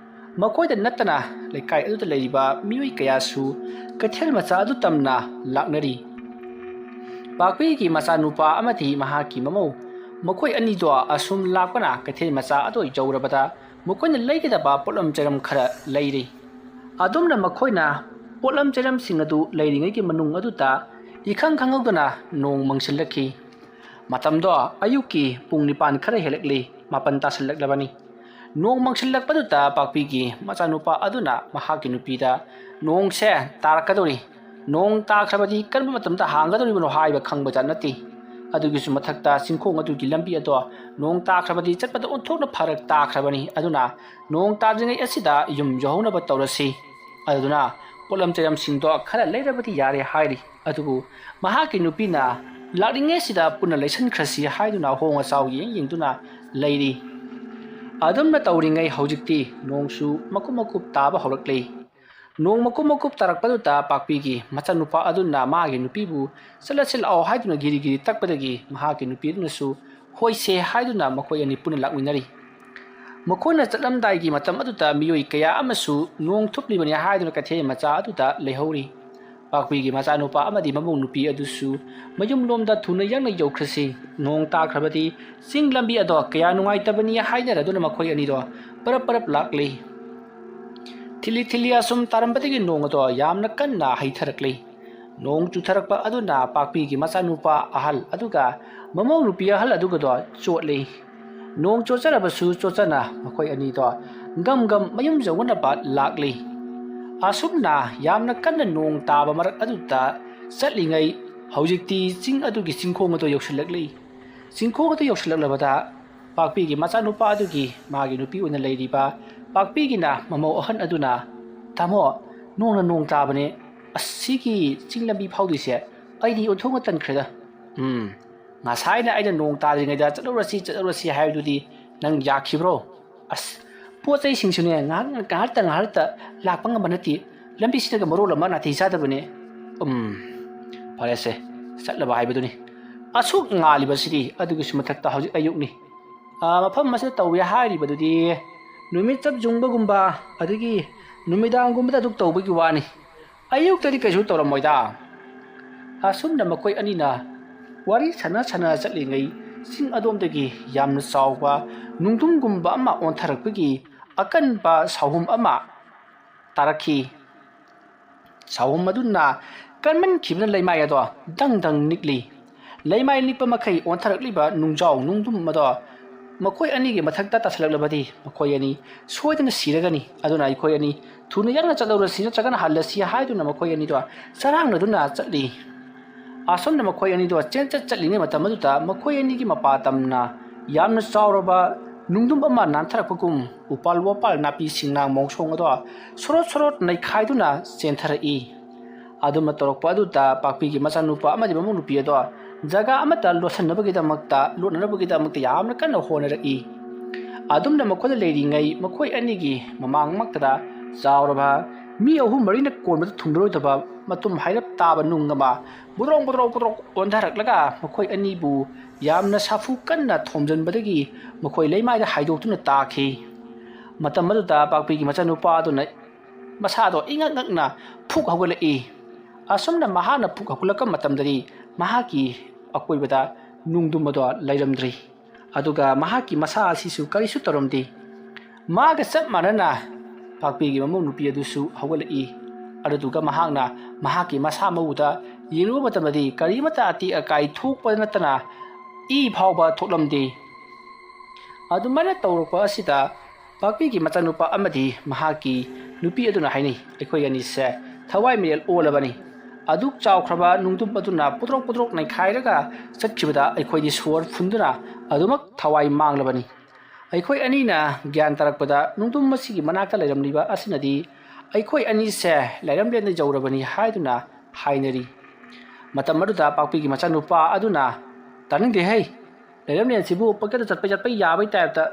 ꯃꯈꯣꯏꯗ ꯅꯠꯇꯅ ꯂꯩꯀꯥꯏ ꯑꯗꯨꯗ ꯂꯩꯔꯤꯕ ꯃꯤꯑꯣꯏ ꯀꯌꯥꯁꯨ ꯀꯩꯊꯦꯜ ꯃꯆꯥ ꯑꯗꯨ ꯇꯝꯅ ꯂꯥꯛꯅꯔꯤ꯫ ꯄꯥꯛꯄꯤꯒꯤ ꯃꯆꯥꯅꯨꯄꯥ ꯑꯃꯗꯤ ꯃꯍꯥꯛꯀꯤ ꯃꯃꯧ, ꯃꯈꯣꯏ ꯑꯅꯤꯗꯣ ꯑꯁꯨꯝ ꯂꯥꯛꯄꯅ ꯀꯩꯊꯦꯜ ꯃꯆꯥ ꯑꯗꯨ ꯌꯧꯔꯕꯗ ꯃꯈꯣꯏꯅ ꯂꯩꯒꯗꯕ ꯄꯣꯠꯂꯝ ꯆꯩꯔꯝ ꯈꯔ ꯂꯩꯔꯤ꯫ ꯑꯗꯨꯝꯅ ꯃꯈꯣꯏꯅ ꯄꯣꯠꯂꯝ ꯆꯩꯔꯝꯁꯤꯡ ꯑꯗꯨ ꯂꯩꯔꯤꯉꯩꯒꯤ ꯃꯅꯨꯡ ꯑꯗꯨꯗ ꯏꯈꯪ ꯈꯪꯍꯧꯗꯅ ꯅꯣꯡ ꯃꯪꯁꯤꯜꯂꯛꯈꯤ꯫ ꯃꯇꯝꯗꯣ ꯑꯌꯨꯛꯀꯤ ꯄꯨꯡ ꯅꯤꯄꯥꯟ ꯈꯔ ꯍꯦꯜꯂꯛꯂꯤ, ꯃꯥꯄꯟ ꯇꯥꯁꯤꯜꯂꯛꯂꯕꯅꯤ꯫ ꯅꯣꯡ ꯃꯪꯁꯤꯜꯂꯛꯄꯗꯨꯗ ꯄꯥꯛꯄꯤꯒꯤ ꯃꯆꯥꯅꯨꯄꯥ ꯑꯗꯨꯅ ꯃꯍꯥꯛꯀꯤ ꯅꯨꯄꯤꯗ, "ꯅꯣꯡꯁꯦ ꯇꯥꯔꯛꯀꯗꯧꯔꯤ, ꯅꯣꯡ ꯇꯥꯈ꯭ꯔꯕꯗꯤ ꯀꯔꯝꯕ ꯃꯇꯝꯗ ꯍꯥꯡꯒꯗꯧꯔꯤꯕꯅꯣ ꯍꯥꯏꯕ ꯈꯪꯕꯖꯥꯠ ꯅꯠꯇꯦ꯫ ꯑꯗꯨꯒꯤꯁꯨ ꯃꯊꯛꯇ ꯆꯤꯡꯈꯣꯡ ꯑꯗꯨꯒꯤ ꯂꯝꯕꯤ ꯑꯗꯣ ꯅꯣꯡ ꯇꯥꯈ꯭ꯔꯕꯗꯤ ꯆꯠꯄꯗ ꯑꯣꯟꯊꯣꯛꯅ ꯐꯔꯛ ꯇꯥꯈ꯭ꯔꯕꯅꯤ꯫ ꯑꯗꯨꯅ ꯅꯣꯡ ꯇꯥꯗ꯭ꯔꯤꯉꯩ ꯑꯁꯤꯗ ꯌꯨꯝ ꯌꯧꯍꯧꯅꯕ ꯇꯧꯔꯁꯤ꯫ ꯑꯗꯨꯗꯨꯅ ꯄꯣꯠꯂꯝ ꯆꯩꯔꯝꯁꯤꯡꯗꯣ ꯈꯔ ꯂꯩꯔꯕꯗꯤ ꯌꯥꯔꯦ" ꯍꯥꯏꯔꯤ꯫ ꯑꯗꯨꯕꯨ ꯃꯍꯥꯛꯀꯤ ꯅꯨꯄꯤꯅ ꯂꯥꯛꯂꯤꯉꯩꯁꯤꯗ ꯄꯨꯟꯅ ꯂꯩꯁꯟꯈ꯭ꯔꯁꯤ ꯍꯥꯏꯗꯨꯅ ꯑꯍꯣꯡ ꯑꯆꯥꯎ ꯌꯦꯡ ꯌꯦꯡꯗꯨꯅ ꯂꯩꯔꯤ꯫ ꯑꯗꯨꯝꯅ ꯇꯧꯔꯤꯉꯩ ꯍꯧꯖꯤꯛꯇꯤ ꯅꯣꯡꯁꯨ ꯃꯀꯨꯞ ꯃꯀꯨꯞ ꯇꯥꯕ ꯍꯧꯔꯛꯂꯦ꯫ ꯅꯣꯡ ꯃꯀꯨꯞ ꯃꯀꯨꯞ ꯇꯥꯔꯛꯄꯗꯨꯗ ꯄꯥꯛꯄꯤꯒꯤ ꯃꯆꯥꯅꯨꯄꯥ ꯑꯗꯨꯅ ꯃꯥꯒꯤ ꯅꯨꯄꯤꯕꯨ "ꯆꯠꯂꯁꯤ ꯂꯥꯛꯑꯣ" ꯍꯥꯏꯗꯨꯅ ꯒꯤꯔꯤ ꯒꯤꯔꯤ ꯇꯛꯄꯗꯒꯤ ꯃꯍꯥꯛꯀꯤ ꯅꯨꯄꯤ ꯑꯗꯨꯅꯁꯨ "ꯍꯣꯏꯁꯦ" ꯍꯥꯏꯗꯨꯅ ꯃꯈꯣꯏ ꯑꯅꯤ ꯄꯨꯟꯅ ꯂꯥꯛꯃꯤꯟꯅꯔꯤ꯫ ꯃꯈꯣꯏꯅ ꯆꯠꯂꯝꯗꯥꯏꯒꯤ ꯃꯇꯝ ꯑꯗꯨꯗ ꯃꯤꯑꯣꯏ ꯀꯌꯥ ꯑꯃꯁꯨ ꯅꯣꯡ ꯊꯨꯞꯂꯤꯕꯅꯤ ꯍꯥꯏꯗꯨꯅ ꯀꯩꯊꯦꯜ ꯃꯆꯥ ꯑꯗꯨꯗ ꯂꯩꯍꯧꯔꯤ꯫ ꯄꯥꯛꯄꯤꯒꯤ ꯃꯆꯥꯅꯨꯄꯥ ꯑꯃꯗꯤ ꯃꯃꯧ ꯅꯨꯄꯤ ꯑꯗꯨꯁꯨ ꯃꯌꯨꯝꯂꯣꯝꯗ ꯊꯨꯅ ꯌꯥꯡꯅ ꯌꯧꯈ꯭ꯔꯁꯤ, ꯅꯣꯡ ꯇꯥꯈ꯭ꯔꯕꯗꯤ ꯆꯤꯡ ꯂꯝꯕꯤ ꯑꯗꯣ ꯀꯌꯥ ꯅꯨꯡꯉꯥꯏꯇꯕꯅꯤ ꯍꯥꯏꯅꯔꯗꯨꯅ ꯃꯈꯣꯏ ꯑꯅꯤꯗꯣ ꯄꯔꯞ ꯄꯔꯞ ꯂꯥꯛꯂꯤ꯫ ꯊꯤꯜꯂꯤ ꯊꯤꯜꯂꯤ ꯑꯁꯨꯝ ꯇꯥꯔꯝꯕꯗꯒꯤ ꯅꯣꯡ ꯑꯗꯣ ꯌꯥꯝꯅ ꯀꯟꯅ ꯍꯩꯊꯔꯛꯂꯤ꯫ ꯅꯣꯡ ꯆꯨꯊꯔꯛꯄ ꯑꯗꯨꯅ ꯄꯥꯛꯄꯤꯒꯤ ꯃꯆꯥꯅꯨꯄꯥ ꯑꯍꯜ ꯑꯗꯨꯒ ꯃꯃꯧ ꯅꯨꯄꯤ ꯑꯍꯜ ꯑꯗꯨꯒꯗꯣ ꯆꯣꯠꯂꯤ꯫ ꯅꯣꯡ ꯆꯣꯠꯆꯔꯕꯁꯨ ꯆꯣꯠꯆꯅ ꯃꯈꯣꯏ ꯑꯅꯤꯗꯣ ꯒꯝ ꯒꯝ ꯃꯌꯨꯝ ꯌꯧꯅꯅꯕ ꯂꯥꯛꯂꯤ꯫ ꯑꯁꯨꯝꯅ ꯌꯥꯝꯅ ꯀꯟꯅ ꯅꯣꯡ ꯇꯥꯕ ꯃꯔꯛ ꯑꯗꯨꯗ ꯆꯠꯂꯤꯉꯩ ꯍꯧꯖꯤꯛꯇꯤ ꯆꯤꯡ ꯑꯗꯨꯒꯤ ꯆꯤꯡꯈꯣꯡ ꯑꯗꯨ ꯌꯧꯁꯤꯜꯂꯛꯂꯤ꯫ ꯆꯤꯡꯈꯣꯡ ꯑꯗꯨ ꯌꯧꯁꯤꯜꯂꯛꯂꯕꯗ ꯄꯥꯛꯄꯤꯒꯤ ꯃꯆꯥꯅꯨꯄꯥ ꯑꯗꯨꯒꯤ ꯃꯥꯒꯤ ꯅꯨꯄꯤ ꯑꯣꯏꯅ ꯂꯩꯔꯤꯕ ꯄꯥꯛꯄꯤꯒꯤꯅ ꯃꯃꯧ ꯑꯍꯟ ꯑꯗꯨꯅ, "ꯇꯥꯃꯣ, ꯅꯣꯡꯅ ꯅꯣꯡ ꯇꯥꯕꯅꯦ꯫ ꯑꯁ, ꯁꯤꯒꯤ ꯆꯤꯡ ꯂꯝꯕꯤ ꯐꯥꯎꯗꯣꯏꯁꯦ ꯑꯩꯗꯤ ꯑꯣꯟꯊꯣꯛꯅ ꯇꯟꯈ꯭ꯔꯦꯗ꯫ ꯎꯝ, ꯉꯁꯥꯏꯅ ꯑꯩꯅ ꯅꯣꯡ ꯇꯥꯗ꯭ꯔꯤꯉꯩꯗ ꯆꯠꯍꯧꯔꯁꯤ, ꯆꯠꯍꯧꯔꯁꯤ ꯍꯥꯏꯕꯗꯨꯗꯤ ꯅꯪ ꯌꯥꯈꯤꯕ꯭ꯔꯣ? ꯑꯁ, ꯄꯣꯠ ꯆꯩꯁꯤꯡꯁꯨꯅꯦ ꯉꯥꯏꯍꯥꯛ, ꯉꯥꯏꯍꯥꯛꯇ, ꯉꯥꯏꯍꯥꯛꯇ ꯂꯥꯛꯄ ꯉꯝꯕ ꯅꯠꯇꯦ꯫ ꯂꯝꯕꯤꯁꯤꯗꯒ ꯃꯔꯣꯜ ꯑꯃ ꯅꯥꯇꯩ ꯆꯥꯗꯕꯅꯦ꯫ ꯎꯝ, ꯐꯔꯦꯁꯦ, ꯆꯠꯂꯕ ꯍꯥꯏꯕꯗꯨꯅꯤ꯫ ꯑꯁꯨꯛ ꯉꯥꯜꯂꯤꯕꯁꯤꯗꯤ, ꯑꯗꯨꯒꯤꯁꯨ ꯃꯊꯛꯇ ꯍꯧꯖꯤꯛ ꯑꯌꯨꯛꯅꯤ꯫ ꯑꯥ, ꯃꯐꯝ ꯑꯁꯤꯗ ꯇꯧꯏ ꯍꯥꯏꯔꯤꯕꯗꯨꯗꯤ ꯅꯨꯃꯤꯠ ꯆꯞ ꯌꯨꯡꯕꯒꯨꯝꯕ, ꯑꯗꯒꯤ ꯅꯨꯃꯤꯗꯥꯡꯒꯨꯝꯕꯗ ꯑꯗꯨꯛ ꯇꯧꯕꯒꯤ ꯋꯥꯅꯤ꯫ ꯑꯌꯨꯛꯇꯗꯤ ꯀꯩꯁꯨ ꯇꯧꯔꯝꯃꯣꯏꯗ"꯫ ꯑꯁꯨꯝꯅ ꯃꯈꯣꯏ ꯑꯅꯤꯅ ꯋꯥꯔꯤ ꯁꯥꯟꯅ ꯁꯥꯟꯅ ꯆꯠꯂꯤꯉꯩ, ꯆꯤꯡ ꯑꯗꯣꯝꯗꯒꯤ ꯌꯥꯝꯅ ꯆꯥꯎꯕ ꯅꯨꯡꯗꯨꯝꯒꯨꯝꯕ ꯑꯃ ꯑꯣꯟꯊꯔꯛꯄꯒꯤ ꯑꯀꯟꯕ ꯁꯥꯎꯍꯨꯝ ꯑꯃ ꯇꯥꯔꯛꯈꯤ꯫ ꯁꯥꯎꯍꯨꯝ ꯑꯗꯨꯅ ꯀꯟꯃꯟꯈꯤꯕꯅ ꯂꯩꯃꯥꯏ ꯑꯗꯣ ꯗꯪ ꯗꯪ ꯅꯤꯛꯂꯤ꯫ ꯂꯩꯃꯥꯏ ꯅꯤꯛꯄ ꯃꯈꯩ ꯑꯣꯟꯊꯔꯛꯂꯤꯕ ꯅꯨꯡꯖꯥꯎ ꯅꯨꯡꯗꯨꯝ ꯑꯗꯣ ꯃꯈꯣꯏ ꯑꯅꯤꯒꯤ ꯃꯊꯛꯇ ꯇꯥꯁꯤꯜꯂꯛꯂꯕꯗꯤ ꯃꯈꯣꯏ ꯑꯅꯤ ꯁꯣꯏꯗꯅ ꯁꯤꯔꯒꯅꯤ꯫ ꯑꯗꯨꯅ ꯑꯩꯈꯣꯏ ꯑꯅꯤ ꯊꯨꯅ ꯌꯥꯡꯅ ꯆꯠꯍꯧꯔꯁꯤ ꯅꯠꯇ꯭ꯔꯒꯅ ꯍꯜꯂꯁꯤ ꯍꯥꯏꯗꯨꯅ ꯃꯈꯣꯏ ꯑꯅꯤꯗꯣ ꯆꯔꯥꯡꯅꯗꯨꯅ ꯆꯠꯂꯤ꯫ ꯑꯁꯨꯝꯅ ꯃꯈꯣꯏ ꯑꯅꯤꯗꯣ ꯆꯦꯟꯆꯠ ꯆꯠꯂꯤꯉꯩ ꯃꯇꯝ ꯑꯗꯨꯗ ꯃꯈꯣꯏ ꯑꯅꯤꯒꯤ ꯃꯄꯥ ꯇꯝꯅ ꯌꯥꯝꯅ ꯆꯥꯎꯔꯕ ꯅꯨꯡꯗꯨꯝ ꯑꯃ ꯅꯥꯟꯊꯔꯛꯄꯒꯨꯝ ꯎꯄꯥꯜ ꯋꯥꯄꯥꯜ ꯅꯥꯄꯤ ꯁꯤꯡꯅꯥꯡ ꯃꯣꯡꯁꯣꯡ ꯑꯗꯣ ꯁꯣꯔꯣꯠ ꯁꯣꯔꯣꯠ ꯅꯩꯈꯥꯏꯗꯨꯅ ꯆꯦꯟꯊꯔꯛꯏ꯫ ꯑꯗꯨꯝꯅ ꯇꯧꯔꯛꯄ ꯑꯗꯨꯗ ꯄꯥꯛꯄꯤꯒꯤ ꯃꯆꯥꯅꯨꯄꯥ ꯑꯃꯗꯤ ꯃꯃꯧ ꯅꯨꯄꯤ ꯑꯗꯣ ꯖꯒꯥ ꯑꯃꯠꯇ ꯂꯣꯠꯁꯤꯟꯅꯕꯒꯤꯗꯃꯛꯇ, ꯂꯣꯠꯅꯅꯕꯒꯤꯗꯃꯛꯇ ꯌꯥꯝꯅ ꯀꯟꯅ ꯍꯣꯠꯅꯔꯛꯏ꯫ ꯑꯗꯨꯝꯅ ꯃꯈꯣꯏꯗ ꯂꯩꯔꯤꯉꯩ ꯃꯈꯣꯏ ꯑꯅꯤꯒꯤ ꯃꯃꯥꯡꯃꯛꯇꯗ ꯆꯥꯎꯔꯕ ꯃꯤ ꯑꯍꯨꯝ ꯃꯔꯤꯅ ꯀꯣꯟꯕꯗ ꯊꯨꯡꯂꯔꯣꯏꯗꯕ ꯃꯇꯨꯝ ꯍꯥꯏꯔꯞ ꯇꯥꯕ ꯅꯨꯡ ꯑꯃ ꯕꯨꯗ꯭ꯔꯣꯛ ꯕꯨꯗ꯭ꯔꯣꯛ ꯕꯨꯗ꯭ꯔꯣꯛ ꯑꯣꯟꯊꯔꯛꯂꯒ ꯃꯈꯣꯏ ꯑꯅꯤꯕꯨ ꯌꯥꯝꯅ ꯁꯥꯐꯨ ꯀꯟꯅ ꯊꯣꯝꯖꯤꯟꯕꯗꯒꯤ ꯃꯈꯣꯏ ꯂꯩꯃꯥꯏꯗ ꯍꯥꯏꯗꯣꯛꯇꯨꯅ ꯇꯥꯈꯤ꯫ ꯃꯇꯝ ꯑꯗꯨꯗ ꯄꯥꯛꯄꯤꯒꯤ ꯃꯆꯥꯅꯨꯄꯥ ꯑꯗꯨꯅ ꯃꯁꯥꯗꯣ ꯏꯉꯛ ꯉꯛꯅ ꯐꯨꯛ ꯍꯧꯒꯠꯂꯛꯏ꯫ ꯑꯁꯨꯝꯅ ꯃꯍꯥꯛꯅ ꯐꯨꯛ ꯍꯧꯒꯠꯂꯛꯄ ꯃꯇꯝꯗꯗꯤ ꯃꯍꯥꯛꯀꯤ ꯑꯀꯣꯏꯕꯗ ꯅꯨꯡꯗꯨꯝ ꯑꯗꯣ ꯂꯩꯔꯝꯗ꯭ꯔꯤ꯫ ꯑꯗꯨꯒ ꯃꯍꯥꯛꯀꯤ ꯃꯁꯥ ꯑꯁꯤꯁꯨ ꯀꯔꯤꯁꯨ ꯇꯧꯔꯝꯗꯦ꯫ ꯃꯥꯒ ꯆꯞ ꯃꯥꯟꯅꯅ ꯄꯥꯛꯄꯤꯒꯤ ꯃꯃꯧ ꯅꯨꯄꯤ ꯑꯗꯨꯁꯨ ꯍꯧꯒꯠꯂꯛꯏ꯫ ꯑꯗꯨꯗꯨꯒ ꯃꯍꯥꯛꯅ ꯃꯍꯥꯛꯀꯤ ꯃꯁꯥ ꯃꯎꯗ ꯌꯦꯡꯂꯨꯕ ꯃꯇꯝꯗꯗꯤ ꯀꯔꯤꯃꯠꯇ ꯑꯇꯦꯛ ꯑꯀꯥꯏ ꯊꯣꯛꯄ ꯅꯠꯇꯅ ꯏ ꯐꯥꯎꯕ ꯊꯣꯛꯂꯝꯗꯦ꯫ ꯑꯗꯨꯃꯥꯏꯅ ꯇꯧꯔꯛꯄ ꯑꯁꯤꯗ ꯄꯥꯛꯄꯤꯒꯤ ꯃꯆꯥꯅꯨꯄꯥ ꯑꯃꯗꯤ ꯃꯍꯥꯛꯀꯤ ꯅꯨꯄꯤ ꯑꯗꯨꯅ ꯍꯥꯏꯅꯩ, "ꯑꯩꯈꯣꯏ ꯑꯅꯤꯁꯦ ꯊꯋꯥꯏ ꯃꯤꯔꯦꯜ ꯑꯣꯜꯂꯕꯅꯤ꯫ ꯑꯗꯨꯛ ꯆꯥꯎꯈ꯭ꯔꯕ ꯅꯨꯡꯗꯨꯝ ꯑꯗꯨꯅ ꯄꯨꯗ꯭ꯔꯣꯛ ꯄꯨꯗ꯭ꯔꯣꯛ ꯅꯩꯈꯥꯏꯔꯒ ꯆꯠꯈꯤꯕꯗ ꯑꯩꯈꯣꯏꯗꯤ ꯁꯣꯔ ꯐꯨꯟꯗꯨꯅ ꯑꯗꯨꯃꯛ ꯊꯋꯥꯏ ꯃꯥꯡꯂꯕꯅꯤ꯫ ꯑꯩꯈꯣꯏ ꯑꯅꯤꯅ ꯒ꯭ꯌꯥꯟ ꯇꯥꯔꯛꯄꯗ ꯅꯨꯡꯗꯨꯝ ꯑꯁꯤꯒꯤ ꯃꯅꯥꯛꯇ ꯂꯩꯔꯝꯂꯤꯕ ꯑꯁꯤꯅꯗꯤ ꯑꯩꯈꯣꯏ ꯑꯅꯤꯁꯦ ꯂꯩꯔꯝꯂꯦꯟꯗ ꯌꯧꯔꯕꯅꯤ" ꯍꯥꯏꯗꯨꯅ ꯍꯥꯏꯅꯔꯤ꯫ ꯃꯇꯝ ꯑꯗꯨꯗ ꯄꯥꯛꯄꯤꯒꯤ ꯃꯆꯥꯅꯨꯄꯥ ꯑꯗꯨꯅ, "ꯇꯥꯅꯤꯡꯗꯦꯍꯦ, ꯂꯩꯔꯝꯂꯦꯟꯁꯤꯕꯨ ꯄꯪꯆꯠꯇ ꯆꯠꯄ ꯆꯠꯄ ꯌꯥꯕꯩ ꯇꯥꯏꯞꯇ"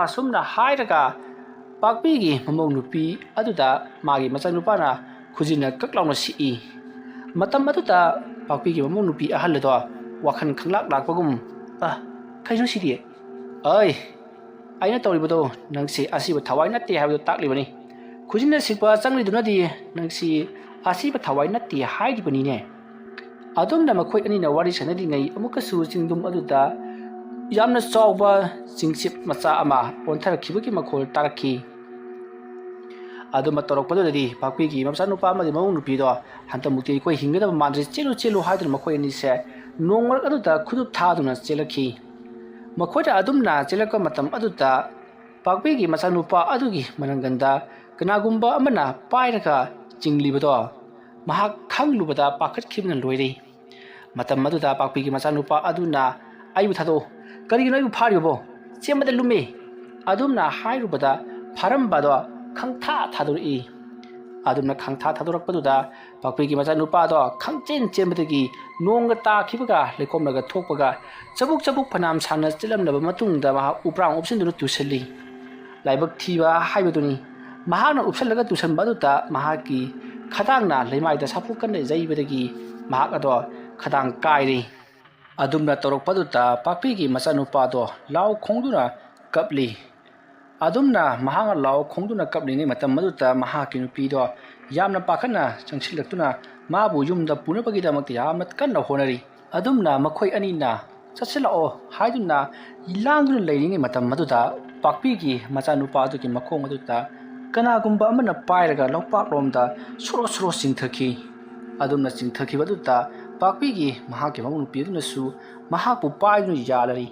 ꯑꯁꯨꯝꯅ ꯍꯥꯏꯔꯒ ꯄꯥꯛꯄꯤꯒꯤ ꯃꯃꯧ ꯅꯨꯄꯤ ꯑꯗꯨꯗ ꯃꯥꯒꯤ ꯃꯆꯥꯅꯨꯄꯥꯅ ꯈꯨꯖꯤꯟꯅ ꯀꯛ ꯂꯥꯎꯅ ꯁꯤꯛꯏ꯫ ꯃꯇꯝ ꯑꯗꯨꯗ ꯄꯥꯛꯄꯤꯒꯤ ꯃꯃꯧ ꯅꯨꯄꯤ ꯑꯍꯜ ꯑꯗꯣ ꯋꯥꯈꯜ ꯈꯪꯂꯥꯛ ꯂꯥꯛꯄꯒꯨꯝ, "ꯑ, ꯀꯩꯅꯣ ꯁꯤꯗꯤ? ꯑꯩ, ꯑꯩꯅ ꯇꯧꯔꯤꯕꯗꯣ ꯅꯪꯁꯤ ꯑꯁꯤꯕ ꯊꯋꯥꯏ ꯅꯠꯇꯦ ꯍꯥꯏꯕꯗꯨ ꯇꯥꯛꯂꯤꯕꯅꯤ꯫ ꯈꯨꯖꯤꯟꯅ ꯁꯤꯛꯄ ꯆꯪꯂꯤꯗꯨꯅꯗꯤ ꯅꯪꯁꯤ ꯑꯁꯤꯕ ꯊꯋꯥꯏ ꯅꯠꯇꯦ ꯍꯥꯏꯔꯤꯕꯅꯤꯅꯦ"꯫ ꯑꯗꯨꯝꯅ ꯃꯈꯣꯏ ꯑꯅꯤꯅ ꯋꯥꯔꯤ ꯁꯥꯟꯅꯔꯤꯉꯩ ꯑꯃꯨꯛꯀꯁꯨ ꯆꯤꯡꯗꯨꯝ ꯑꯗꯨꯗ ꯌꯥꯝꯅ ꯆꯥꯎꯕ ꯆꯤꯡꯆꯤꯞ ꯃꯆꯥ ꯑꯃ ꯑꯣꯟꯊꯔꯛꯈꯤꯕꯒꯤ ꯃꯈꯣꯜ ꯇꯥꯔꯛꯈꯤ꯫ ꯑꯗꯨꯝꯅ ꯇꯧꯔꯛꯄꯗꯨꯗꯗꯤ ꯄꯥꯛꯄꯤꯒꯤ ꯃꯆꯥꯅꯨꯄꯥ ꯑꯃꯗꯤ ꯃꯃꯧ ꯅꯨꯄꯤꯗꯣ, "ꯍꯟꯗꯛꯃꯨꯛꯇꯤ ꯑꯩꯈꯣꯏ ꯍꯤꯡꯒꯗꯕ ꯃꯥꯟꯗ꯭ꯔꯦ, ꯆꯦꯜꯂꯨ, ꯆꯦꯜꯂꯨ" ꯍꯥꯏꯗꯨꯅ ꯃꯈꯣꯏ ꯑꯅꯤꯁꯦ ꯅꯣꯡ ꯃꯔꯛ ꯑꯗꯨꯗ ꯈꯨꯗꯨꯞ ꯊꯥꯗꯨꯅ ꯆꯦꯜꯂꯛꯈꯤ꯫ ꯃꯈꯣꯏꯅ ꯑꯗꯨꯝꯅ ꯆꯦꯜꯂꯛꯄ ꯃꯇꯝ ꯑꯗꯨꯗ ꯄꯥꯛꯄꯤꯒꯤ ꯃꯆꯥꯅꯨꯄꯥ ꯑꯗꯨꯒꯤ ꯃꯅꯪꯒꯟꯗ ꯀꯅꯥꯒꯨꯝꯕ ꯑꯃꯅ ꯄꯥꯏꯔꯒ ꯆꯤꯡꯂꯤꯕꯗꯣ ꯃꯍꯥꯛ ꯈꯪꯂꯨꯕꯗ ꯄꯥꯈꯠꯈꯤꯕꯅ ꯂꯣꯏꯔꯦ꯫ ꯃꯇꯝ ꯑꯗꯨꯗ ꯄꯥꯛꯄꯤꯒꯤ ꯃꯆꯥꯅꯨꯄꯥ ꯑꯗꯨꯅ, "ꯑꯩꯕꯨ ꯊꯥꯗꯣꯛꯎ, ꯀꯔꯤꯒꯤꯅꯣ ꯑꯩꯕꯨ ꯐꯥꯔꯤꯕꯕꯣ? ꯆꯦꯟꯕꯗ ꯂꯨꯝꯃꯤ" ꯑꯗꯨꯝꯅ ꯍꯥꯏꯔꯨꯕꯗ ꯐꯥꯔꯝꯕꯗꯣ ꯈꯪꯊꯥ ꯊꯥꯗꯣꯔꯛꯏ꯫ ꯑꯗꯨꯝꯅ ꯈꯪꯊꯥ ꯊꯥꯗꯣꯔꯛꯄꯗꯨꯗ ꯄꯥꯛꯄꯤꯒꯤ ꯃꯆꯥꯅꯨꯄꯥꯗꯣ ꯈꯪꯆꯦꯟ ꯆꯦꯟꯕꯗꯒꯤ ꯅꯣꯡꯒ ꯇꯥꯈꯤꯕꯒ ꯂꯩꯈꯣꯝꯂꯒ ꯊꯣꯛꯄꯒ ꯆꯕꯨꯛ ꯆꯕꯨꯛ ꯐꯅꯌꯥꯝ ꯁꯥꯡꯅ ꯆꯦꯜꯂꯝꯂꯕ ꯃꯇꯨꯡꯗ ꯃꯍꯥꯛ ꯎꯄ꯭ꯔꯥꯡ ꯎꯞꯁꯤꯟꯗꯨꯅ ꯇꯨꯁꯜꯂꯤ꯫ ꯂꯥꯏꯕꯛ ꯊꯤꯕ ꯍꯥꯏꯕꯗꯨꯅꯤ꯫ ꯃꯍꯥꯛꯅ ꯎꯞꯁꯜꯂꯒ ꯇꯨꯁꯟꯕ ꯑꯗꯨꯗ ꯃꯍꯥꯛꯀꯤ ꯈꯗꯥꯡꯅ ꯂꯩꯃꯥꯏꯗ ꯁꯥꯐꯨ ꯀꯟꯅ ꯌꯩꯕꯗꯒꯤ ꯃꯍꯥꯛ ꯑꯗꯣ ꯈꯗꯥꯡ ꯀꯥꯏꯔꯤ꯫ ꯑꯗꯨꯝꯅ ꯇꯧꯔꯛꯄꯗꯨꯗ ꯄꯥꯛꯄꯤꯒꯤ ꯃꯆꯥꯅꯨꯄꯥꯗꯣ ꯂꯥꯎ ꯈꯣꯡꯗꯨꯅ ꯀꯞꯂꯤ꯫ ꯑꯗꯨꯝꯅ ꯃꯍꯥꯛꯅ ꯂꯥꯎ ꯈꯣꯡꯗꯨꯅ ꯀꯞꯂꯤꯉꯩ ꯃꯇꯝ ꯑꯗꯨꯗ ꯃꯍꯥꯛꯀꯤ ꯅꯨꯄꯤꯗꯣ ꯌꯥꯝꯅ ꯄꯥꯈꯠꯅ ꯆꯪꯁꯤꯜꯂꯛꯇꯨꯅ ꯃꯥꯕꯨ ꯌꯨꯝꯗ ꯄꯨꯅꯕꯒꯤꯗꯃꯛꯇ ꯌꯥꯝꯅ ꯀꯟꯅ ꯍꯣꯠꯅꯔꯤ꯫ ꯑꯗꯨꯝꯅ ꯃꯈꯣꯏ ꯑꯅꯤꯅ "ꯆꯠꯁꯤꯜꯂꯛꯑꯣ" ꯍꯥꯏꯗꯨꯅ ꯂꯥꯡꯗꯨꯅ ꯂꯩꯔꯤꯉꯩ ꯃꯇꯝ ꯑꯗꯨꯗ ꯄꯥꯛꯄꯤꯒꯤ ꯃꯆꯥꯅꯨꯄꯥ ꯑꯗꯨꯒꯤ ꯃꯈꯣꯡ ꯑꯗꯨꯗ ꯀꯅꯥꯒꯨꯝꯕ ꯑꯃꯅ ꯄꯥꯏꯔꯒ ꯂꯧꯄꯥꯛꯂꯣꯝꯗ ꯁꯣꯔꯣ ꯁꯣꯔꯣ ꯆꯤꯡꯊꯈꯤ꯫ ꯑꯗꯨꯝꯅ ꯆꯤꯡꯊꯈꯤꯕ ꯑꯗꯨꯗ ꯄꯥꯛꯄꯤꯒꯤ ꯃꯍꯥꯛꯀꯤ ꯃꯃꯧ ꯅꯨꯄꯤ ꯑꯗꯨꯅꯁꯨ ꯃꯍꯥꯛꯄꯨ ꯄꯥꯏꯗꯨꯅ ꯌꯥꯜꯂꯔꯤ꯫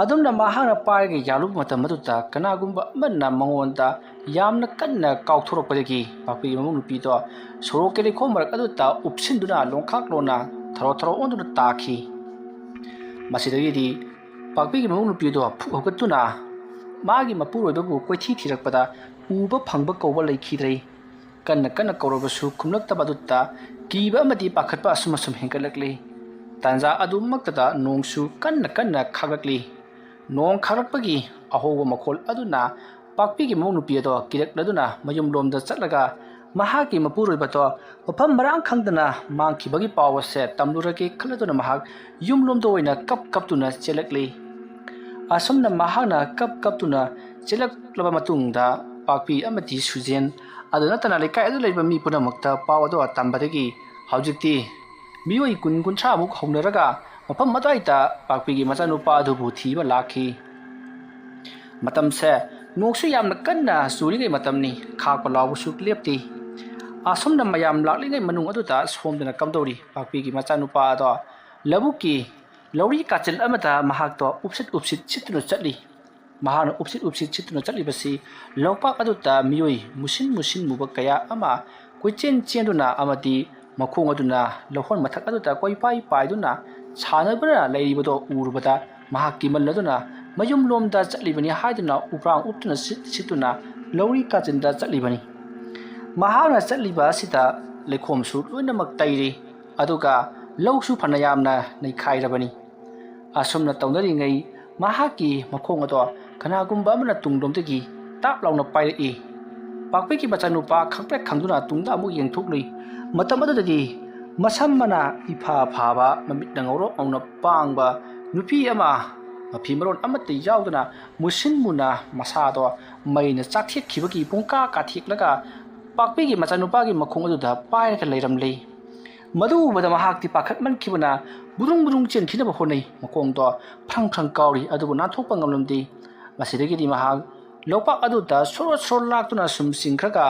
ꯑꯗꯨꯝꯅ ꯃꯍꯥꯛꯅ ꯄꯥꯏꯔꯒ ꯌꯥꯜꯂꯨꯕ ꯃꯇꯝ ꯑꯗꯨꯗ ꯀꯅꯥꯒꯨꯝꯕ ꯑꯃꯅ ꯃꯉꯣꯟꯗ ꯌꯥꯝꯅ ꯀꯟꯅ ꯀꯥꯎꯊꯣꯔꯛꯄꯗꯒꯤ ꯄꯥꯛꯄꯤꯒꯤ ꯃꯃꯧ ꯅꯨꯄꯤꯗꯣ ꯁꯣꯔꯣꯛꯀꯤ ꯂꯩꯈꯣꯝ ꯃꯔꯛ ꯑꯗꯨꯗ ꯎꯞꯁꯤꯟꯗꯨꯅ ꯂꯣꯡꯈꯥꯛ ꯂꯣꯟꯅ ꯊꯔꯣ ꯊꯔꯣ ꯑꯣꯟꯗꯨꯅ ꯇꯥꯈꯤ꯫ ꯃꯁꯤꯗꯒꯤꯗꯤ ꯄꯥꯛꯄꯤꯒꯤ ꯃꯃꯧ ꯅꯨꯄꯤꯗꯣ ꯐꯨꯛ ꯍꯧꯒꯠꯇꯨꯅ ꯃꯥꯒꯤ ꯃꯄꯨꯔꯣꯏꯕꯕꯨ ꯀꯣꯏꯊꯤ ꯊꯤꯔꯛꯄꯗ ꯎꯕ ꯐꯪꯕ ꯀꯧꯕ ꯂꯩꯈꯤꯗ꯭ꯔꯦ꯫ ꯀꯟꯅ ꯀꯟꯅ ꯀꯧꯔꯕꯁꯨ ꯈꯨꯝꯂꯛꯇꯕ ꯑꯗꯨꯗ ꯀꯤꯕ ꯑꯃꯗꯤ ꯄꯥꯈꯠꯄ ꯑꯁꯨꯝ ꯑꯁꯨꯝ ꯍꯦꯟꯒꯠꯂꯛꯂꯤ꯫ ꯇꯥꯟꯖꯥ ꯑꯗꯨꯃꯛꯇꯗ ꯅꯣꯡꯁꯨ ꯀꯟꯅ ꯀꯟꯅ ꯈꯥꯛꯂꯛꯂꯤ꯫ ꯅꯣꯡ ꯈꯥꯛꯂꯛꯄꯒꯤ ꯑꯍꯧꯕ ꯃꯈꯣꯜ ꯑꯗꯨꯅ ꯄꯥꯛꯄꯤꯒꯤ ꯃꯃꯧ ꯅꯨꯄꯤ ꯑꯗꯣ ꯀꯤꯔꯛꯂꯗꯨꯅ ꯃꯌꯨꯝꯂꯣꯝꯗ ꯆꯠꯂꯒ ꯃꯍꯥꯛꯀꯤ ꯃꯄꯨꯔꯣꯏꯕꯗꯣ ꯃꯐꯝ ꯃꯔꯥꯡ ꯈꯪꯗꯅ ꯃꯥꯡꯈꯤꯕꯒꯤ ꯄꯥꯎ ꯑꯁꯦ ꯇꯝꯂꯨꯔꯒꯦ ꯈꯜꯂꯗꯨꯅ ꯃꯍꯥꯛ ꯌꯨꯝꯂꯣꯝꯗ ꯑꯣꯏꯅ ꯀꯞ ꯀꯞꯇꯨꯅ ꯆꯦꯜꯂꯛꯂꯤ꯫ ꯑꯁꯨꯝꯅ ꯃꯍꯥꯛꯅ ꯀꯞ ꯀꯞꯇꯨꯅ ꯆꯦꯜꯂꯛꯂꯕ ꯃꯇꯨꯡꯗ ꯄꯥꯛꯄꯤ ꯑꯃꯗꯤ ꯁꯨꯖꯦꯟ ꯑꯗꯨ ꯅꯠꯇꯅ ꯂꯩꯀꯥꯏ ꯑꯗꯨꯗ ꯂꯩꯔꯤꯕ ꯃꯤ ꯄꯨꯝꯅꯃꯛꯇ ꯄꯥꯎ ꯑꯗꯨ ꯇꯝꯕꯗꯒꯤ ꯍꯧꯖꯤꯛꯇꯤ ꯃꯤꯑꯣꯏ ꯀꯨꯟ ꯀꯨꯟꯊ꯭ꯔꯥꯃꯨꯛ ꯍꯧꯅꯔꯒ ꯃꯐꯝ ꯑꯗꯨꯋꯥꯏꯗ ꯄꯥꯛꯄꯤꯒꯤ ꯃꯆꯥꯅꯨꯄꯥ ꯑꯗꯨꯕꯨ ꯊꯤꯕ ꯂꯥꯛꯈꯤ꯫ ꯃꯇꯝꯁꯦ ꯅꯣꯡꯁꯨ ꯌꯥꯝꯅ ꯀꯟꯅ ꯆꯨꯔꯤꯉꯩ ꯃꯇꯝꯅꯤ꯫ ꯈꯥꯛꯄ ꯂꯥꯎꯕꯁꯨ ꯂꯦꯞꯇꯦ꯫ ꯑꯁꯨꯝꯅ ꯃꯌꯥꯝ ꯂꯥꯛꯂꯤꯉꯩ ꯃꯅꯨꯡ ꯑꯗꯨꯗ ꯁꯣꯝꯗꯅ ꯀꯝꯗꯧꯔꯤ? ꯄꯥꯛꯄꯤꯒꯤ ꯃꯆꯥꯅꯨꯄꯥ ꯑꯗꯣ ꯂꯧꯕꯨꯛꯀꯤ ꯂꯧꯔꯤ ꯀꯥꯆꯤꯜ ꯑꯃꯗ ꯃꯍꯥꯛꯇꯣ ꯎꯞꯁꯤꯠ ꯎꯞꯁꯤꯠ ꯁꯤꯠꯇꯨꯅ ꯆꯠꯂꯤ꯫ ꯃꯍꯥꯛꯅ ꯎꯞꯁꯤꯠ ꯎꯞꯁꯤꯠ ꯁꯤꯠꯇꯨꯅ ꯆꯠꯂꯤꯕꯁꯤ ꯂꯧꯄꯥꯛ ꯑꯗꯨꯗ ꯃꯤꯑꯣꯏ ꯃꯨꯁꯤꯟ ꯃꯨꯁꯤꯟ ꯃꯨꯕ ꯀꯌꯥ ꯑꯃ ꯀꯣꯏꯆꯦꯟ ꯆꯦꯟꯗꯨꯅ ꯑꯃꯗꯤ ꯃꯈꯣꯡ ꯑꯗꯨꯅ ꯂꯧꯍꯣꯟ ꯃꯊꯛ ꯑꯗꯨꯗ ꯀꯣꯏꯄꯥꯏ ꯄꯥꯏꯗꯨꯅ ꯁꯥꯟꯅꯗꯨꯅ ꯂꯩꯔꯤꯕꯗꯣ ꯎꯔꯨꯕꯗ ꯃꯍꯥꯛ ꯀꯤꯃꯜꯂꯗꯨꯅ ꯃꯌꯨꯝꯂꯣꯝꯗ ꯆꯠꯂꯤꯕꯅꯤ ꯍꯥꯏꯗꯨꯅ ꯎꯄ꯭ꯔꯥꯡ ꯎꯞꯇꯨꯅ ꯁꯤꯠ ꯁꯤꯠꯇꯨꯅ ꯂꯧꯔꯤ ꯀꯥꯆꯤꯟꯗ ꯆꯠꯂꯤꯕꯅꯤ꯫ ꯃꯍꯥꯛꯅ ꯆꯠꯂꯤꯕ ꯑꯁꯤꯗ ꯂꯩꯈꯣꯝꯁꯨ ꯂꯣꯏꯅꯃꯛ ꯇꯩꯔꯤ, ꯑꯗꯨꯒ ꯂꯧꯁꯨ ꯐꯅ ꯌꯥꯝꯅ ꯅꯩꯈꯥꯏꯔꯕꯅꯤ꯫ ꯑꯁꯨꯝꯅ ꯇꯧꯅꯔꯤꯉꯩ ꯃꯍꯥꯛꯀꯤ ꯃꯈꯣꯡ ꯑꯗꯣ ꯀꯅꯥꯒꯨꯝꯕ ꯑꯃꯅ ꯇꯨꯡꯂꯣꯝꯗꯒꯤ ꯇꯥꯞ ꯂꯥꯎꯅ ꯄꯥꯏꯔꯛꯏ꯫ ꯄꯥꯛꯄꯤꯒꯤ ꯃꯆꯥꯅꯨꯄꯥ ꯈꯪꯄ꯭ꯔꯦꯛ ꯈꯪꯗꯨꯅ ꯇꯨꯡꯗ ꯑꯃꯨꯛ ꯌꯦꯡꯊꯣꯛꯂꯨꯏ꯫ ꯃꯇꯝ ꯑꯗꯨꯗꯗꯤ ꯃꯁꯝ ꯃꯅꯥ ꯏꯐꯥ ꯐꯥꯕ, ꯃꯃꯤꯠꯅ ꯉꯧꯔꯣꯛ ꯉꯧꯅ ꯄꯥꯡꯕ ꯅꯨꯄꯤ ꯑꯃ, ꯃꯐꯤ ꯃꯔꯣꯟ ꯑꯃꯠꯇ ꯌꯥꯎꯗꯅ ꯃꯨꯁꯤꯟ ꯃꯨꯅ ꯃꯁꯥꯗꯣ ꯃꯩꯅ ꯆꯥꯛꯊꯦꯛꯈꯤꯕꯒꯤ ꯄꯨꯡꯀꯥ ꯀꯥꯊꯦꯛꯂꯒ ꯄꯥꯛꯄꯤꯒꯤ ꯃꯆꯥꯅꯨꯄꯥꯒꯤ ꯃꯈꯣꯡ ꯑꯗꯨꯗ ꯄꯥꯏꯔꯒ ꯂꯩꯔꯝꯂꯦ꯫ ꯃꯗꯨ ꯎꯕꯗ ꯃꯍꯥꯛꯇꯤ ꯄꯥꯈꯠꯃꯟꯈꯤꯕꯅ ꯕꯨꯗꯨꯡ ꯕꯨꯗꯨꯡ ꯆꯦꯟꯈꯤꯅꯕ ꯍꯣꯠꯅꯩ꯫ ꯃꯈꯣꯡꯗꯣ ꯐ꯭ꯔꯪ ꯐ꯭ꯔꯪ ꯀꯥꯎꯔꯤ, ꯑꯗꯨꯕꯨ ꯅꯥꯟꯊꯣꯛꯄ ꯉꯝꯂꯝꯗꯦ꯫ ꯃꯁꯤꯗꯒꯤꯗꯤ ꯃꯍꯥꯛ ꯂꯧꯄꯥꯛ ꯑꯗꯨꯗ ꯁꯣꯔꯣ ꯁꯣꯔꯣ ꯂꯥꯛꯇꯨꯅ ꯁꯨꯝ ꯆꯤꯡꯈ꯭ꯔꯒ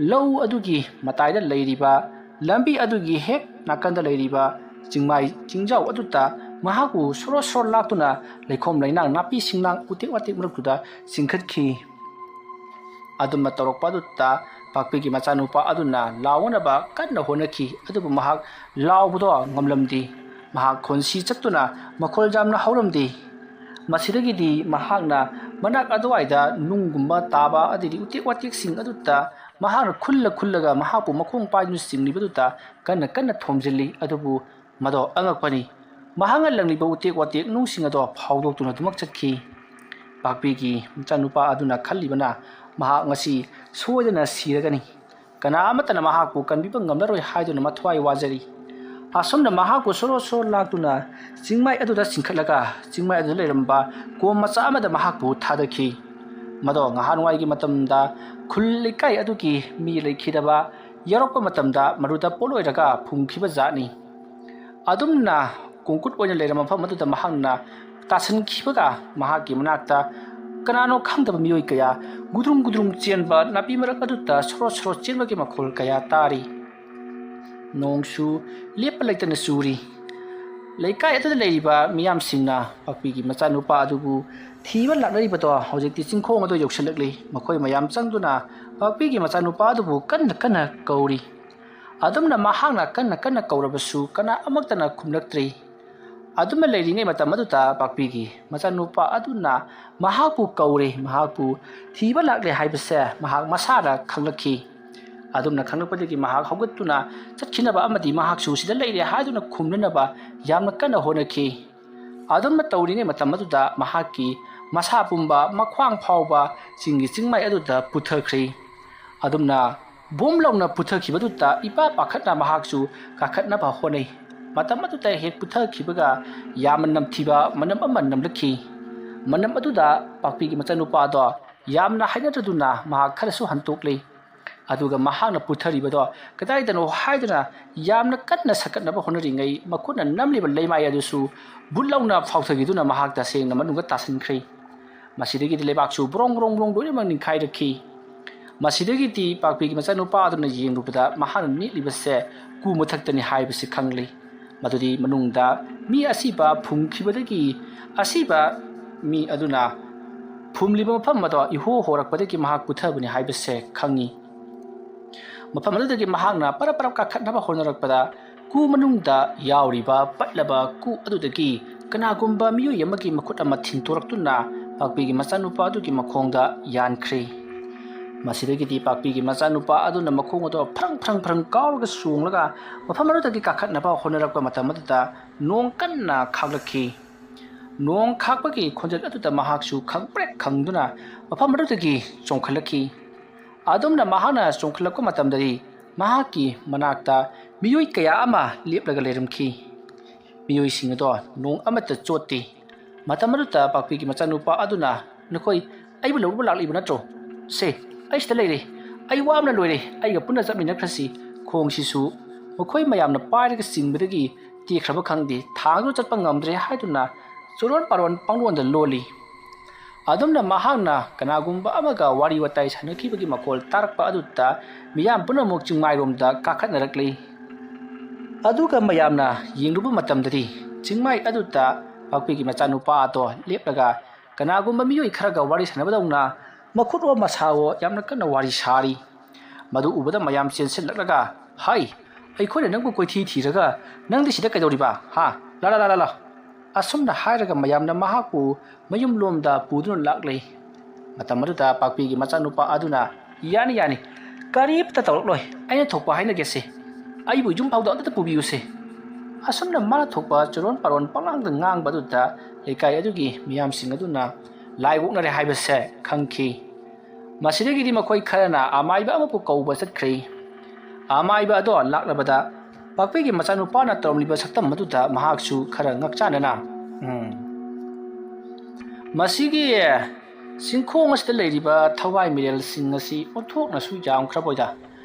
ꯂꯧ ꯑꯗꯨꯒꯤ ꯃꯇꯥꯏꯗ ꯂꯩꯔꯤꯕ, ꯂꯝꯕꯤ ꯑꯗꯨꯒꯤ ꯍꯦꯛ ꯅꯥꯀꯟꯗ ꯂꯩꯔꯤꯕ ꯆꯤꯡꯃꯥꯏ ꯆꯤꯡꯖꯥꯎ ꯑꯗꯨꯗ ꯃꯍꯥꯛꯄꯨ ꯁꯣꯔꯣ ꯁꯣꯔꯣ ꯂꯥꯛꯇꯨꯅ ꯂꯩꯈꯣꯝ ꯂꯩꯅꯥꯡ ꯅꯥꯄꯤ ꯁꯤꯡꯅꯥꯡ ꯎꯇꯦꯛ ꯋꯥꯇꯦꯛ ꯃꯔꯛꯇꯨꯗ ꯆꯤꯡꯈꯠꯈꯤ꯫ ꯑꯗꯨꯝꯅ ꯇꯧꯔꯛꯄ ꯑꯗꯨꯗ ꯄꯥꯛꯄꯤꯒꯤ ꯃꯆꯥꯅꯨꯄꯥ ꯑꯗꯨꯅ ꯂꯥꯎꯅꯅꯕ ꯀꯟꯅ ꯍꯣꯠꯅꯈꯤ, ꯑꯗꯨꯕꯨ ꯃꯍꯥꯛ ꯂꯥꯎꯕꯗꯣ ꯉꯝꯂꯝꯗꯦ꯫ ꯃꯍꯥꯛ ꯈꯣꯟꯁꯤ ꯆꯠꯇꯨꯅ ꯃꯈꯣꯜ ꯌꯥꯝꯅ ꯍꯧꯔꯝꯗꯦ꯫ ꯃꯁꯤꯗꯒꯤꯗꯤ ꯃꯍꯥꯛꯅ ꯃꯅꯥꯛ ꯑꯗꯨꯋꯥꯏꯗ ꯅꯨꯡꯒꯨꯝꯕ ꯇꯥꯕ ꯑꯗꯩꯗꯤ ꯎꯇꯦꯛ ꯋꯥꯇꯦꯛꯁꯤꯡ ꯑꯗꯨꯗ ꯃꯍꯥꯛꯅ ꯈꯨꯜꯂ ꯈꯨꯜꯂꯒ ꯃꯍꯥꯛꯄꯨ ꯃꯈꯣꯡ ꯄꯥꯏꯗꯨꯅ ꯆꯤꯡꯂꯤꯕꯗꯨꯗ ꯀꯟꯅ ꯀꯟꯅ ꯊꯣꯝꯖꯤꯜꯂꯤ꯫ ꯑꯗꯨꯕꯨ ꯃꯗꯣ ꯑꯉꯛꯄꯅꯤ꯫ ꯃꯍꯥꯛꯅ ꯂꯪꯂꯤꯕ ꯎꯇꯦꯛ ꯋꯥꯇꯦꯛ ꯅꯨꯡꯁꯤꯡ ꯑꯗꯣ ꯐꯥꯎꯗꯣꯛꯇꯨꯅ ꯑꯗꯨꯃꯛ ꯆꯠꯈꯤ꯫ ꯄꯥꯛꯄꯤꯒꯤ ꯃꯆꯥꯅꯨꯄꯥ ꯑꯗꯨꯅ ꯈꯜꯂꯤꯕꯅ ꯃꯍꯥꯛ ꯉꯁꯤ ꯁꯣꯏꯗꯅ ꯁꯤꯔꯒꯅꯤ꯫ ꯀꯅꯥ ꯑꯃꯠꯇꯅ ꯃꯍꯥꯛꯄꯨ ꯀꯟꯕꯤꯕ ꯉꯝꯂꯔꯣꯏ ꯍꯥꯏꯗꯨꯅ ꯃꯊ꯭ꯋꯥꯏ ꯋꯥꯖꯔꯤ꯫ ꯑꯁꯨꯝꯅ ꯃꯍꯥꯛꯄꯨ ꯁꯣꯔꯣ ꯁꯣꯔꯣ ꯂꯥꯛꯇꯨꯅ ꯆꯤꯡꯃꯥꯏ ꯑꯗꯨꯗ ꯆꯤꯡꯈꯠꯂꯒ ꯆꯤꯡꯃꯥꯏ ꯑꯗꯨꯗ ꯂꯩꯔꯝꯕ ꯀꯣꯝ ꯃꯆꯥ ꯑꯃꯗ ꯃꯍꯥꯛꯄꯨ ꯊꯥꯗꯈꯤ꯫ ꯃꯗꯣ ꯉꯍꯥꯟꯋꯥꯏꯒꯤ ꯃꯇꯝꯗ ꯈꯨꯜ ꯂꯩꯀꯥꯏ ꯑꯗꯨꯒꯤ ꯃꯤ ꯂꯩꯈꯤꯗꯕ ꯌꯥꯎꯔꯛꯄ ꯃꯇꯝꯗ ꯃꯗꯨꯗ ꯄꯣꯠꯂꯣꯏꯔꯒ ꯐꯨꯝꯈꯤꯕ ꯖꯥꯠꯅꯤ꯫ ꯑꯗꯨꯝꯅ ꯀꯣꯡꯀꯨꯠ ꯑꯣꯏꯅ ꯂꯩꯔꯝꯕ ꯃꯐꯝ ꯑꯗꯨꯗ ꯃꯍꯥꯛꯅ ꯇꯥꯁꯟꯈꯤꯕꯒ, ꯃꯍꯥꯛꯀꯤ ꯃꯅꯥꯛꯇ ꯀꯅꯥꯅꯣ ꯈꯪꯗꯕ ꯃꯤꯑꯣꯏ ꯀꯌꯥ ꯒꯨꯗ꯭ꯔꯨꯝ ꯒꯨꯗ꯭ꯔꯨꯝ ꯆꯦꯟꯕ, ꯅꯥꯄꯤ ꯃꯔꯛ ꯑꯗꯨꯗ ꯁꯣꯔꯣ ꯁꯣꯔꯣ ꯆꯦꯟꯕꯒꯤ ꯃꯈꯣꯜ ꯀꯌꯥ ꯇꯥꯔꯤ꯫ ꯅꯣꯡꯁꯨ ꯂꯦꯞꯄ ꯂꯩꯇꯅ ꯆꯨꯔꯤ꯫ ꯂꯩꯀꯥꯏ ꯑꯗꯨꯗ ꯂꯩꯔꯤꯕ ꯃꯤꯌꯥꯝꯁꯤꯡꯅ ꯄꯥꯛꯄꯤꯒꯤ ꯃꯆꯥꯅꯨꯄꯥ ꯑꯗꯨꯕꯨ ꯊꯤꯕ ꯂꯥꯛꯅꯔꯤꯕꯗꯣ ꯍꯧꯖꯤꯛꯇꯤ ꯆꯤꯡꯈꯣꯡ ꯑꯗꯨ ꯌꯧꯁꯤꯜꯂꯛꯂꯤ꯫ ꯃꯈꯣꯏ ꯃꯌꯥꯝ ꯆꯪꯗꯨꯅ ꯄꯥꯛꯄꯤꯒꯤ ꯃꯆꯥꯅꯨꯄꯥ ꯑꯗꯨꯕꯨ ꯀꯟꯅ ꯀꯟꯅ ꯀꯧꯔꯤ꯫ ꯑꯗꯨꯝꯅ ꯃꯍꯥꯛꯅ ꯀꯟꯅ ꯀꯟꯅ ꯀꯧꯔꯕꯁꯨ ꯀꯅꯥ ꯑꯃꯠꯇꯅ ꯈꯨꯝꯂꯛꯇ꯭ꯔꯤ꯫ ꯑꯗꯨꯝꯅ ꯂꯩꯔꯤꯉꯩ ꯃꯇꯝ ꯑꯗꯨꯗ ꯄꯥꯛꯄꯤꯒꯤ ꯃꯆꯥꯅꯨꯄꯥ ꯑꯗꯨꯅ ꯃꯍꯥꯛꯄꯨ ꯀꯧꯔꯦ꯫ ꯃꯍꯥꯛꯄꯨ ꯊꯤꯕ ꯂꯥꯛꯂꯦ ꯍꯥꯏꯕꯁꯦ ꯃꯍꯥꯛ ꯃꯁꯥꯅ ꯈꯪꯂꯛꯈꯤ꯫ ꯑꯗꯨꯝꯅ ꯈꯪꯂꯛꯄꯗꯒꯤ ꯃꯍꯥꯛ ꯍꯧꯒꯠꯇꯨꯅ ꯆꯠꯈꯤꯅꯕ ꯑꯃꯗꯤ ꯃꯍꯥꯛꯁꯨ ꯁꯤꯗ ꯂꯩꯔꯦ ꯍꯥꯏꯗꯨꯅ ꯈꯨꯝꯅꯅꯕ ꯌꯥꯝꯅ ꯀꯟꯅ ꯍꯣꯠꯅꯈꯤ꯫ ꯑꯗꯨꯝꯅ ꯇꯧꯔꯤꯉꯩ ꯃꯇꯝ ꯑꯗꯨꯗ ꯃꯍꯥꯛꯀꯤ ꯃꯁꯥ ꯄꯨꯝꯕ ꯃꯈ꯭ꯋꯥꯡ ꯐꯥꯎꯕ ꯆꯤꯡꯒꯤ ꯆꯤꯡꯃꯥꯏ ꯑꯗꯨꯗ ꯄꯨꯊꯈ꯭ꯔꯤ꯫ ꯑꯗꯨꯝꯅ ꯕꯨꯝ ꯂꯥꯎꯅ ꯄꯨꯊꯈꯤꯕꯗꯨꯗ ꯏꯄꯥ ꯄꯥꯈꯠꯅ ꯃꯍꯥꯛꯁꯨ ꯀꯥꯈꯠꯅꯕ ꯍꯣꯠꯅꯩ꯫ ꯃꯇꯝ ꯑꯗꯨꯗ ꯍꯦꯛ ꯄꯨꯊꯈꯤꯕꯒ ꯌꯥꯝꯅ ꯅꯝꯊꯤꯕ ꯃꯅꯝ ꯑꯃ ꯅꯝꯂꯛꯈꯤ꯫ ꯃꯅꯝ ꯑꯗꯨꯗ ꯄꯥꯛꯄꯤꯒꯤ ꯃꯆꯥꯅꯨꯄꯥꯗꯣ ꯌꯥꯝꯅ ꯍꯩꯅꯗꯗꯨꯅ ꯃꯍꯥꯛ ꯈꯔꯁꯨ ꯍꯟꯇꯣꯛꯂꯤ꯫ ꯑꯗꯨꯒ ꯃꯍꯥꯛꯅ ꯄꯨꯊꯔꯤꯕꯗꯣ ꯀꯗꯥꯏꯗꯅꯣ ꯍꯥꯏꯗꯨꯅ ꯌꯥꯝꯅ ꯀꯟꯅ ꯁꯠꯀꯠꯅꯕ ꯍꯣꯠꯅꯔꯤꯉꯩ, ꯃꯈꯨꯠꯅ ꯅꯝꯂꯤꯕ ꯂꯩꯃꯥꯏ ꯑꯗꯨꯁꯨ ꯕꯨꯠ ꯂꯥꯎꯅ ꯐꯥꯎꯊꯈꯤꯗꯨꯅ ꯃꯍꯥꯛ ꯇꯁꯦꯡꯅ ꯃꯅꯨꯡꯗ ꯇꯥꯁꯤꯟꯈ꯭ꯔꯦ꯫ ꯃꯁꯤꯗꯒꯤꯗꯤ ꯂꯩꯕꯥꯛꯁꯨ ꯕ꯭ꯔꯣꯡ ꯕ꯭ꯔꯣꯡ ꯕ꯭ꯔꯣꯡ ꯂꯣꯏꯅꯃꯛ ꯅꯤꯡꯈꯥꯏꯔꯛꯈꯤ꯫ ꯃꯁꯤꯗꯒꯤꯗꯤ ꯄꯥꯛꯄꯤꯒꯤ ꯃꯆꯥꯅꯨꯄꯥ ꯑꯗꯨꯅ ꯌꯦꯡꯂꯨꯕꯗ ꯃꯍꯥꯛꯅ ꯅꯤꯛꯂꯤꯕꯁꯦ ꯀꯨ ꯃꯊꯛꯇꯅꯤ ꯍꯥꯏꯕꯁꯤ ꯈꯪꯂꯤ꯫ ꯃꯗꯨꯗꯤ ꯃꯅꯨꯡꯗ ꯃꯤ ꯑꯁꯤꯕ ꯐꯨꯝꯈꯤꯕꯗꯒꯤ, ꯑꯁꯤꯕ ꯃꯤ ꯑꯗꯨꯅ ꯐꯨꯝꯂꯤꯕ ꯃꯐꯝ ꯑꯗꯣ ꯏꯍꯣ ꯍꯣꯔꯛꯄꯗꯒꯤ ꯃꯍꯥꯛ ꯄꯨꯊꯕꯅꯤ ꯍꯥꯏꯕꯁꯦ ꯈꯪꯉꯤ꯫ ꯃꯐꯝ ꯑꯗꯨꯗꯒꯤ ꯃꯍꯥꯛꯅ ꯄꯔꯞ ꯄꯔꯞ ꯀꯥꯈꯠꯅꯕ ꯍꯣꯠꯅꯔꯛꯄꯗ, ꯀꯨ ꯃꯅꯨꯡꯗ ꯌꯥꯎꯔꯤꯕ ꯄꯠꯂꯕ ꯀꯨ ꯑꯗꯨꯗꯒꯤ ꯀꯅꯥꯒꯨꯝꯕ ꯃꯤꯑꯣꯏ ꯑꯃꯒꯤ ꯃꯈꯨꯠ ꯑꯃ ꯊꯤꯟꯇꯣꯔꯛꯇꯨꯅ ꯄꯥꯛꯄꯤꯒꯤ ꯃꯆꯥꯅꯨꯄꯥ ꯑꯗꯨꯒꯤ ꯃꯈꯣꯡꯗ ꯌꯥꯟꯈ꯭ꯔꯦ꯫ ꯃꯁꯤꯗꯒꯤꯗꯤ ꯄꯥꯛꯄꯤꯒꯤ ꯃꯆꯥꯅꯨꯄꯥ ꯑꯗꯨꯅ ꯃꯈꯣꯡ ꯑꯗꯣ ꯐ꯭ꯔꯪ ꯐ꯭ꯔꯪ ꯐ꯭ꯔꯪ ꯀꯥꯎꯔꯒ ꯆꯣꯡꯂꯒ ꯃꯐꯝ ꯑꯗꯨꯗꯒꯤ ꯀꯥꯈꯠꯅꯕ ꯍꯣꯠꯅꯔꯛꯄ ꯃꯇꯝ ꯑꯗꯨꯗ ꯅꯣꯡ ꯀꯟꯅ ꯈꯥꯛꯂꯛꯈꯤ꯫ ꯅꯣꯡ ꯈꯥꯛꯄꯒꯤ ꯈꯣꯟꯖꯦꯜ ꯑꯗꯨꯗ ꯃꯍꯥꯛꯁꯨ ꯈꯪꯄ꯭ꯔꯦꯛ ꯈꯪꯗꯨꯅ ꯃꯐꯝ ꯑꯗꯨꯗꯒꯤ ꯆꯣꯡꯈꯠꯂꯛꯈꯤ꯫ ꯑꯗꯨꯝꯅ ꯃꯍꯥꯛꯅ ꯆꯣꯡꯈꯠꯂꯛꯄ ꯃꯇꯝꯗꯗꯤ ꯃꯍꯥꯛꯀꯤ ꯃꯅꯥꯛꯇ ꯃꯤꯑꯣꯏ ꯀꯌꯥ ꯑꯃ ꯂꯦꯞꯂꯒ ꯂꯩꯔꯝꯈꯤ꯫ ꯃꯤꯑꯣꯏꯁꯤꯡ ꯑꯗꯣ ꯅꯣꯡ ꯑꯃꯠꯇ ꯆꯣꯠꯇꯦ꯫ ꯃꯇꯝ ꯑꯗꯨꯗ ꯄꯥꯛꯄꯤꯒꯤ ꯃꯆꯥꯅꯨꯄꯥ ꯑꯗꯨꯅ, "ꯅꯈꯣꯏ ꯑꯩꯕꯨ ꯂꯧꯕ ꯂꯥꯛꯂꯤꯕ ꯅꯠꯇ꯭ꯔꯣ? ꯁꯦ, ꯑꯩ ꯁꯤꯗ ꯂꯩꯔꯦ꯫ ꯑꯩ ꯋꯥꯕꯅ ꯂꯣꯏꯔꯦ꯫ ꯑꯩꯒ ꯄꯨꯟꯅ ꯆꯠꯃꯤꯟꯅꯈ꯭ꯔꯁꯤ꯫ ꯈꯣꯡꯁꯤꯁꯨ ꯃꯈꯣꯏ ꯃꯌꯥꯝꯅ ꯄꯥꯏꯔꯒ ꯆꯤꯡꯕꯗꯒꯤ ꯇꯦꯛꯈ꯭ꯔꯕ ꯈꯪꯗꯦ, ꯊꯥꯡꯗꯨ ꯆꯠꯄ ꯉꯝꯗ꯭ꯔꯦ ꯍꯥꯏꯗꯨꯅ ꯆꯨꯔꯣꯟ ꯄꯥꯔꯣꯟ ꯄꯪꯂꯣꯟꯗ ꯂꯣꯜꯂꯤ꯫ ꯑꯗꯨꯝꯅ ꯃꯍꯥꯛꯅ ꯀꯅꯥꯒꯨꯝꯕ ꯑꯃꯒ ꯋꯥꯔꯤ ꯋꯥꯇꯥꯏ ꯁꯥꯟꯅꯈꯤꯕꯒꯤ ꯃꯈꯣꯜ ꯇꯥꯔꯛꯄ ꯑꯗꯨꯗ ꯃꯤꯌꯥꯝ ꯄꯨꯝꯅꯃꯛ ꯆꯤꯡꯃꯥꯏꯔꯣꯝꯗ ꯀꯥꯈꯠꯅꯔꯛꯂꯤ꯫ ꯑꯗꯨꯒ ꯃꯌꯥꯝꯅ ꯌꯦꯡꯂꯨꯕ ꯃꯇꯝꯗꯗꯤ ꯆꯤꯡꯃꯥꯏ ꯑꯗꯨꯗ ꯄꯥꯛꯄꯤꯒꯤ ꯃꯆꯥꯅꯨꯄꯥ ꯑꯗꯣ ꯂꯦꯞꯂꯒ ꯀꯅꯥꯒꯨꯝꯕ ꯃꯤꯑꯣꯏ ꯈꯔꯒ ꯋꯥꯔꯤ ꯁꯥꯟꯅꯕꯗꯧꯅ ꯃꯈꯨꯠꯋꯣ ꯃꯁꯥꯋꯣ ꯌꯥꯝꯅ ꯀꯟꯅ ꯋꯥꯔꯤ ꯁꯥꯔꯤ꯫ ꯃꯗꯨ ꯎꯕꯗ ꯃꯌꯥꯝ ꯆꯦꯟꯁꯤꯜꯂꯛꯂꯒ, "ꯍꯥꯏ, ꯑꯩꯈꯣꯏꯅ ꯅꯪꯕꯨ ꯀꯣꯏꯊꯤ ꯊꯤꯔꯒ ꯅꯪꯗꯤ ꯁꯤꯗ ꯀꯩꯗꯧꯔꯤꯕ? ꯍꯥ? ꯂꯥ, ꯂꯥ, ꯂꯥ, ꯂꯥ, ꯂꯥ!" ꯑꯁꯨꯝꯅ ꯍꯥꯏꯔꯒ ꯃꯌꯥꯝꯅ ꯃꯍꯥꯛꯄꯨ ꯃꯌꯨꯝꯂꯣꯝꯗ ꯄꯨꯗꯨꯅ ꯂꯥꯛꯂꯤ꯫ ꯃꯇꯝ ꯑꯗꯨꯗ ꯄꯥꯛꯄꯤꯒꯤ ꯃꯆꯥꯅꯨꯄꯥ ꯑꯗꯨꯅ, "ꯌꯥꯅꯤ, ꯌꯥꯅꯤ, ꯀꯔꯤꯝꯇ ꯇꯧꯔꯛꯂꯣꯏ, ꯑꯩꯅ ꯊꯣꯛꯄ ꯍꯥꯏꯅꯒꯦꯁꯦ, ꯑꯩꯕꯨ ꯌꯨꯝ ꯐꯥꯎꯗ ꯑꯝꯇ ꯄꯨꯕꯤꯌꯨꯁꯦ"꯫ ꯑꯁꯨꯝꯅ ꯃꯥꯅ ꯊꯣꯛꯄ ꯆꯨꯔꯣꯟ ꯄꯥꯔꯣꯟ ꯄꯪꯂꯥꯡꯗ ꯉꯥꯡꯕ ꯑꯗꯨꯗ ꯂꯩꯀꯥꯏ ꯑꯗꯨꯒꯤ ꯃꯤꯌꯥꯝꯁꯤꯡ ꯑꯗꯨꯅ ꯂꯥꯏ ꯑꯣꯛꯅꯔꯦ ꯍꯥꯏꯕꯁꯦ ꯈꯪꯈꯤ꯫ ꯃꯁꯤꯗꯒꯤꯗꯤ ꯃꯈꯣꯏ ꯈꯔꯅ ꯑꯃꯥꯏꯕ ꯑꯃꯕꯨ ꯀꯧꯕ ꯆꯠꯈ꯭ꯔꯦ꯫ ꯑꯃꯥꯏꯕ ꯑꯗꯣ ꯂꯥꯛꯂꯕꯗ ꯄꯥꯛꯄꯤꯒꯤ ꯃꯆꯥꯅꯨꯄꯥꯅ ꯇꯧꯔꯝꯂꯤꯕ ꯁꯛꯇꯝ ꯑꯗꯨꯗ ꯃꯍꯥꯛꯁꯨ ꯈꯔ ꯉꯛꯆꯥꯅꯅ, "ꯎꯝ, ꯃꯁꯤꯒꯤ ꯆꯤꯡꯈꯣꯡ ꯑꯁꯤꯗ ꯂꯩꯔꯤꯕ ꯊꯋꯥꯏ ꯃꯤꯔꯦꯜꯁꯤꯡ ꯑꯁꯤ ꯑꯣꯟꯊꯣꯛꯅꯁꯨ ꯌꯥꯝꯈ꯭ꯔꯕꯣꯏꯗ꯫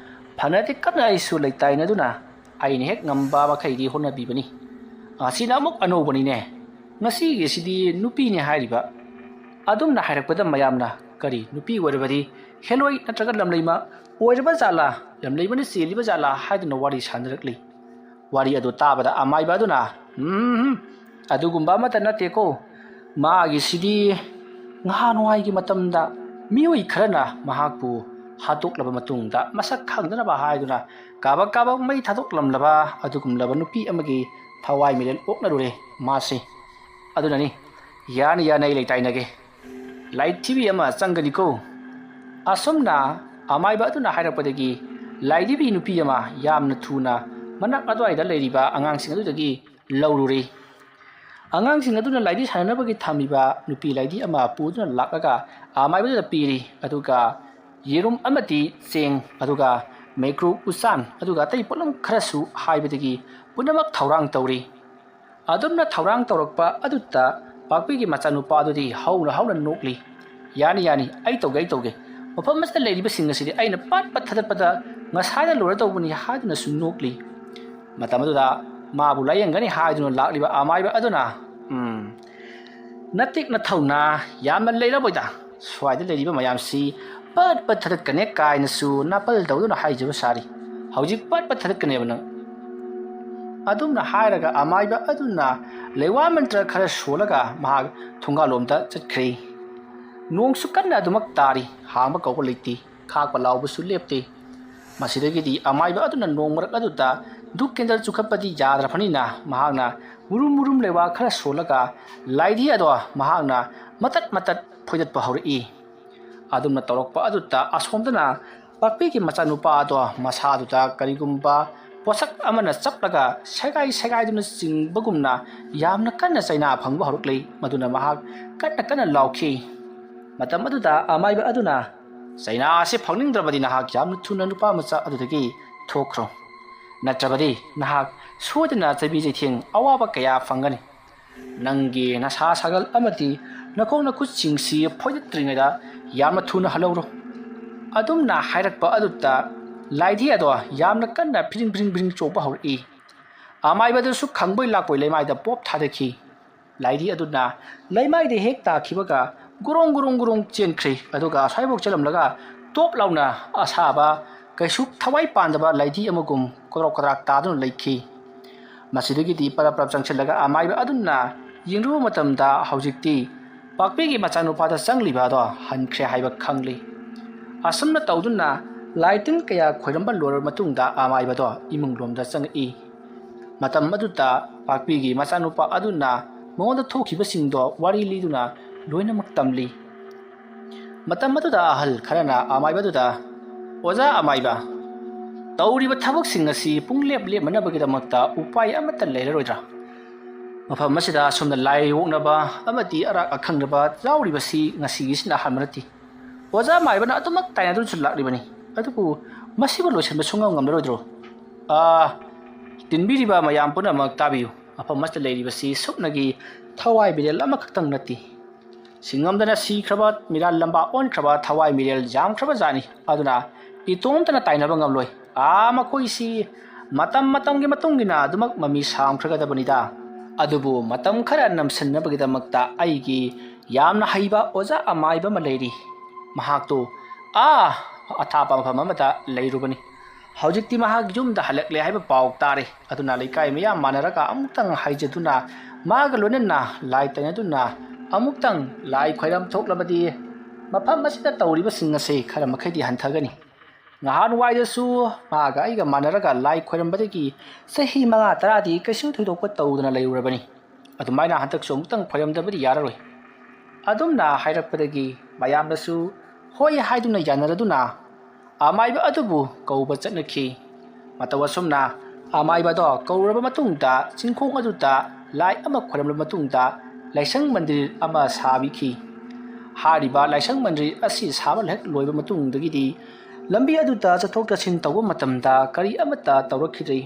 ꯐꯅꯗꯤ ꯀꯟꯅ ꯑꯩꯁꯨ ꯂꯩꯇꯥꯏꯅꯗꯨꯅ ꯑꯩꯅ ꯍꯦꯛ ꯉꯝꯕ ꯃꯈꯩꯗꯤ ꯍꯣꯠꯅꯕꯤꯕꯅꯤ꯫ ꯑꯁꯤꯅ ꯑꯃꯨꯛ ꯑꯅꯧꯕꯅꯤꯅꯦ꯫ ꯉꯁꯤꯒꯤꯁꯤꯗꯤ ꯅꯨꯄꯤꯅꯦ ꯍꯥꯏꯔꯤꯕ꯫ ꯑꯗꯨꯝꯅ ꯍꯥꯏꯔꯛꯄꯗ ꯃꯌꯥꯝꯅ, "ꯀꯔꯤ, ꯅꯨꯄꯤ ꯑꯣꯏꯔꯕꯗꯤ ꯍꯦꯂꯣꯏ ꯅꯠꯇ꯭ꯔꯒ ꯂꯝꯂꯩꯃ ꯑꯣꯏꯔꯕ ꯖꯥꯠꯂꯥ? ꯂꯝꯂꯩꯃꯅ ꯆꯦꯜꯂꯤꯕ ꯖꯥꯠꯂꯥ?" ꯍꯥꯏꯗꯨꯅ ꯋꯥꯔꯤ ꯁꯥꯟꯅꯔꯛꯂꯤ꯫ ꯋꯥꯔꯤ ꯑꯗꯨ ꯇꯥꯕꯗ ꯑꯃꯥꯏꯕ ꯑꯗꯨꯅ, "ꯎꯝ, ꯑꯗꯨꯒꯨꯝꯕ ꯑꯃꯠꯇ ꯅꯠꯇꯦꯀꯣ꯫ ꯃꯥꯒꯤꯁꯤꯗꯤ ꯅꯍꯥꯟꯋꯥꯏꯒꯤ ꯃꯇꯝꯗ ꯃꯤꯑꯣꯏ ꯈꯔꯅ ꯃꯍꯥꯛꯄꯨ ꯍꯥꯠꯇꯣꯛꯂꯕ ꯃꯇꯨꯡꯗ ꯃꯁꯛ ꯈꯪꯗꯅꯕ ꯍꯥꯏꯗꯨꯅ ꯀꯥꯕꯛ ꯀꯥꯕꯛ ꯃꯩ ꯊꯥꯗꯣꯛꯂꯝꯂꯕ ꯑꯗꯨꯒꯨꯝꯂꯕ ꯅꯨꯄꯤ ꯑꯃꯒꯤ ꯊꯋꯥꯏ ꯃꯤꯔꯦꯜ ꯑꯣꯛꯅꯔꯨꯔꯦ ꯃꯥꯁꯦ꯫ ꯑꯗꯨꯅꯅꯤ, ꯌꯥꯅꯤ, ꯌꯥꯅꯤ, ꯑꯩ ꯂꯩꯇꯥꯏꯅꯒꯦ꯫ ꯂꯥꯏꯊꯤꯕꯤ ꯑꯃ ꯆꯪꯒꯅꯤꯀꯣ"꯫ ꯑꯁꯨꯝꯅ ꯑꯃꯥꯏꯕ ꯑꯗꯨꯅ ꯍꯥꯏꯔꯛꯄꯗꯒꯤ ꯂꯥꯏꯙꯤꯕꯤ ꯅꯨꯄꯤ ꯑꯃ ꯌꯥꯝꯅ ꯊꯨꯅ ꯃꯅꯥꯛ ꯑꯗꯨꯋꯥꯏꯗ ꯂꯩꯔꯤꯕ ꯑꯉꯥꯡꯁꯤꯡ ꯑꯗꯨꯗꯒꯤ ꯂꯧꯔꯨꯔꯦ꯫ ꯑꯉꯥꯡꯁꯤꯡ ꯑꯗꯨꯅ ꯂꯥꯏꯙꯤ ꯁꯥꯟꯅꯅꯕꯒꯤ ꯊꯝꯃꯤꯕ ꯅꯨꯄꯤ ꯂꯥꯏꯙꯤ ꯑꯃ ꯄꯨꯗꯨꯅ ꯂꯥꯛꯂꯒ ꯑꯃꯥꯏꯕꯗꯨꯗ ꯄꯤꯔꯤ꯫ ꯑꯗꯨꯒ ꯌꯦꯔꯨꯝ ꯑꯃꯗꯤ ꯆꯦꯡ, ꯑꯗꯨꯒ ꯃꯩꯀ꯭ꯔꯨ ꯎꯆꯥꯟ, ꯑꯗꯨꯒ ꯑꯇꯩ ꯄꯣꯠꯂꯝ ꯈꯔꯁꯨ ꯍꯥꯏꯕꯗꯒꯤ ꯄꯨꯝꯅꯃꯛ ꯊꯧꯔꯥꯡ ꯇꯧꯔꯤ꯫ ꯑꯗꯨꯝꯅ ꯊꯧꯔꯥꯡ ꯇꯧꯔꯛꯄ ꯑꯗꯨꯗ ꯄꯥꯛꯄꯤꯒꯤ ꯃꯆꯥꯅꯨꯄꯥ ꯑꯗꯨꯗꯤ ꯍꯧꯅ ꯍꯧꯅ ꯅꯣꯛꯂꯤ꯫ "ꯌꯥꯅꯤ, ꯌꯥꯅꯤ, ꯑꯩ ꯇꯧꯒꯦ, ꯑꯩ ꯇꯧꯒꯦ꯫ ꯃꯐꯝ ꯑꯁꯤꯗ ꯂꯩꯔꯤꯕꯁꯤꯡ ꯑꯁꯤꯗꯤ ꯑꯩꯅ ꯄꯠ ꯄꯠ ꯊꯥꯗꯠꯄꯗ ꯉꯁꯥꯏꯅ ꯂꯣꯏꯔꯗꯧꯕꯅꯤ" ꯍꯥꯏꯗꯨꯅꯁꯨ ꯅꯣꯛꯂꯤ꯫ ꯃꯇꯝ ꯑꯗꯨꯗ ꯃꯥꯕꯨ ꯂꯥꯌꯦꯡꯒꯅꯤ ꯍꯥꯏꯗꯨꯅ ꯂꯥꯛꯂꯤꯕ ꯑꯃꯥꯏꯕ ꯑꯗꯨꯅ, "ꯎꯝ, ꯅꯇꯤꯛ ꯅꯊꯧꯅꯥ ꯌꯥꯝꯅ ꯂꯩꯔꯕꯣꯏꯗ꯫ ꯁ꯭ꯋꯥꯏꯗ ꯂꯩꯔꯤꯕ ꯃꯌꯥꯝꯁꯤ ꯄꯠ ꯄꯠ ꯊꯥꯗꯠꯀꯅꯤ ꯀꯥꯏꯅꯁꯨ ꯅꯥꯄꯜ ꯇꯧꯗꯨꯅ ꯍꯥꯏꯖꯕ ꯁꯥꯔꯤ꯫ ꯍꯧꯖꯤꯛ ꯄꯠ ꯄꯠ ꯊꯥꯗꯠꯀꯅꯦꯕ ꯅꯪ꯫" ꯑꯗꯨꯝꯅ ꯍꯥꯏꯔꯒ ꯑꯃꯥꯏꯕ ꯑꯗꯨꯅ ꯂꯩꯋꯥ ꯃꯟꯇ꯭ꯔ ꯈꯔ ꯁꯣꯜꯂꯒ ꯃꯍꯥꯛ ꯊꯣꯡꯒꯥꯜꯂꯣꯝꯗ ꯆꯠꯈ꯭ꯔꯦ꯫ ꯅꯣꯡꯁꯨ ꯀꯟꯅ ꯑꯗꯨꯃꯛ ꯇꯥꯔꯤ, ꯍꯥꯡꯕ ꯀꯧꯕ ꯂꯩꯇꯦ, ꯈꯥꯛꯄ ꯂꯥꯎꯕꯁꯨ ꯂꯦꯞꯇꯦ꯫ ꯃꯁꯤꯗꯒꯤꯗꯤ ꯑꯃꯥꯏꯕ ꯑꯗꯨꯅ ꯅꯣꯡ ꯃꯔꯛ ꯑꯗꯨꯗ ꯙꯨꯞ ꯀꯦꯟꯗꯜ ꯆꯨꯈꯠꯄꯗꯤ ꯌꯥꯗ꯭ꯔꯕꯅꯤꯅ ꯃꯍꯥꯛꯅ ꯃꯨꯔꯨꯝ ꯃꯨꯔꯨꯝ ꯂꯩꯋꯥ ꯈꯔ ꯁꯣꯜꯂꯒ ꯂꯥꯏꯙꯤ ꯑꯗꯣ ꯃꯍꯥꯛꯅ ꯃꯇꯠ ꯃꯇꯠ ꯐꯣꯏꯗꯠꯄ ꯍꯧꯔꯛꯏ꯫ ꯑꯗꯨꯝꯅ ꯇꯧꯔꯛꯄ ꯑꯗꯨꯗ ꯑꯁꯣꯝꯗꯅ ꯄꯥꯛꯄꯤꯒꯤ ꯃꯆꯥꯅꯨꯄꯥ ꯑꯗꯣ ꯃꯁꯥꯗꯨꯗ ꯀꯔꯤꯒꯨꯝꯕ ꯄꯣꯠꯁꯛ ꯑꯃꯅ ꯆꯞꯂꯒ ꯁꯦꯒꯥꯏ ꯁꯦꯒꯥꯏꯗꯨꯅ ꯆꯤꯡꯕꯒꯨꯝꯅ ꯌꯥꯝꯅ ꯀꯟꯅ ꯆꯩꯅꯥ ꯐꯪꯕ ꯍꯧꯔꯛꯂꯤ꯫ ꯃꯗꯨꯅ ꯃꯍꯥꯛ ꯀꯟꯅ ꯀꯟꯅ ꯂꯥꯎꯈꯤ꯫ ꯃꯇꯝ ꯑꯗꯨꯗ ꯑꯃꯥꯏꯕ ꯑꯗꯨꯅ, "ꯆꯩꯅꯥ ꯑꯁꯤ ꯐꯪꯅꯤꯡꯗ꯭ꯔꯕꯗꯤ ꯅꯍꯥꯛ ꯌꯥꯝꯅ ꯊꯨꯅ ꯅꯨꯄꯥ ꯃꯆꯥ ꯑꯗꯨꯗꯒꯤ ꯊꯣꯛꯈ꯭ꯔꯣ꯫ ꯅꯠꯇ꯭ꯔꯕꯗꯤ ꯅꯍꯥꯛ ꯁꯣꯏꯗꯅ ꯆꯩꯕꯤ ꯆꯩꯊꯦꯡ ꯑꯋꯥꯕ ꯀꯌꯥ ꯐꯪꯒꯅꯤ꯫ ꯅꯪꯒꯤ ꯅꯁꯥ ꯁꯥꯒꯜ ꯑꯃꯗꯤ ꯅꯈꯣꯡ ꯅꯈꯨꯠꯁꯤꯡꯁꯤ ꯐꯣꯏꯗꯠꯇ꯭ꯔꯤꯉꯩꯗ ꯌꯥꯝꯅ ꯊꯨꯅ ꯍꯜꯍꯧꯔꯣ꯫" ꯑꯗꯨꯝꯅ ꯍꯥꯏꯔꯛꯄ ꯑꯗꯨꯗ ꯂꯥꯏꯙꯤ ꯑꯗꯣ ꯌꯥꯝꯅ ꯀꯟꯅ ꯐꯤꯔꯤꯡ ꯐꯤꯔꯤꯡ ꯐꯤꯔꯤꯡ ꯆꯣꯡꯕ ꯍꯧꯔꯛꯏ꯫ ꯑꯃꯥꯏꯕꯗꯨꯁꯨ ꯈꯪꯕꯣꯏ ꯂꯥꯛꯄꯣꯏ ꯂꯩꯃꯥꯏꯗ ꯄꯣꯞ ꯊꯥꯗꯈꯤ꯫ ꯂꯥꯏꯙꯤ ꯑꯗꯨꯅ ꯂꯩꯃꯥꯏꯗ ꯍꯦꯛ ꯇꯥꯈꯤꯕꯒ ꯒꯨꯔꯨꯡ ꯒꯨꯔꯨꯡ ꯒꯨꯔꯨꯡ ꯆꯦꯟꯈ꯭ꯔꯦ꯫ ꯑꯗꯨꯒ ꯑꯁ꯭ꯋꯥꯏꯐꯥꯎ ꯆꯦꯜꯂꯝꯂꯒ ꯇꯣꯞ ꯂꯥꯎꯅ ꯑꯁꯥꯕ, ꯀꯩꯁꯨ ꯊꯋꯥꯏ ꯄꯥꯟꯗꯕ ꯂꯥꯏꯙꯤ ꯑꯃꯒꯨꯝ ꯀꯣꯗ꯭ꯔꯣꯛ ꯀꯗ꯭ꯔꯥꯛ ꯇꯥꯗꯨꯅ ꯂꯩꯈꯤ꯫ ꯃꯁꯤꯗꯒꯤꯗꯤ ꯄꯔꯞ ꯄꯔꯞ ꯆꯪꯁꯤꯜꯂꯒ ꯑꯃꯥꯏꯕ ꯑꯗꯨꯅ ꯌꯦꯡꯂꯨꯕ ꯃꯇꯝꯗ ꯍꯧꯖꯤꯛꯇꯤ ꯄꯥꯛꯄꯤꯒꯤ ꯃꯆꯥꯅꯨꯄꯥꯗ ꯆꯪꯂꯤꯕ ꯑꯗꯣ ꯍꯟꯈ꯭ꯔꯦ ꯍꯥꯏꯕ ꯈꯪꯂꯤ꯫ ꯑꯁꯨꯝꯅ ꯇꯧꯗꯨꯅ ꯂꯥꯏ ꯇꯤꯟ ꯀꯌꯥ ꯈꯣꯏꯔꯝꯕ ꯂꯣꯏꯔꯕ ꯃꯇꯨꯡꯗ ꯑꯃꯥꯏꯕꯗꯣ ꯏꯃꯨꯡ ꯂꯣꯝꯗ ꯆꯪꯉꯛꯏ꯫ ꯃꯇꯝ ꯑꯗꯨꯗ ꯄꯥꯛꯄꯤꯒꯤ ꯃꯆꯥꯅꯨꯄꯥ ꯑꯗꯨꯅ ꯃꯉꯣꯟꯗ ꯊꯣꯛꯈꯤꯕꯁꯤꯡꯗꯣ ꯋꯥꯔꯤ ꯂꯤꯗꯨꯅ ꯂꯣꯏꯅꯃꯛ ꯇꯝꯂꯤ꯫ ꯃꯇꯝ ꯑꯗꯨꯗ ꯑꯍꯜ ꯈꯔꯅ ꯑꯃꯥꯏꯕꯗꯨꯗ, "ꯑꯣꯖꯥ ꯑꯃꯥꯏꯕ, ꯇꯧꯔꯤꯕ ꯊꯕꯛꯁꯤꯡ ꯑꯁꯤ ꯄꯨꯡꯂꯦꯞ ꯂꯦꯞꯅꯅꯕꯒꯤꯗꯃꯛꯇ ꯎꯄꯥꯏ ꯑꯃꯠꯇ ꯂꯩꯔꯔꯣꯏꯗ꯭ꯔꯥ? ꯃꯐꯝ ꯑꯁꯤꯗ ꯑꯁꯨꯝꯅ ꯂꯥꯏ ꯑꯣꯛꯅꯕ ꯑꯃꯗꯤ ꯑꯔꯥꯛ ꯑꯈꯪꯅꯕ ꯌꯥꯎꯔꯤꯕꯁꯤ ꯉꯁꯤꯒꯤꯁꯤꯅ ꯑꯍꯥꯟꯕ ꯅꯠꯇꯦ꯫ ꯑꯣꯖꯥ ꯑꯃꯥꯏꯕꯅ ꯑꯗꯨꯃꯛ ꯇꯥꯏꯅꯗꯨꯅꯁꯨ ꯂꯥꯛꯂꯤꯕꯅꯤ꯫ ꯑꯗꯨꯕꯨ ꯃꯁꯤꯕꯨ ꯂꯣꯏꯁꯤꯟꯕ ꯁꯨꯡꯉꯝ ꯉꯝꯂꯔꯣꯏꯗ꯭ꯔꯣ? ꯑꯥ, ꯇꯤꯟꯕꯤꯔꯤꯕ ꯃꯌꯥꯝ ꯄꯨꯝꯅꯃꯛ ꯇꯥꯕꯤꯌꯨ꯫ ꯃꯐꯝ ꯑꯁꯤꯗ ꯂꯩꯔꯤꯕꯁꯤ ꯁꯨꯞꯅꯒꯤ ꯊꯋꯥꯏ ꯃꯤꯔꯦꯜ ꯑꯃꯈꯛꯇꯪ ꯅꯠꯇꯦ꯫ ꯁꯤꯡꯉꯝꯗꯅ ꯁꯤꯈ꯭ꯔꯕ, ꯃꯤꯔꯥꯜ ꯂꯝꯕꯥ ꯑꯣꯟꯈ꯭ꯔꯕ ꯊꯋꯥꯏ ꯃꯤꯔꯦꯜ ꯌꯥꯝꯈ꯭ꯔꯕ ꯖꯥꯠꯅꯤ꯫ ꯑꯗꯨꯅ ꯏꯇꯣꯝꯇꯅ ꯇꯥꯏꯅꯕ ꯉꯝꯂꯣꯏ꯫ ꯑꯥ, ꯃꯈꯣꯏꯁꯤ ꯃꯇꯝ ꯃꯇꯝꯒꯤ ꯃꯇꯨꯡ ꯏꯟꯅ ꯑꯗꯨꯃꯛ ꯃꯃꯤ ꯁꯥꯝꯈ꯭ꯔꯒꯗꯕꯅꯤꯗ꯫ ꯑꯗꯨꯕꯨ ꯃꯇꯝ ꯈꯔ ꯅꯝꯁꯤꯟꯅꯕꯒꯤꯗꯃꯛꯇ ꯑꯩꯒꯤ ꯌꯥꯝꯅ ꯍꯩꯕ ꯑꯣꯖꯥ ꯑꯃꯥꯏꯕ ꯑꯃ ꯂꯩꯔꯤ꯫ ꯃꯍꯥꯛꯇꯨ ꯑꯥ ꯑꯊꯥꯞꯄ ꯃꯐꯝ ꯑꯃꯗ ꯂꯩꯔꯨꯕꯅꯤ꯫ ꯍꯧꯖꯤꯛꯇꯤ ꯃꯍꯥꯛ ꯌꯨꯝꯗ ꯍꯜꯂꯛꯂꯦ ꯍꯥꯏꯕ ꯄꯥꯎ ꯇꯥꯔꯦ꯫ ꯑꯗꯨꯅ ꯂꯩꯀꯥꯏ ꯃꯤꯌꯥꯝ ꯃꯥꯟꯅꯔꯒ ꯑꯃꯨꯛꯇꯪ ꯍꯥꯏꯖꯗꯨꯅ ꯃꯥꯒ ꯂꯣꯏꯅꯅ ꯂꯥꯏ ꯇꯩꯅꯗꯨꯅ ꯑꯃꯨꯛꯇꯪ ꯂꯥꯏ ꯈꯣꯏꯔꯝ ꯊꯣꯛꯂꯕꯗꯤ ꯃꯐꯝ ꯑꯁꯤꯗ ꯇꯧꯔꯤꯕꯁꯤꯡ ꯑꯁꯤ ꯈꯔ ꯃꯈꯩꯗꯤ ꯍꯟꯊꯒꯅꯤ꯫ ꯅꯍꯥꯟꯋꯥꯏꯗꯁꯨ ꯃꯥꯒ ꯑꯩꯒ ꯃꯥꯟꯅꯔꯒ ꯂꯥꯏ ꯈꯣꯏꯔꯝꯕꯗꯒꯤ ꯆꯍꯤ ꯃꯉꯥ ꯇꯔꯥꯗꯤ ꯀꯩꯁꯨ ꯊꯣꯏꯗꯣꯛꯄ ꯇꯧꯗꯅ ꯂꯩꯔꯨꯔꯕꯅꯤ꯫ ꯑꯗꯨꯃꯥꯏꯅ ꯍꯟꯗꯛꯁꯨ ꯑꯃꯨꯛꯇꯪ ꯈꯣꯏꯔꯝꯗꯕꯗꯤ ꯌꯥꯔꯔꯣꯏ꯫ ꯑꯗꯨꯝꯅ ꯍꯥꯏꯔꯛꯄꯗꯒꯤ ꯃꯌꯥꯝꯅꯁꯨ ꯍꯣꯏ ꯍꯥꯏꯗꯨꯅ ꯌꯥꯅꯔꯗꯨꯅ ꯑꯃꯥꯏꯕ ꯑꯗꯨꯕꯨ ꯀꯧꯕ ꯆꯠꯅꯈꯤ꯫ ꯃꯇꯧ ꯑꯁꯨꯝꯅ ꯑꯃꯥꯏꯕꯗꯣ ꯀꯧꯔꯕ ꯃꯇꯨꯡꯗ ꯆꯤꯡꯈꯣꯡ ꯑꯗꯨꯗ ꯂꯥꯏ ꯑꯃ ꯈꯣꯏꯔꯝꯂꯕ ꯃꯇꯨꯡꯗ ꯂꯥꯏꯁꯪ ꯃꯟꯗꯤꯔ ꯑꯃ ꯁꯥꯕꯤꯈꯤ꯫ ꯍꯥꯏꯔꯤꯕ ꯂꯥꯏꯁꯪ ꯃꯟꯗꯤꯔ ꯑꯁꯤ ꯁꯥꯕ ꯍꯦꯛ ꯂꯣꯏꯕ ꯃꯇꯨꯡꯗꯒꯤꯗꯤ ꯂꯝꯕꯤ ꯑꯗꯨꯗ ꯆꯠꯊꯣꯛ ꯆꯠꯁꯤꯟ ꯇꯧꯕ ꯃꯇꯝꯗ ꯀꯔꯤ ꯑꯃꯠꯇ ꯇꯧꯔꯛꯈꯤꯗ꯭ꯔꯦ꯫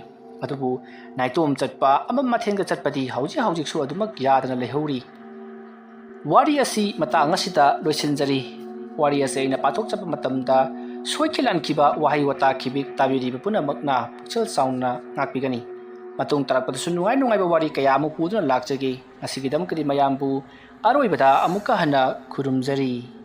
ꯑꯗꯨꯕꯨ ꯅꯥꯏꯇꯣꯝ ꯆꯠꯄ ꯑꯃ ꯃꯊꯦꯜꯒ ꯆꯠꯄꯗꯤ ꯍꯧꯖꯤꯛ ꯍꯧꯖꯤꯛꯁꯨ ꯑꯗꯨꯃꯛ ꯌꯥꯗꯅ ꯂꯩꯍꯧꯔꯤ꯫ ꯋꯥꯔꯤ ꯑꯁꯤ ꯃꯇꯥꯡ ꯑꯁꯤꯗ ꯂꯣꯏꯁꯤꯟꯖꯔꯤ꯫ ꯋꯥꯔꯤ ꯑꯁꯤ ꯑꯩꯅ ꯄꯥꯊꯣꯛꯆꯕ ꯃꯇꯝꯗ ꯁꯣꯏꯈꯤ ꯂꯥꯟꯈꯤꯕ ꯋꯥꯍꯩ ꯋꯥꯇꯥ ꯈꯤꯕꯤꯛ ꯇꯥꯕꯤꯔꯤꯕ ꯄꯨꯝꯅꯃꯛꯅ ꯄꯨꯛꯆꯦꯜ ꯆꯥꯎꯅ ꯉꯥꯛꯄꯤꯒꯅꯤ꯫ ꯃꯇꯨꯡ ꯇꯥꯔꯛꯄꯗꯁꯨ ꯅꯨꯡꯉꯥꯏ ꯅꯨꯡꯉꯥꯏꯕ ꯋꯥꯔꯤ ꯀꯌꯥ ꯑꯃ ꯄꯨꯗꯨꯅ ꯂꯥꯛꯆꯒꯦ꯫ ꯉꯁꯤꯒꯤꯗꯃꯛꯇꯗꯤ ꯃꯌꯥꯝꯕꯨ ꯑꯔꯣꯏꯕꯗ ꯑꯃꯨꯛꯀ ꯍꯟꯅ ꯈꯨꯔꯨꯝꯖꯔꯤ꯫